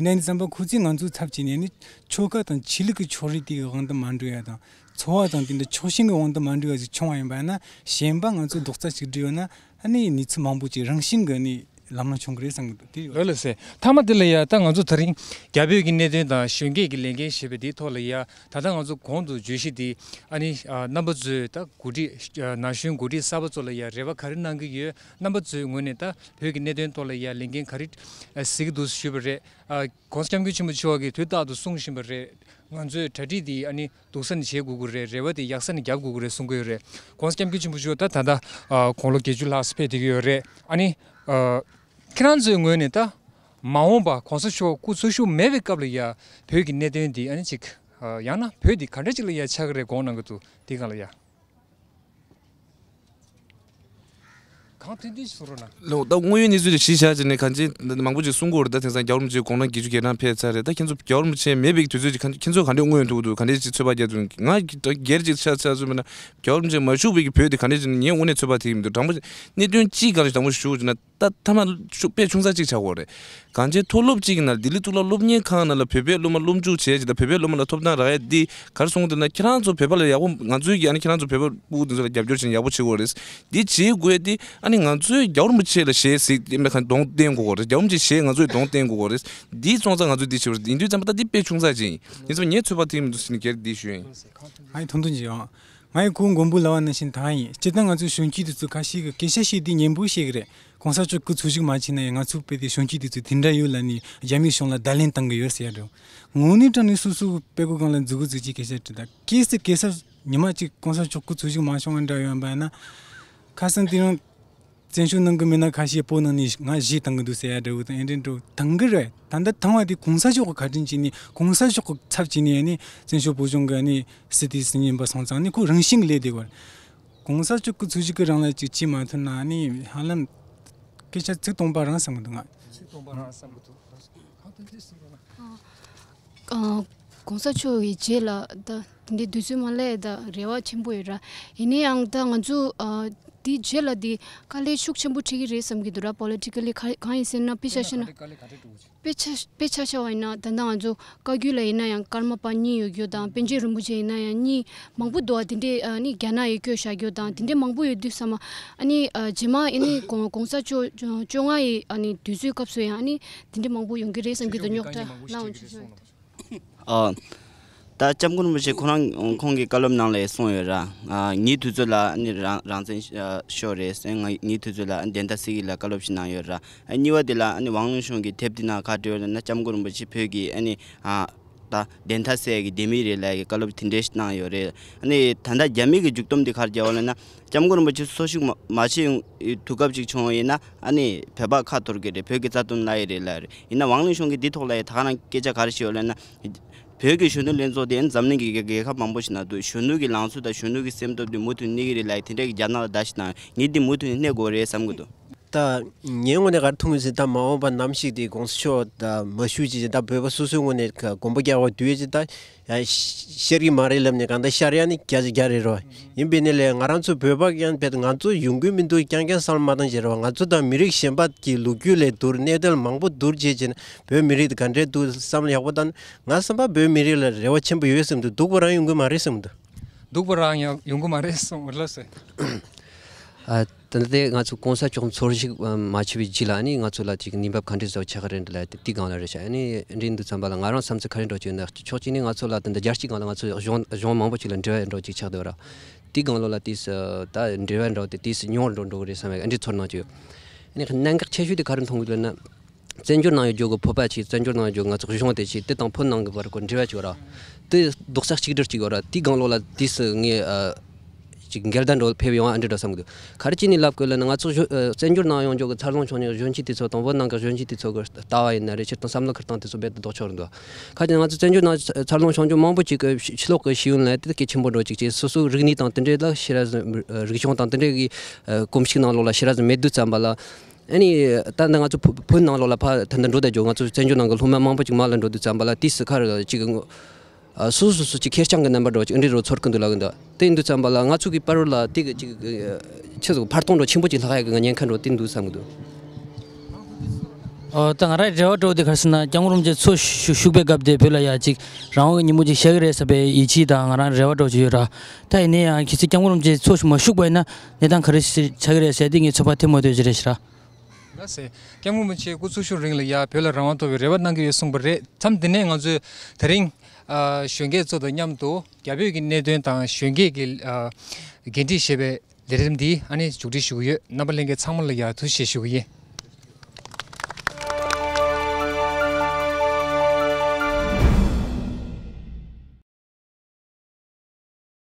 འདྲ་ཡིན་དུས་ཙམ་པ་ཁོ་ཚོས་ང་ཚོའི་ཚབ་བྱས་ནས་ནི་ཆོལ་ཁ་དང་ཆོས་ལུགས་ཀྱི་ཕྱོགས་རིས་དེ་གི་དབང་དུ་མ་འགྲོ་ཡ་དང་། འཚོ་བ་དང་དེ་འདྲ་ཕྱོགས་ཞེན་གྱི་དབང་དུ་མ་འགྲོ་བ་ཞིག་བྱུང་བ་ཡིན་པ་ན། གཞན་པ་ང་ཚོ་རྡོག་རྩ་གཅིག་སྒྲིལ་ཡོད་ན་ཨ་ནི་གནས་ཚུལ་མང་པོ་ཅིག་རང་བཞིན་གྱིས་ནི་ལམ་ལྷོང་བྱུང་གི་རེད་བསམ་གྱི་འདུག་དེ་ཡོད། ལགས་ལགས་སེ། མཐའ་མ་དེ་ལ་ཡ། ད་ང་ཚོ་ད་རིང་རྒྱ་བོད་ཀྱི་གནད་དོན་དང་གཞོན་སྐྱེས་ཀྱི་ལས་འགན་ཞེས་པའི་དེའི་ཐོག་ལ་ཡ། ད་ལྟ་ང་ཚོ་གོང་དུ་བརྗོད་གཞི་དེ་ཨ་ནི་ཨ་རྣམ་པ་ཚོས་ད་འགོ་ཁྲིད་ཨ་ན་གཞོན་འགོ་ཁྲིད་གསར་པ་ཚོ་ལ་ཡ་རེ་བ་ག་རེ་གནང་གི་ཡོད། རྣམ་པ་ཚོའི་ངོས་ནས་ད་བོད་ཀྱི་གནད་དོན་ཐོག་ལ་ཡ་ལས་འགན་ག་རེ་ཨ་གཟིགས་ཀྱི་འདུག་ཞུས་པ་རེད། ཨ་༸གོང་ས་༸སྐྱབས་མགོན་ཆེན་པོ་མཆོག་གིས་དུས་རྟག་ཏུ་གསུང་བཞིན་པ་རེད། ང་ཚོས་གྲ་སྒྲིག་འདི་ཨ་ནི་སྡུག་ས་ནས་བྱེད་དགོས་ཀྱི་རེད། རེ་བ་དེ་ཡག་ས་ནས་རྒྱབ་དགོས་ཀྱི་རེད་གསུང་གི་ཡོད་རེད། ༸གོང་ས་༸སྐྱབས་མགོན་ཆེན་པོ་མཆོག་ད་ད་ལྟ་ཨ་དགུང་ལོ་བརྒྱད་ཅུ་ལྷག་ཙམ་ཕེབས་བསྡད་ཀྱི་ཡོད་རེད། ཨ་ནི་ཨ་ཁྱེད་རང་ཚོའི་ངོས་ནས་ད་མ་འོངས་པ་༸གོང་ས་མཆོག་སྐུ་འཚོ་བཞུགས་མེད་པའི་སྐབས་ལ་ཡ་བོད་ཀྱི་གནད་དོན་འདི་ཨ་ནི་ཅིག་ཨ་ཡང་ན་བོད་འདི་ག་འདྲ་ཅིག་ལ་ཡ་ཆགས་ཀྱི་རེད་དགོངས་གནང་གི་འདུག་དེ་སྒང་ལ་ཡ། གང་ཐོན་ཐོན་ཞིག་གསུང་རོགས་གནང་། ལགས། ད་དངོས་ཡོད་གནས་ཚུལ་དེ་གཞི་བཞག་བྱས་ནས་གང་ཅི་མང་པོ་ཅིག་གསུང་གི་ཡོད་རེད། ད་དེང་སང་༸རྒྱལ་བ་རིན་པོ་ཆེ་དགུང་ལོ་བརྒྱད་ཅུ་གྱ་གྲངས་ཕེབས་ཚར་རེད། ད་ཁྱེད་ཚོ་༸རྒྱལ་བ་རིན་པོ་ཆེ་མེད་པའི་དུས་ཚོད་ཅིག་ཁྱེད་ཚོ་ག་འདྲས་དངོས་ཡོད་འདུག་འདུག་ག་འདྲས་ཅིག་ཚོད་དཔག་རྒྱག་འདུག་ང་སྒེར་ཅིག་ཆ་ཆ་ཚོད་མིན་ན་༸རྒྱལ་བ་རིན་པོ་ཆེ་མ་བཞུགས་པའི་གི་བོད་དེ་ག་འདྲས་ཅིག་ངས་དངོས་གནས་ཚོད་དཔག་ཐེབས་ཀྱི་མི་འདུག་དྲང་པོ་གནད་དོན་གཅིག་སྒང་ལ་དྲང་པོ་ཞུ་བྱས་ན། ད་མཐའ་མ་ཤུགས་དཔེ་ཆུང་ཙག་ཅིག་ཆགས་ཀྱི་ཡོད་རེད། གང་ཅི་མཐོ་སློབ་ཅིག་གི་ནང་ལྡི་ལི་གཙུག་ལག་སློབ་གཉེར་ཁང་ནང་ལ་བོད་པའི་སློབ་མ་སློབ་འཇུག་བྱས་ཅིག་དང་བོད་པའི་སློབ་མ་ལ་ཐོབ་ཐང་རག་ཡ་འདི་ག་རེ་གསུང་གི་འདུག་ན། ཁྱེད་རང་ཚོ་བོད་པ་ལ་ཡག་པོ། ང་ཚོའི་གི་ཨ་ནི་ཁྱེད་རང་ཚོ་བོད་པ་སྤུ་གུ་འདི་ཚོ་ལ་རྒྱབ་སྐྱོར་བྱས་ན་ཡག་པོ་བྱེད་དགོས་རེད། འདི་བྱེད་དགོས་འདི་ཨ་ནི་ང་ཚོའི་༸རྒྱལ་བ་རིན་པོ་ཆེ་ལ་ཞེ་ཟིག་མེད་ཁ་གདོང་བསྟན་དགོས་རེད།༸རྒྱལ་བ་རིན་པོ་ཆེ་ཞེ་ང་ཚོའི་གདོང་བསྟན་དགོས་རེད། འདི་སོང་ཙང་ང་ཚོས་འདི་བྱེད་དགོས་རེད། ཡིན་དུས་ཙམ་པ་ད་འདི་དཔེ་ཆུང་ཙག་ཅིག་ཡིན། ཡིན་ཙང་ངས་ཚོད་དཔག་ཐེབས་མི་འདུག་ཟེར་ནས་སྒེར་འདི་ཞུས་ཡིན། ཨ་ཡེ་ཐུང་ཐུང་ཅིག་ཡོང་། ང་ཡི་ཁོང་མགོན་པོ་ལབ་པ་ནང་བཞིན་ད་ཡིན། སྤྱིར་བཏང་ང་ཚོའི་གཞོན་སྐྱེས་དེ་ཚོ་ཁ་ཤས་ཀྱིས་སྐད་ཆ་བཤད་དུས་སྙན་པོ་བཤད་ཀྱི་རེད། གོང་ས་མཆོག་སྐུ་འཚོ་བཞུགས་མ་བྱས་ན་ཡང་ང་ཚོ་བོད་པའི་གཞོན་སྐྱེས་དེ་ཚོ་དེ་འདྲ་ཡོད་ལབ་ནས་རྒྱ་མིའི་གཞུང་ལ་བརྡ་ལན་བཏང་གི་ཡོད་ཟེར་ཡ་འདྲ་བོ། དངོས་གནས་དྲང་གནས་སོ་སོའི་དཔྲལ་གོས་སྒང་ལ་མཛུབ་གུ་བཙུགས་ཀྱིས་སྐད་ཆ་དྲིས་ད། གལ་སྲིད་གེ་སར་ཉི་མ་གཅིག་གོང་ས་མཆོག་སྐུ་འཚོ་བཞུགས་མ་བྱུང་བ་འདྲ་ཡོད་པ་ཡིན་ན། ཁ་སང་དེ་རིང་བཙན་བྱོལ་ནང་གི་མི་སྣ་ཁ་ཤས་བོད་ནང་ནས་ང་གཞས་བཏང་གི་འདུག་ཟེར་ཡ་འདྲ་བོ་དང་ཨེ་འདྲ་འདྲ་བོ་བཏང་གི་རེད། ད་ལྟ་བཏང་བ་དེ་གོང་ས་མཆོག་གི་བཀའ་དྲིན་བྱས་ནས་གོང་ས་མཆོག་གི་ཚབ་བྱས་ནས་ཨ་ནི་བཙན་བྱོལ་བོད་གཞུང་གི་ཨ་ནི་སྲིད་དེ་སྲིད་ཉན་པ་སོང་ཙང་ཨ་ནི་ཁོ་རང་བཞིན་གྱི་ལས་དེ་བར། གོང་ས་མཆོག་སྐུ་འཚོ་བཞུགས་ཀྱི་རིང་ལ་ཅིག་བྱེད་མ་ཐུབ་ན་ཨ་ནི་ཧ་ལམ་སྐད་ཆ་ཚིག་སྟོང་པ་རང་བསམ་གི་འདུག་ང་། ཚིག་སྟོང་པ་རང་བསམ་གི་འདུག་གང་དུ་འདི་སུ་རུ་ན། ཨ། གོང་ས་མཆོག་གི་རྗེས་ལ་ད་དེ་འདྲའི་དུས་ཚོད་མ་སླེབས་ད་རེ་བ་ཆེན་པོ་ཡོད་ར། ཡིན་ན་ཡང་ད་ང་ཚོ་ཨ་དེའི་རྗེས་ལ་དེ་དཀའ་ལས་ཤུགས་ཆེན་པོ་འཕྲད་ཀྱི་རེད་བསམ་གྱི་འདུག་ར། པོ་ལི་ཊི་ཀལ་ལི་གང་ཡིན་ཟེར་ན། དཔེ་ཆ་བཤད་ན། དཔེ་ཆ་དཔེ་ཆ་བཞག་པ་ཡིན་ན་ད་ལྟ་ང་ཚོ་བཀའ་བརྒྱུད་ལ་ཡིན་ན་ཡང་ཀརྨ་པ་གཉིས་ཡོད་རྒྱུ་དང་། པཎ་ཆེན་རིན་པོ་ཆེ་ཡིན་ན་ཡང་གཉིས་མང་པོ་འདུག་བ། དེ་འདྲས་ཨ་ནི་རྒྱ་ནག་ཡི་བསྐྱོད་བཞག་རྒྱུ་དང་། དེ་འདྲས་མང་པོ་ཡོད་དུས་ཙམ་པ་ཨ་ནི་ཨ་རྗེས་མ་ཨ་ནི་གོང་གོང་ས་མཆོག་བཅོ་ལྔ་ཡི་ཨ་ནི་དུས་ཚོད་སྐབས་སུ་ཡང་ཨ་ནི་དེ་འདྲས་མང་པོ་ཡོང་གི་རེད་བསམ་གྱི་འདུག་རྙོག་དྲ་ལངས་བྱུང་སོང་། ཨ། ད་སྐྱབས་མགོན་རིན་པོ་ཆེ་ཁོ་རང་ཁོང་གི་བཀའ་སློབ་ནང་ལ་གསུངས་ཡོད་ར། ཨ་ངའི་དུས་ཚོད་ལ་ཨ་ནི་རང་རང་བཙན་ཤོར་རེད་ཟེར། ང་ངའི་དུས་ཚོད་ལ་ཨ་ནི་བདེན་མཐའ་གསལ་གྱི་ལ་བཀའ་སློབ་ཞིག་གནང་ཡོད་ར། ཨ་གཉིས་པ་དེ་ལ་ཨ་ནི་ཝང་ལུན་ཤུང་གི་དེབ་དེ་ནང་ག་བྲིས་ཡོད་ལབ་ན། སྐྱབས་མགོན་རིན་པོ་ཆེ་བོད་ཀྱི་ཨ་ནི་ཨ་ད་བདེན་མཐའ་གསལ་གྱི་ལྡེ་མིག་རེད་ལབ་ཀྱི་བཀའ་སློབ་དེ་འདྲས་ཤིག་གནང་ཡོད་རེད། ཨ་ནི་ད་ལྟ་རྒྱ་མི་གི་མཇུག་སྡོམ་དེ་ག་རེ་བརྒྱབ་ཡོད་ལབ་ན། སྐྱབས་མགོན་རིན་པོ་ཆེ་སྲོག་ཤིང་མ་མ་བྱེད་ཡོང་དུས་སྐབས་ཅིག་བྱུང་ཡིན་ན་ཨ་ནི་བོད་པ་ཁ་འཐོར་གི་རེད། བོད་ཀྱི་རྩ་དོན་ལ་ཡི་རེད་ལབ་རེད། ཡིན་ན་ཝང་ལིན་ཤོང་གིས་འདི་ཐོག་ལ་ཡི་ད་ག་རང་སྐད་ཆ་ག་རེ་བཤད་ཡོད་ལབ་ན། བོད་ཀྱི་གཞོན་ནུ་ལྷན་ཚོགས་དེ་འཛམ་གླིང་གི་རྒྱལ་རྒྱལ་ཁབ་མང་པོ་ཞིག་ནང་འདུག་གཞོན་ནུ་གི་ལངས་ཚུལ་དང་གཞོན་ནུ་གི་སེམས་སྟོབས་དེ་མུ་མཐུད་གནས་ཀྱི་རེད་ལབ་ཡི་དེ་འདྲ་གི་རྒྱ་ནག་ལ་བརྡ་ཞིག་བཏང་ཡོད། ངས་འདི་མུ་མཐུད་གནས་དགོས་རེད་བསམ་གི་འདུག་ད་ངའི་ངོས་ནས་ག་རེ་མཐོང་གི་ཟེར། ད་མ་འོངས་པ་ནམ་ཞིག་དེ་གོང་ས་མཆོག་ད་མ་བཞུགས་ཅིག་ད་བོད་པ་སོ་སོའི་ངོས་ནས་ག་དགོངས་པ་རྒྱག་པ་དུས་ཅིག་ད་ཡ་ཤར་གྱི་མ་རེད་ལབ་ནས་གང་ལྟར་ཤར་ཡ་ནི་བརྒྱ་ཆ་བརྒྱ་རེད་རོ། ཡིན་པས་ནི་ལས་ང་རང་ཚོ་བོད་པ་ཀྱང་བས་ང་ཚོ་ཡོང་གི་མི་འདུག་རྐྱང་རྐྱང་བསམ་བློ་མ་བཏང་བྱས་རོ། ང་ཚོ་དང་མི་རིགས་གཞན་པ་གི་ལོ་རྒྱུས་ལས་བསྡུར་གནད་དོན་མང་པོ་བསྡུར་བྱས་བྱས་ན་བོད་མི་རིགས་དེ་ག་འདྲས་འདུག་བསམ་བློ་ཡག་པོ་བཏང་ན། ང་བསམ་པ་བོད་མི་རིགས་ལ་རེ་བ་ཆེན་པོ་ཡོད་བསམ་འདུག་སྡུག་པོ་རང་ཡོང་གི་མ་རེད་བསམ་འདུག་སྡུག་པོ་རང་ཡང་ཡོང་གི་མ་རེད་གསུངས་ལགས་སེ། ཨ། ད་ལྟ་ང་ཚོ་གོང་ས་མཆོག་འཚོ་བཞུགས་མ་བྱས་པའི་རྗེས་ལ་ནི་ང་ཚོ་ལ་ཅིག་གནས་བབ་ག་འདྲ་བཟོ་ཆགས་ཀྱི་རེད་འདྲ་ལ་དེ་དེའི་སྒང་ལ་རེད་ཤག་ཨ་ནི་འདྲི་འདུག་ཙམ་པ་ལ་ང་རང་བསམ་ཚུལ་ག་རེ་འགྲོ་ཅིག་ན། ཕྱོགས་གཅིག་ནས་ང་ཚོ་ལ་ད་ལྟ་རྒྱལ་སྤྱིའི་སྒང་ལ་ང་ཚོ་གཞུང་གཞུང་མང་པོ་ཅིག་ལ་འབྲེལ་བ་འགྲོ་ཅིག་ཆགས་བསྡད་པ་ར། དེའི་སྒང་ལོ་ལ་དེས་ད་འབྲེལ་བ་འགྲོ་དེ་དེས་ཉུང་རུ་འགྲོ་འགྲོ་གི་རེད་བསམ་ཡ་ཨ་འདྲི་ཚོར་སྣང་ཅིག་ཡོད། ཨ་ནི་གནད་འགག་ཆེ་ཤོས་དེ་ག་རེ་མཐོང་གི་ཡོད་ན། བཙན་བྱོལ་ནང་ཡོད་རྒྱུ་གི་བོད་པ་ཆེ། བཙན་བྱོལ་ནང་ཡོད་རྒྱུ་ང་ཚོ་གཞུང་དེ་ཆེ། དེ་དང་བོད་ནང་གི་བར་གོ་འབྲེལ་བ་ཅིག་ཡོད་ར། དེ་རྡོག་རྩ་གཅིག་སྒྲིལ་ཅིག་ཡོད་ར། དེའི་སྒང་ལོ་ལ་དེས་ངས་ཨ། ཅིག་འགལ་ཟླ་འགྲོ་ཕེབས་ཡོང་ཨ་འདྲི་འགྲོ་བསམ་གི་འདུག་ག་རེ་བྱས་ནས་ལབ་དགོས་ལབ་ན་ང་ཚོ་གཞོན་ཨ། བཙན་བྱོལ་ནང་ཡོང་རྒྱུ་གི་འཚར་ལོངས་བྱུང་མཁན་གཞོན་སྐྱེས་དེ་ཚོ་དང་བོད་ནང་གི་གཞོན་སྐྱེས་དེ་ཚོ་གི་ལྟ་བ་ཡིན་ན་རེད། སྤྱིར་བཏང་བསམ་བློ་འཁུར་སྟངས་དེ་ཚོ་རྦད་དེ་ལྡོག་ཕྱོགས་རེད་འདུག་ཁ་ཅིག་ང་ཚོ་བཙན་བྱོལ་ནང་འཚར་ལོངས་བྱུང་རྒྱུ་མང་པོ་ཅིག་གི་ཕྱི་ཕྱི་ལོགས་གི་ཤེས་ཡོན་ལ་དེ་གལ་ཆེན་པོ་འགྲོ་ཅིག་ཅེས་སོ་སོའི་རིག་གནས་དང་དེ་འདྲའི་ལ་ཤེས་ར་ཟིན་རིག་གཞུང་དང་དེ་འདྲའི་གི་ཨ། གོམས་གཤིས་ནང་ལོགས་ལ་ཤེས་ར་ཟིན་མེད་དུས་ཙམ་པ་ལ། ཨ་ནི་ད་ནི་ང་ཚོ་བོད་བོད་ནང་ལོགས་ལ་ཕ་ད་ལྟ་འགྲོ་བསྡད་རྒྱུ་ང་ཚོ་བཙན་བྱོལ་ནང་གི་སློབ་མ་མང་པོ་ཅིག་མར་ལ་འགྲོ་དུས་ཙམ་པ་ལ་དེས་སུ་ཁར་ཅིག་ཨ། སོ་སོ་སོ་སོ་ཅིག་ཁེར་རྐྱང་གི་རྣམ་པ་འགྲོ་ཅིག་འདྲི་རོ་ཚོར་གི་འདུག་ལབ་གི་འདུག་དེ་ཡིན་དུས་ཙམ་པ་ལ་ང་ཚོ་གི་བར་ལ་དེ་གི་ཅིག་ཆེ་ཟུག་འཕར་ཐོག་འགྲོ་ཆེན་པོ་ཅིག་ལྷག་ཡ་གི་ང་ཉེན་ཁ་འགྲོ་དེ་འདུག་བསམ་གི་འདུག་ཨོ། ད་ང་རང་རེ་བ་འདྲ་བོ་དེ་ག་རེ་ཟེར་ན་སྐྱབས་མགོན་རིན་པོ་ཆེ་འཚོ་བཞུགས་བཞུགས་པའི་སྐབས་དེ་བོད་ལ་ཡ་ཅིག་རང་དབང་གི་ཉིན་མོ་ཅིག་ཤར་གི་རེད་ཟེར་བའི་ཡིད་ཆེས་དང་ང་རང་རེ་བ་འདྲ་བོ་ཅིག་ཡོད་ར། ད་ཡིན་ན་ཡང་གལ་སྲིད་སྐྱབས་མགོན་རིན་པོ་ཆེ་འཚོ་བཞུགས་མ་བཞུགས་པ་ཡིན་ན་གནས་སྟངས་ག་རེ་ཞིག་ཆགས་གི་རེད་ཟེར་དེ་ངས་ཚོད་དཔག་ཐེངས་མ་ཐོས་ཅིག་རེད་ཤག་ར། ལགས་སེ། སྐྱབས་མགོན་རིན་པོ་ཆེ་སྐུ་འཚོ་བཞུགས་རིང་ལ་ཡ་བོད་ལ་རང་དབང་ཐོབ་པའི་རེ་བ་གནང་གི་ཡོད་གསུངས་པ་རེད། མཚམས་འདི་ནས་ང་ཚོས་དེ་རིང་ཨ། གཞོན་སྐྱེས་ཚོ་དང་མཉམ་དུ་རྒྱ་བོད་ཀྱི་གནད་དོན་དང་གཞོན་སྐྱེས་ཀྱི་ཨ། འགན་འཁྲི་ཞེས་པའི་ལས་རིམ་འདི་ཨ་ནི་མཇུག་སྒྲིལ་ཞུ་གི་ཡོད། རྣམ་པ་ལྷན་རྒྱས་ཚང་མ་ལ་ཡ་ཐུགས་རྗེ་ཆེ་ཞུ་གི་ཡིན།